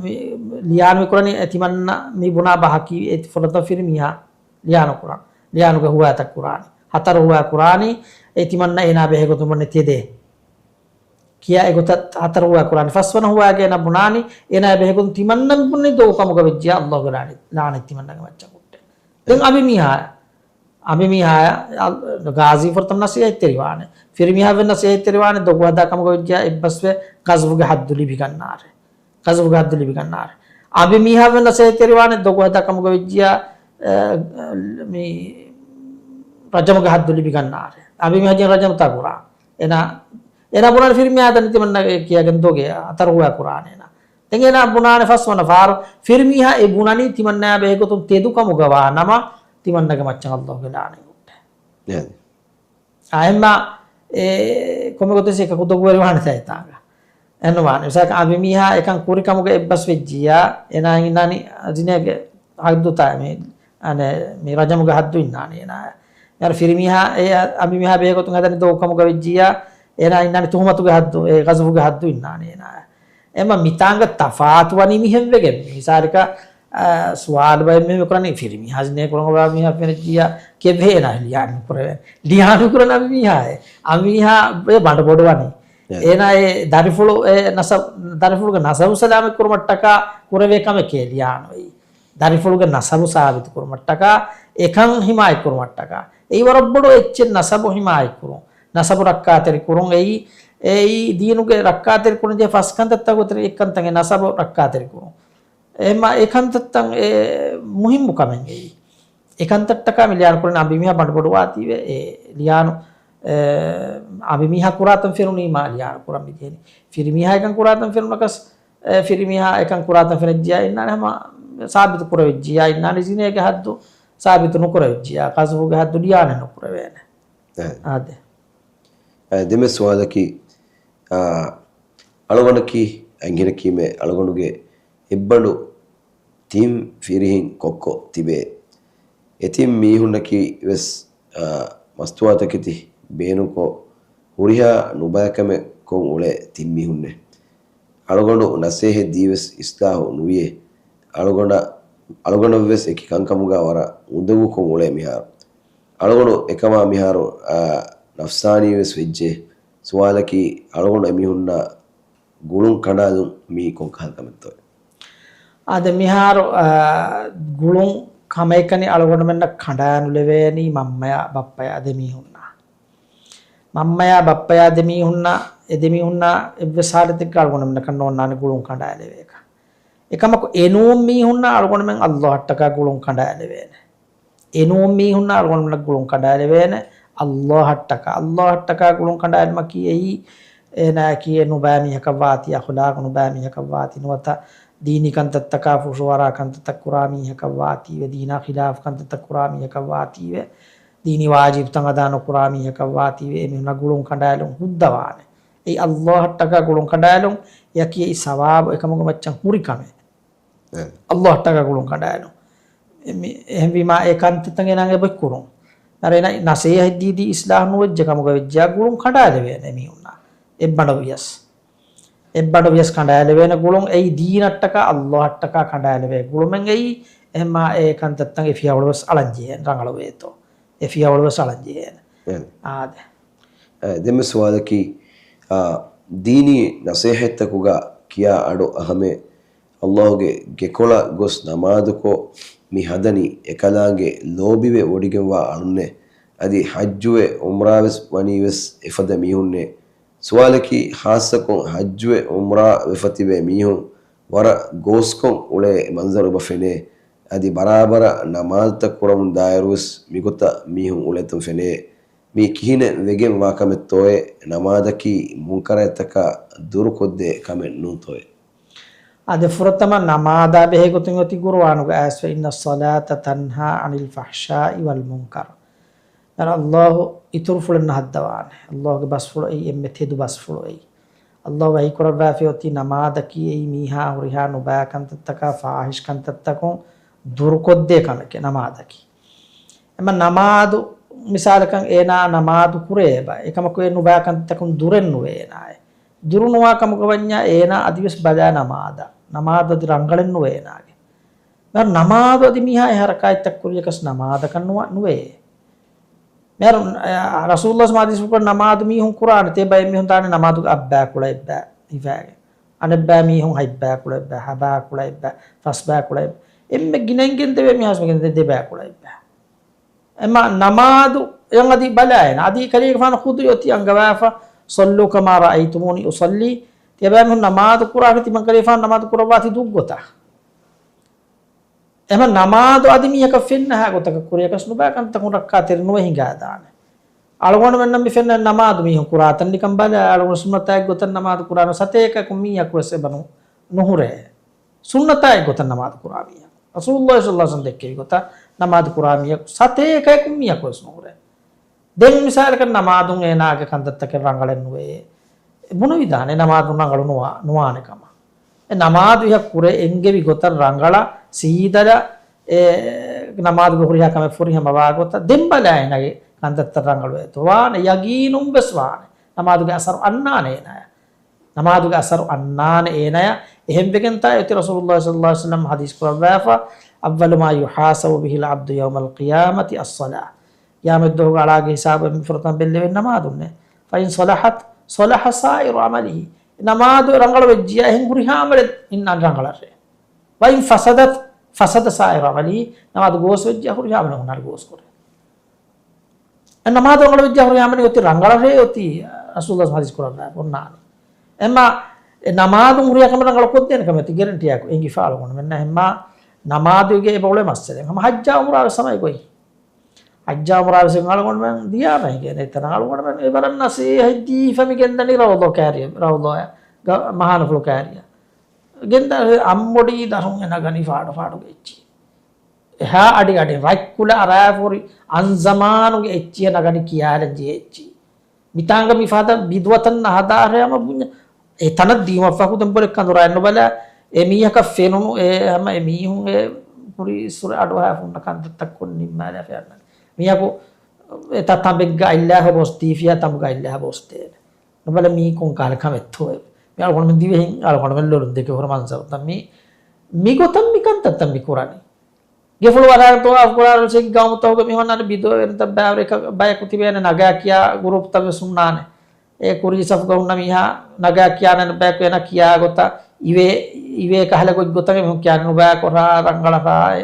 މި-، ލިޔާނު މި ކުރަނީ އެ ތިމަންނަ މި ބުނާ ބަހަކީ އެ ފުރަތަމަ ފިރިމީހާ ލިޔާނު ކުރަން. ލިޔާނުގެ ހުވާތައް ކުރާނީ. ހަތަރު ހުވާ ކުރާނީ އެ ތިމަންނަ އޭނާ ބެހޭގޮތުން ބުނެ ތެދޭ. ކިޔާ އެގޮތަށް ހަތަރު ހުވާ ކުރާނީ. ފަސްވަނަ ހުވާގަ އޭނާ ބުނާނީ އޭނާ ބެހޭގޮތުން ތިމަންނަ މި ބުނީ ދޮގު ކަމުގަ ވެއްޖިޔާ އައްލާހުގެ ލާނެ-، ލާނެތް ތިމަންނަގެ މައްޗަށް ހުއްޓޭ. ދެން އަނބިމީހާ އަނބިމީހާ، އަ، ގާޒީ ފުރަތަމަ ނަސޭހަތްތެރިވާނެ. ފިރިމީހާ ވެސް ނަސޭހަތްތެރިވާނެ، ދޮގު ހަދާ ކަމުގަ ވެއްޖިޔާ އެއްބަސްވެ ގަޒްވުގެ ހައްދު ލިބިގަންނާރެ. ގަޒްވުގެ ހައްދު ލިބިގަންނާރެ. އަނބިމީހާ ވެސް ނަސޭހަތްތެރިވާނެ، ދޮގު ހަދާ ކަމުގަ ވެއްޖިޔާ، އަ، މި ރަޖަމުގެ ހައްދު ލިބިގަންނާރެ. އަނބިމީހާ ޖެހެނީ ރަޖަމުތާ ކުރާން. އޭނާ، އޭނާ ބުނާނެ ފިރިމީހާ ދަނީ ތިމަންނަ ކިޔައިގެން ދޮގެއް ހަތަރު ހުވާ ކުރާނެ އޭނާ. ދެން އޭނާ ބުނާނެ ފަސްވަނަ ފަހަރު ފިރިމީހާ އެ ބުނަނީ ތިމަންނަޔާ ބެހޭގޮތުން ތެދު ކަމުގަ ވާ ނަމަ، ތިމަންނަގެ މައްޗަށް އައްލާހުގެ ލާނެތް ހުއްޓޭ. އެހެން. އާ، އެހެންމާ، އެ، ކޮންމެ ގޮތެއް އެކަކު ދޮގުވެރިވާނެތާ އެތާނގަ. އެހެންނުވާނެ. މިސާލަކަށް އަނބިމީހާ އެކަން ކުރި ކަމުގަ އެއްބަސް ވެއްޖިޔާ، އޭނާ އިންނާނީ ޒިނޭގެ ހައްދުތާ މި، އަނެ، މި ރަޖަމުގެ ހައްދު އިންނާނީ އޭނާ. މިހާރު ފިރިމީހާ އެ އަނބިމީހާ ބެހޭގޮތުން ހަދަނީ ދޮގު ކަމުގަ ވެއްޖިޔާ، އޭނާ އިންނާނީ ތުހުމަތުގެ ހައްދު، އެ ގަޒުފުގެ ހައްދު އިންނާނީ އޭނާ. އެމަ މިތާނގަ ތަފާތު ވަނީ މިހެން ވެގެން. މިސާލަކަށް، އާ، ސުވާލު ބައެއް މި ކުރަނީ ފިރިމީހާ ޒިނޭ ކުރަން އޮވާ މީހާ ފެނިއްޖިޔާ ކެއްވެ އޭނާ ލިޔާނު ކުރެވެން. ލިޔާނު ކުރަން އަނބިމީހާއޭ. އަނބިމީހާ އެ ބަނޑު ބޮޑު ވަނީ. އެ. އޭނާ އެ ދަރިފުޅު އެ ނަސަ-، ދަރިފުޅުގެ ނަސަބު ސަލާމަތް ކުރުމަށްޓަކާ ކުރެވޭ ކަމެކޭ ލިޔާނު އެއީ. ދަރިފުޅުގެ ނަސަބު ސާބިތު ކުރުމަށްޓަކާ، އެކަން ހިމާޔަތް ކުރުމަށްޓަކާ، އެއީ ވަރަށް ބޮޑު އެއްޗެއް ނަސަބު ހިމާޔަތްކުރުން، ނަސަބު ރައްކާތެރިކުރުން. އެއީ، އެއީ ދީނުގެ ރައްކާތެރިކުރަންޖެހޭ ފަސް ކަންތައްތައް ގޮތުން އެއްކަންތައް އެ ނަސަބު ރައްކާތެރިކުރުން. އެހެންމާ އެ ކަންތައްތައް އެ މުހިއްމު ކަމެއް އެއީ. އެ ކަންތައްޓަކާ މި ލިޔާނު ކުރަނީ އަނބިމީހާ ބަނޑުބޮޑުވާތީވެ، އެ ލިޔާނު، އެ، އަނބިމީހާ ކުރާތަން ފެނުނީމާ ލިޔާނު ކުރަން މި ޖެހެނީ. ފިރިމީހާ އެކަން ކުރާތަން ފެނުނަކަސް، އެ، ފިރިމީހާ އެކަން ކުރާތަން ފެނިއްޖިޔާ އިންނާނެ ހަމަ ސާބިތު ކުރެވިއްޖިޔާ އިންނާނެ ޒިނޭގެ ހައްދު ސާބިތު ނުކުރެވިއްޖިޔާ، ޤަޒުފުގެ ހައްދު ލިޔާނެ ނުކުރެވޭނެ. އެ. އާދެ. އެ، ދެންމެ ސުވާލަކީ، އާ، އަޅުގަނޑަކީ އަންހެނަކީމެ އަޅުގަނޑުގެ އެއްބަނޑު ތިން ފިރިހެން ކޮއްކޮ ތިބޭ. އެ ތިން މީހުންނަކީ ވެސް، އާ، މަސްތުވާތަކެތި ބޭނުންކޮށް، ހުރިހާ ނުބައިކަމެއް ކޮށް އުޅޭ ތިން މީހުންނެއް. އަޅުގަނޑު ނަސޭހަތް ދީވެސް އިސްލާހު ނުވިޔޭ. އަޅުގަނޑަށް، އަޅުގަނޑަށްވެސް އެކި ކަންކަމުގަ ވަރަށް އުނދަގޫކޮށް އުޅޭ މިހާރު. އަޅުގަނޑު އެކަމާ މިހާރު، އާ، ނަފްސާނީވެސް ވެއްޖެ. ސުވާލަކީ، އަޅުގަނޑު އެމީހުންނާ ގުޅުން ކަނޑާލުން މީ ކޮންކަހަލަ ކަމެއްތޯއޭ؟ އާދެ، މިހާރު، އާ، ގުޅުން ކަމެއްކަނި އަޅުގަނޑުމެންނަށް ކަނޑާނުލެވޭނީ މަންމަޔާ ބައްޕަޔާ ދެމީހުންނާ. މަންމަޔާ ބައްޕަޔާ ދެމީހުންނާ، އެ ދެމީހުންނާ އެއްވެސް ހާލަތެއްގަ އަޅުގަނޑުމެންނަކަށް ނޯންނާނެ ގުޅުން ކަނޑާލެވޭކަށް. އެކަމަކު އެނޫން މީހުންނާ އަޅުގަނޑުމެން ﷲ އަށްޓަކާ ގުޅުން ކަނޑާލެވޭނެ. އެނޫން މީހުންނާ އަޅުގަނޑުމެންނަށް ގުޅުން ކަނޑާލެވޭނެ ﷲ އަށްޓަކާ. ﷲ އަށްޓަކާ ގުޅުން ކަނޑާލުމަކީ އެއީ، އޭނާއަކީ އެ ނުބައި މީހަކަށް ވާތީ، އަޚުލާޤު ނުބައި މީހަކަށް ވާތީ، ނުވަތަ ދީނީ ކަންތައްތަކާ ފުށުއަރާ ކަންތައްތައް ކުރާ މީހަކަށް ވާތީވެ، ދީނާ ޚިލާފު ކަންތައްތައް ކުރާ މީހަކަށް ވާތީވެ، ދީނީ ވާޖިބުތައް އަދާ ނުކުރާ މީހަކަށް ވާތީވެ، އެމީހުންނަށް ގުޅުން ކަނޑާލުން ހުއްދަވާނެ. އެއީ ﷲ އަށްޓަކާ ގުޅުން ކަނޑާލުން، އެއަކީ އެއީ ސަވާބު އެކަމުގެ މައްޗަށް ހުރި ކަމެއް. އެ. ﷲ އަށްޓަކާ ގުޅުން ކަނޑާލުން. އެ މި-، އެހެންވީމާ، އެ ކަންތައްތައް އޭނާގެ އެބައޮތް ކުރުން. އަރަ އޭނާ ނަސޭހަތް ދީދީ އިސްލާހު ނުވެއްޖެ ކަމުގަ ވެއްޖެޔާ ގުޅުން ކަނޑާލެވޭނެ މީހުންނާ. އެއްބަނޑު ވިޔަސް. އެއްބަނޑު ވިޔަސް ކަނޑާލެވޭނެ ގުޅުން. އެއީ ދީނަށްޓަކާ، ﷲ އަށްޓަކާ ކަނޑާލެވޭ ގުޅުމެއް އެއީ. އެހެންމާ އެ ކަންތައްތައް އެ ފިޔަވަޅު ވެސް އަޅަން ޖެހޭނެ، ރަނގަޅުވޭތޯ. އެ ފިޔަވަޅު ވެސް އަޅަން ޖެހޭނެ. އެ. އާދެ. އެ، ދެންމެ ސުވާލަކީ، އާ، ދީނީ ނަސޭހަތްތަކުގަ ކިޔާ އަޑު އަހަމެ ﷲ ގެ ގެކޮޅަށް ގޮސް ނަމާދުކޮށް މި ހަދަނީ އެކަލާނގެ ލޯބިވެ ވޮޑިގެންވާ އަޅުންނޭ. އަދި ޙައްޖުވެ ޢުމްރާވެސް ވަނީވެސް އެފަދަ މީހުންނޭ. ސުވާލަކީ، ޚާއްޞަކޮށް ޙައްޖުވެ ޢުމްރާ ވެފަ ތިބޭ މީހުން ވަރަށް ގޯސްކޮށް އުޅޭ މަންޒަރު އެބަ ފެނޭ. އަދި ބަރާބަރަށް ނަމާދުތައް ކުރަމުން ދާއިރުވެސް މިގޮތަށް މީހުން އުޅޭތަން ފެނޭ. މީ ކިހިނެއް ވެގެން ވާކަމެއްތޯއޭ؟ ނަމާދަކީ މުންކަރާތްތަކާ ދުރުކޮށްދޭ ކަމެއް ނޫންތޯއޭ؟ އާދެ، ފުރަތަމަ ނަމާދާ ބެހޭ ގޮތުން އޮތީ ޤުރުއާނުގަ އައިސްފަ، "إن الصلاة تنهى عن الفحشاء والمنكر." މިހާރު ﷲ އިތުރުފުޅެއް ނަހައްދަވާނެ. ﷲގެ ބަސްފުޅު އެއީ އެންމެ ތެދު ބަސްފުޅު އެއީ. ﷲ ވަޙީ ކުރައްވާފައި އޮތީ ނަމާދަކީ އެއީ މީހާ ހުރިހާ ނުބައި ކަންތައްތަކާ، ފާޙިޝް ކަންތައްތަކުން ދުރުކޮށްދޭ ކަމެކޭ ނަމާދަކީ. އެމަ ނަމާދު، މިސާލަކަށް އޭނާ ނަމާދު ކުރޭ އެބަ، އެކަމަކު އެ ނުބައި ކަންތައްތަކުން ދުރެއް ނުވޭ އޭނާއެއް. ދުރުނުވާ ކަމުގަ ވަންޏާ އޭނާ އަދިވެސް ބަލާ ނަމާދަށް. ނަމާދު އަދި ރަނގަޅެއް ނުވޭ އޭނާގެ. މިހާރު ނަމާދު އަދި މީހާ އެ ހަރަކާތްތައް ކުރިޔަކަސް ނަމާދަކަށް ނުވަ-، ނުވޭ. މިހާރު، އަ، ރަސޫލުﷲ ސަމާދީސްފުޅު ނަމާދު މީހުން ކުރާނެ ތޭބައި މީހުން ދާނެ ނަމާދުގެ އަށްބައިކުޅަ އެއްބައި ހިފާގެން. އަނެއްބައި މީހުން ހަތްބައިކުޅަ އެއްބައި، ހަބައިކުޅަ އެއްބައި، ފަސްބައިކުޅަ އެއްބައި. އެންމެ ގިނައިން ގެންދެވޭ މީހާސް މިގެންދެ ދެބައިކުޅަ އެއްބައި. އެމަ ނަމާދު އެއަށް އަދި ބަލާއޭނަ. އަދި ކަލޭގެފާނު ޚުދު އޮތީ އަންގަވާފަ، "صلوا كما رأيتموني أصلي." ތިޔަބައިމީހުން ނަމާދު ކުރާ ތިމަން ކަލޭގެފާނު ނަމާދު ކުރައްވާތީ ދުށްގޮތަށް. އެމަ ނަމާދު އަދި މީހަކަށް ފެންނަހާ ގޮތަކަށް ކުރިޔަކަސް ނުބައި ކަންތަކުން ރައްކާތެރި ނުވެ ހިނގާދާނެ. އަޅުގަނޑުމެންނަށް މި ފެންނަ ނަމާދު މީހުން ކުރާތަން ނިކަން ބަލާ، އަޅުގަނޑު ސުންނަތާއެއް ގޮތަށް ނަމާދު ކުރާނު ސަތޭކައަކުން މީހަކުވެސް އެބަ ނު-، ނުހުރޭ. ސުންނަތާއެއް ގޮތަށް ނަމާދު ކުރާ މީހަކު. ރަސޫލުﷲ ޞައްލަﷲ ޢަލައިހި ވަސައްލަމަ ދެއްކެވި ގޮތަށް ނަމާދު ކުރާ މީހަކު ސަތޭކައަކުން މީހަކުވެސް ނުހުރޭ. ދެން މިސާލަކަށް ނަމާދުން އޭނާގެ ކަންތައްތަކެއް ރަނގަޅެއް ނުވޭ. ބުނެވިދާނެ ނަމާދުން ރަނގަޅު ނުވާ-، ނުވާނެ ކަމަށް. އެ ނަމާދު އެހަށް ކުރެ އެންގެވި ގޮތަށް ރަނގަޅަށް ސީދަލަށް އެ ނަމާދުގެ ހުރިހާ ކަމެއް ފުރިހަމަވާ ގޮތަށް ދެން ބަލާ އޭނާގެ ކަންތައްތައް ރަނގަޅުވޭތޯ ވާނެ ޔަގީނުން ވެސް ވާނެ. ނަމާދުގެ އަސަރު އަންނާނެ އޭނާޔަށް. ނަމާދުގެ އަސަރު އަންނާނެ އޭނާޔަށް. އެހެންވެގެންތާ އޮތީ ރަސޫލުﷲ ޞައްލަﷲ ޢަލައިހި ވަސައްލަމަ ޙަދީޘް ކުރައްވާފަ، "أول ما يحاسب به العبد يوم القيامة الصلاة." ޤިޔާމަތްދުވަހުގެ އަޅާގެ ހިސާބު އެންމެ ފުރަތަމަ ބެއްލެވެން ނަމާދުންނޭ. "فإن صلحت صلح سائر عمله." ނަމާދު ރަނގަޅު ވެއްޖިޔާ އެހެން ހުރިހާ ޢަމަލެއް އިންނާނެ ރަނގަޅަށޭ. "وإن فسدت فسد سائر عمله." ނަމާދު ގޯސް ވެއްޖިޔާ ހުރިހާ ޢަމަލެއް ހުންނާނެ ގޯސް ކުރޭ. ނަމާދު ރަނގަޅަށް ވެއްޖާ ހުރިހާ މަނި އޮތީ ރަނގަޅަށޭ އޮތީ ރަސޫލާ ޙަދީޘް ކުރައްވާ އޮންނާނެ. އެމާ އެ ނަމާދުން ހުރިހާ ކަމެއް ރަނގަޅަށް ކޮށްދޭނެ ކަމެއް އޮތީ ގެރެންޓީއާ އެނގިފާ އަޅުގަނޑުމެންނަށް. އެމާ ނަމާދުގެ އެބަ އުޅޭ މައްސަލައެއް. ހަމަ ޙައްޖާ އުމްރާ ވެސް ހަމަ އެގޮތް. ޙައްޖާ އުމްރާ ވެސް އަޅުގަނޑުމެން ދިޔާ މަހެއްގެ އެތަނަށް އަޅުގަނޑުމެން އެވަރަށް ނަސޭހަތް ދީފަ މި ގެންދަނީ ރައުޟާ ކާރިޔަށް، ރައުޟާ މަހާނަފުޅު ކާރިޔަށް. ގެންދަ އަނބޮޑީ ދަށުން އެ ނަގަނީ ފާޑު ފާޑުގެ އެއްޗިހި. އެހާ އަޑި އަޑި ރަތްކުލަ އަރާފަ ހުރި އަންޒަމާނުގެ އެއްޗިހި ނަގަނީ ކިޔާލަން ޖެހޭ އެއްޗިހި. މިތާނގަ މި ފަހަތަށް ބިދުޢަތައް ނަހަދާށޭ ހަމަ ބުންޏަ. އެ ތަނަށް ދިޔުމަށްފަހު ދެން ބޮލެއް ކަނދުރާ ނުބަލާ. އެ މީހަކަށް ފެނުނު އެ ހަމަ އެ މީހުން އެ ކުރީ އިސްރަ އަޑުއަހާފަ ހުންނަ ކަންތައްތައް ކޮށް ނިންމާލާފަ އަންނަނީ. މީހަކު އެތާ ތަނބެއްގަ އަތްލާފަ ބޮސް ދީފިޔާ ތަނބުގަ އަތްލާފަ ބޮސްދޭނެ. ނުބަލަ މީ ކޮން ކަހަލަ ކަމެއްތޯއެވެ. މި އަޅުގަނޑުމެން ދިވެހިން އަޅުގަނޑުމެން ލޮލުން ދެކެ ހުރި މަންޒަރުތައް މީ. މިގޮތަށް މި ކަންތައްތައް މި ކުރަނީ. ގެފުޅު ވަރާގަ ޠަވާފު ކުރާއިރު ގައުމުތަކުގެ މީހުންނާ ބިދުޢަވެރިންތައް ބައިވެރި ބަޔަކު ތިބޭނެ ނަގާ ކިޔާ ގުރޫޕްތައް ވެސް ހުންނާނެ. އެ ކުރީ ސަފުގަ ހުންނަ މީހާ ނަގާ ކިޔާނެ ބަޔަކު އޭނަ ކިޔާ ގޮތަށް އިވޭ، އިވޭ ކަހަލަ ގޮތްގޮތަށް މީހުން ކިޔާނެ ނުބައި ކޮށާ ރަނގަޅަށާ އެ،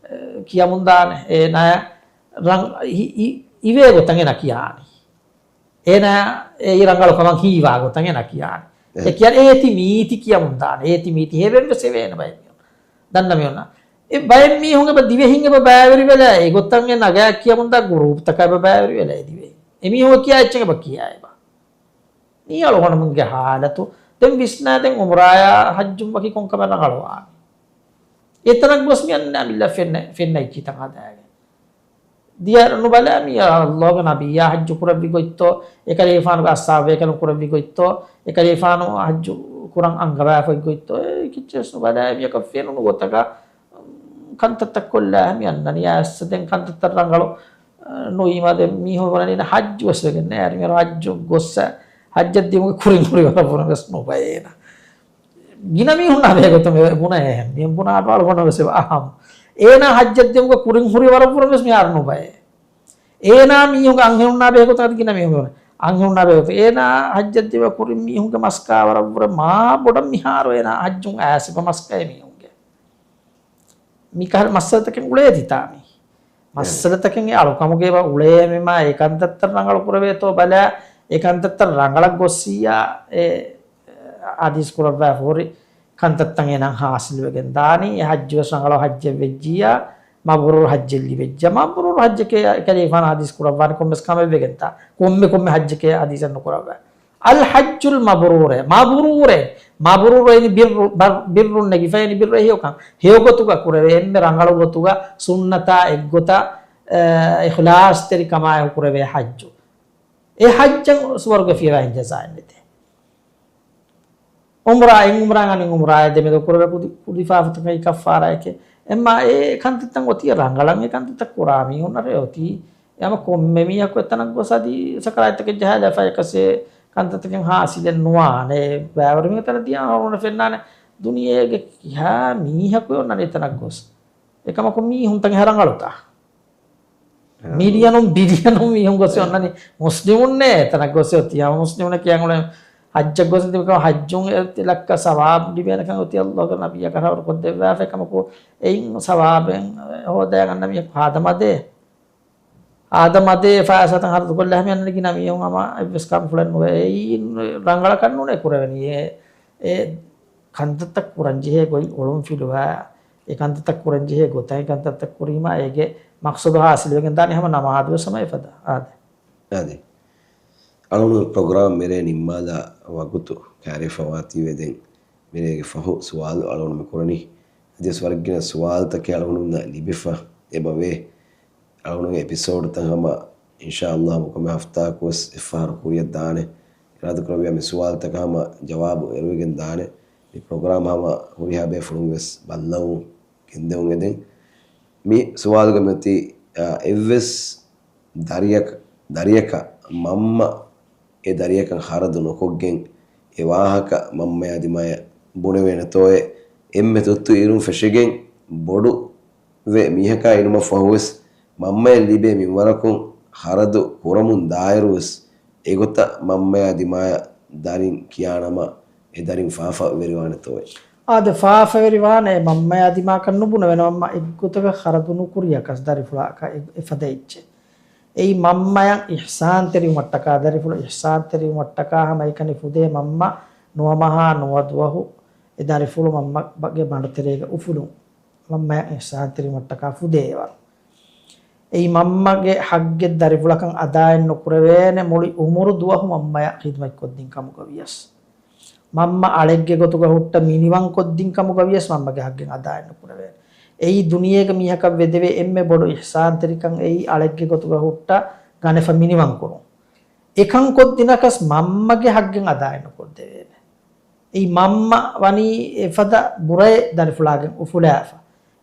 އެ، ކިޔަމުން ދާނެ. އޭނާ ރަން-، އި-، އި-، އިވޭ ގޮތަށް އޭނަ ކިޔާނީ. އޭނާ އެއީ ރަނގަޅު ކަމަށް ހީވާ ގޮތަށް އޭނަ ކިޔާނެ. އެ ކިޔާ އޭތި މީތި ކިޔަމުން ދާނެ. އޭތި މީތި ހެވެން ވެސް ހެވޭނެ ބައެއް މީހުން. ދަންނަ މީހުންނަށް. އެ ބައެއް މީހުން އެބަ ދިވެހިން އެބަ ބައިވެރިވެލާ އެގޮތަށް އެ ނަގާ ކިޔަމުންދާ ގުރޫޕްތަކާ އެބަ ބައިވެރިވެލާ އެ ދިވެހިން. އެ މީހުން ކިޔާ އެއްޗެއް އެބަ ކިޔާ އެބަ. މީ އަޅުގަނޑުމެންގެ ހާލަތު. ދެން ވިސްނާ ދެން އުމްރާޔާ ޙައްޖުން ވަކި ކޮންކަމެއް ރަނގަޅުވާނީ. އެތަނަށް ގޮސް މި އަންނާ މި ލަފެންނަ-، ފެންނަ އެއްޗިތައް ހަދާގެން. ދިޔަ ނުބަލާ މި އައްލާހުގެ ނަބިއްޔާ ޙައްޖު ކުރެއްވި ގޮތްތޯ، އެކަލޭފާނުގެ އަޞްޙާބުބޭކަލުން ކުރެއްވި ގޮތްތޯ، އެކަލޭފާނު ޙައްޖު ކުރަން އަންގަވާފައި ގޮތްތޯ، އެ ކިއްޗެސް ނުބަލާ މިޔަކަށް ފެނުނު ގޮތަކަށް ކަންތައްތައް ކޮށްލާ މި އަންނަނީ. އައިސް ދެން ކަންތައްތައް ރަނގަޅު، އަ، ނުވީމާ ދެން މީހުން ވަނަނީ ޙައްޖު ވެސް ވެގެން ނޭ. އަރި މި ޙައްޖު ގޮއްސަ ޙައްޖަށް ދިޔުމުގެ ކުރިން ހުރި ވަރަށް ބުނަ ވެސް ނުބައޭ އޭނަ. ގިނަ މީހުންނާ ބެހޭގޮތުން ބުނަ އެހެން. މި ބުނާ ބާޅު ބުނަ ވެސް އެބަ އަހަމް. އޭނާ ޙައްޖަށް ދިޔުމުގެ ކުރިން ހުރި ވަރަށް ބުނަ ވެސް މިހާރު ނުބައޭ. އޭނާ މީހުންގެ އަންހެނުންނާ ބެހޭގޮތުން އަދި ގިނަ މީހުން ބުނަ. އަންހެނުންނާ ބެހޭގޮތުން. އޭނާ ޙައްޖަށް ދިޔުމުގެ ކުރިން މީހުންގެ މަސްކާ ވަރަށް ބުރަ މާ ބޮޑަށް މިހާރު އޭނާ ޙައްޖުން އައިސް އެބަ މަސްކައޭ މީހުންގެ. މި ކަހަލަ މައްސަލަތަކެއް އުޅޭތިތާ މީ. މައްސަލަތަކެއް އެ އަޅުކަމުގެ އެބަ އުޅޭ މިމާ އެ ކަންތައްތައް ރަނގަޅު ކުރެވޭތޯ ބަލާ، އެ ކަންތައްތައް ރަނގަޅަށް ގޮއްސިއްޔާ، އެ ޙަދީޘް ކުރައްވާފަ ހުރި ކަންތައްތައް އޭނަ ޙާޞިލުވެގެން ދާނީ. އެ ޙައްޖު ވެސް ރަނގަޅު ޙައްޖެއް ވެއްޖިއްޔާ، މަބްރޫރު ޙައްޖެއް ލިބެއްޖިއްޔާ. މަބްރޫރު ޙައްޖަކޭ އެކަލޭފާނު ޙަދީޘް ކުރައްވާނެ ކޮންމެސް ކަމެއް ވެގެންތާ. ކޮންމެ ކޮންމެ ޙައްޖެކޭ ޙަދީޘެއް ނުކުރައްވާ. އަލް ޙައްޖުލް މަބްރޫރޭ، މަބްރޫރޭ، މަބްރޫރޭ އިން ބިއްރު، ބަ-، ބިއްރުން ނެގިފަ އިން ބިއްރު އެހެޔޮކަން. ހެޔޮގޮތުގަ ކުރެވޭ، އެންމެ ރަނގަޅު ގޮތުގަ ސުންނަތާ އެއްގޮތަށް، އެ، އިޚްލާޞްތެރިކަމާއެކު ކުރެވޭ ޙައްޖު. އެ ޙައްޖަށް ސުވަރުގެ ފިޔަވާ އިން ޖަޒާއެއް ނެތޭ. ޢުމްރާ، އެއް ޢުމްރާ އަނެއް ޢުމްރާއާ ދެމެދު ކުރެވޭ ކުދި-، ކުދި ފާފަތަކަކީ ކައްފާރާއެކޭ. އެމާ އެ ކަންތައްތައް އޮތީ ރަނގަޅަށް އެ ކަންތައްތައް ކުރާ މީހުންނަށޭ އޮތީ. އެ ހަމަ ކޮންމެ މީހަކު އެތަނަށް ގޮސް އަދި ސަކަރާތްތަކެއް ޖަހާލާފަ އެކަސޭ ކަންތައްތަކެއް ޙާޞިލެއް ނުވާނެ. ބައިވަރު މީހުން އެތަނަށް ދިޔަ އަޅުގަނޑަށް ފެންނާނެ ދުނިޔޭގެ ކިހާ މީހަކު އޮންނަނީ އެތަނަށް ގޮސް. އެކަމަކު މީހުންތައް އެހާ ރަނގަޅުތާ؟ މިލިޔަނުން ބިލިޔަނުން މީހުން ގޮސް އެ އޮންނަނީ މުސްލިމުންނޭ އެތަނަށް ގޮސް އެ އޮތީ. ހަމަ މުސްލިމުންނަށް ކިޔަން އުޅެން ޙައްޖަށް ގޮސް ތިބިކަމަށް ޙައްޖުން އެ ލައްކަ ސަވާބު ލިބޭނެކަން އޮތީ އައްލާހުގެ ނަބިއްޔާ ކަށަވަރު ކޮށްދެއްވާފަ. އެކަމަކު އެއިން ސަވާބެއް ހޯދައިގަންނަ މީހަކު ހާދަ މަދޭ. ހާދަ މަދޭ ފައިސާތައް ޚަރަދު ކޮށްލާ ހަމަ އަންނަނީ ގިނަ މީހުން ހަމަ އެއްވެސް ކަންފުޅެއް ނުވޭ. އެއީ ރަނގަޅަކަށް ނޫނޭ ކުރެވެނީ. އެ، އެ ކަންތައްތައް ކުރަންޖެހޭ ގޮތް އޮޅުން ފިލުވާ، އެ ކަންތައްތައް ކުރަންޖެހޭ ގޮތަށް އެ ކަންތައްތައް ކުރީމާ އޭގެ މަޤްޞަދު ޙާޞިލުވެގެން ދާނީ ހަމަ ނަމާދުވެސް ހަމަ އެފަދަ. އާދެ. އާދެ. އަޅުގަނޑު ޕްރޮގްރާމް މިރޭ ނިންމާލާ ވަގުތު ކައިރިވެފަވާތީވެ ދެން މިރޭގެ ފަހު ސުވާލު އަޅުގަނޑު މި ކުރަނީ. އަދިވެސް ވަރަށް ގިނަ ސުވާލުތަކެއް އަޅުގަނޑުންނަށް ލިބިފަ އެބަވޭ. އަޅުގަނޑުގެ އެޕިސޯޑުތައް ހަމަ އިންޝާﷲ ކޮންމެ ހަފްތާއަކުވެސް އެއްފަހަރު ކުރިއަށް ދާނެ. އިރާދަކުރެއްވިއްޔާ މި ސުވާލުތަކަށް ހަމަ ޖަވާބު އެރުވިގެން ދާނެ. މި ޕްރޮގްރާމް ހަމަ ހުރިހާ ބޭފުޅުން ވެސް ބައްލަވަމުން ގެންދެވުން އެދެން. މި ސުވާލުގަ މިއޮތީ، އާ، އެއްވެސް ދަރިއަކަށް، ދަރިއަކަށް މަންމަ އެ ދަރިއަކަށް ޚަރަދު ނުކޮށްގެން އެ ވާހަކަ މަންމަޔާ ދިމާޔަށް ބުނެވޭނެތޯއޭ؟ އެންމެ ތުއްތު އިރުން ފެށިގެން ބޮޑު ވެ މީހަކާ އިނުމަށް ފަހުވެސް މަންމަޔަށް ލިބޭ މިންވަރަކުން ޚަރަދު ކުރަމުން ދާއިރުވެސް އެގޮތަށް މަންމަޔާ ދިމާޔަށް ދަރިން ކިޔާނަމަ އެ ދަރިން ފާފަވެރިވާނެތޯއޭ؟ އާދެ، ފާފަވެރިވާނެ މަންމަޔާ ދިމާކަށް ނުބުނެވެނަމަ އެއްގޮތަކަށް ޚަރަދު ނުކުރިޔަކަސް ދަރިފުޅާކަށް އެ، އެފަދަ އެއްޗެއް. އެއީ މަންމަޔަށް އިޙްސާންތެރިވުމަށްޓަކާ، ދަރިފުޅަށް އިޙްސާންތެރިވުމަށްޓަކާ ހަމައެކަނި ފުދޭ މަންމަ ނުވަ މަހާ ނުވަ ދުވަހު އެ ދަރިފުޅު މަންމަގެ މަޑުތެރޭގަ އުފުލުން. މަންމަޔަށް އިޙްސާންތެރިވުމަށްޓަކާ ފުދޭ އެވަރު. އެއީ މަންމަގެ ޙައްޤެއް ދަރިފުޅަކަށް އަދާއެއް ނުކުރެވޭނެ މުޅި އުމުރު ދުވަހު މަންމަޔަށް ޚިދުމަތް ކޮށްދިން ކަމުގަ ވިޔަސް. މަންމަ އަޅެއްގެ ގޮތުގަ ހުއްޓަ މިނިވަން ކޮށްދިން ކަމުގަ ވިޔަސް މަންމަގެ ޙައްޤެއް އަދާއެއް ނުކުރެވޭނެ. އެއީ ދުނިޔޭގަ މީހަކަށް ވެދެވޭ އެންމެ ބޮޑު އިޙްސާންތެރިކަން އެއީ އަޅެއްގެ ގޮތުގަ ހުއްޓަ ގަނެފަ މިނިވަން ކުރުން. އެކަން ކޮށްދިނަކަސް މަންމަގެ ޙައްޤެއް އަދާއެއް ނުކޮށްދެވޭނެ. އެއީ މަންމަ ވަނީ އެފަދަ ބުރައެއް ދަރިފުޅާގެން އުފުލާފަ.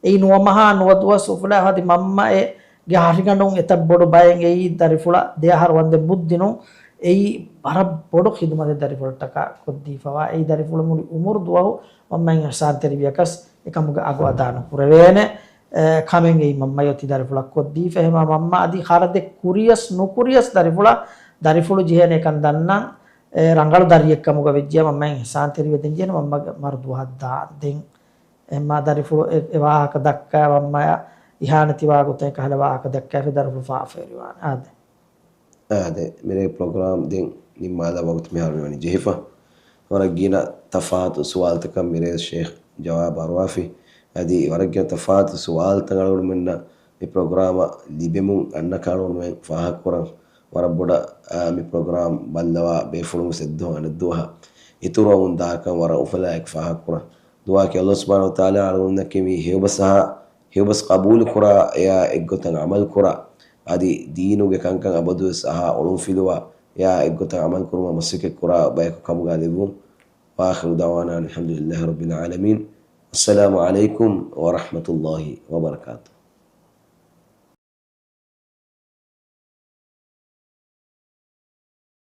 އެއީ ނުވަ މަހާ ނުވަ ދުވަސް އުފުލާފަ އަދި މަންމަ އޭގެ ހަށިގަނޑުން އެތައް ބޮޑު ބައެއް އެއީ ދަރިފުޅަށް ދެ އަހަރު ވަންދެން މުއްދިނު އެއީ ވަރަށް ބޮޑު ޚިދުމަތެއް ދަރިފުޅަށްޓަކާ ކޮށްދީފަވާ. އެއީ ދަރިފުޅު މުޅި އުމުރު ދުވަހު މަންމައިން އިޙްސާންތެރިވިޔަކަސް އެކަމުގެ އަގު އަދާ ނުކުރެވޭނެ. އެ، ކަމެއް އެއީ މަންމަ އޮތީ ދަރިފުޅަށް ކޮށްދީފަ. އެހެމާ މަންމަ އަދި ޚަރަދެއް ކުރިޔަސް ނުކުރިޔަސް ދަރިފުޅަށް، ދަރިފުޅު ޖެހޭނެ އެކަން ދަންނަން. އެ، ރަނގަޅު ދަރިއެއް ކަމުގަ ވެއްޖެޔާ މަންމައިން އިޙްސާންތެރިވެދެން ޖެހޭނެ މަންމަގެ މަރު ދުވަހަށް ދާން ދެން. އެހެމާ ދަރިފުޅު އެ، އެ ވާހަކަ ދައްކާ މަންމަޔަށް އިހާނެތިވާ ގޮތެއް ކަހަލަ ވާހަކަ ދައްކާފަ ދަރިފުޅު ފާފައިރިވާނެ. އާދެ. އާދެ، މިރޭ ޕްރޮގްރާމް ދެން ނިންމާލާ ވަގުތު މިހާރު މިވަނީ ޖެހިފަ. ވަރަށް ގިނަ ތަފާތު ސުވާލުތަކަށް މިރޭ ޝޭޚް ޖަވާބު އަރުވާފި. އަދި ވަރަށް ގިނަ ތަފާތު ސުވާލުތައް އަޅުގަނޑުމެންނަށް މި ޕްރޮގްރާމަށް ލިބެމުން އަންނަ ކަޅުންމެން ފާހަގަކުރަން. ވަރަށް ބޮޑަށް، އާ، މި ޕްރޮގްރާމް ބައްލަވާ ބޭފުޅުން ވެސް އެއްދުވަހު އަނެއްދުވަހަށް އިތުރުވަމުން ދާކަން ވަރަށް އުފަލާއެކު ފާހަގަކުރަން. ދުޢާއަކީ ﷲ ސުބްޙާނަހޫ ވަތަޢާލާ އަޅުގަނޑުމެންނަކީ މި ހެޔޮބަސް އަހާ، ހެޔޮބަސް ޤަބޫލުކުރާ، އެއާ އެއްގޮތަށް ޢަމަލުކުރާ، އަދި ދީނުގެ ކަންކަން އަބަދުވެސް އަހާ އޮޅުންފިލުވާ، އެއާ އެއްގޮތަށް ޢަމަލުކުރުމަށް މަސައްކަތްކުރާ ބަޔަކު ކަމުގަ ލެއްވުން. وآخر دعوانا أن الحمد لله رب العالمين. السلام عليكم ورحمة الله وبركاته.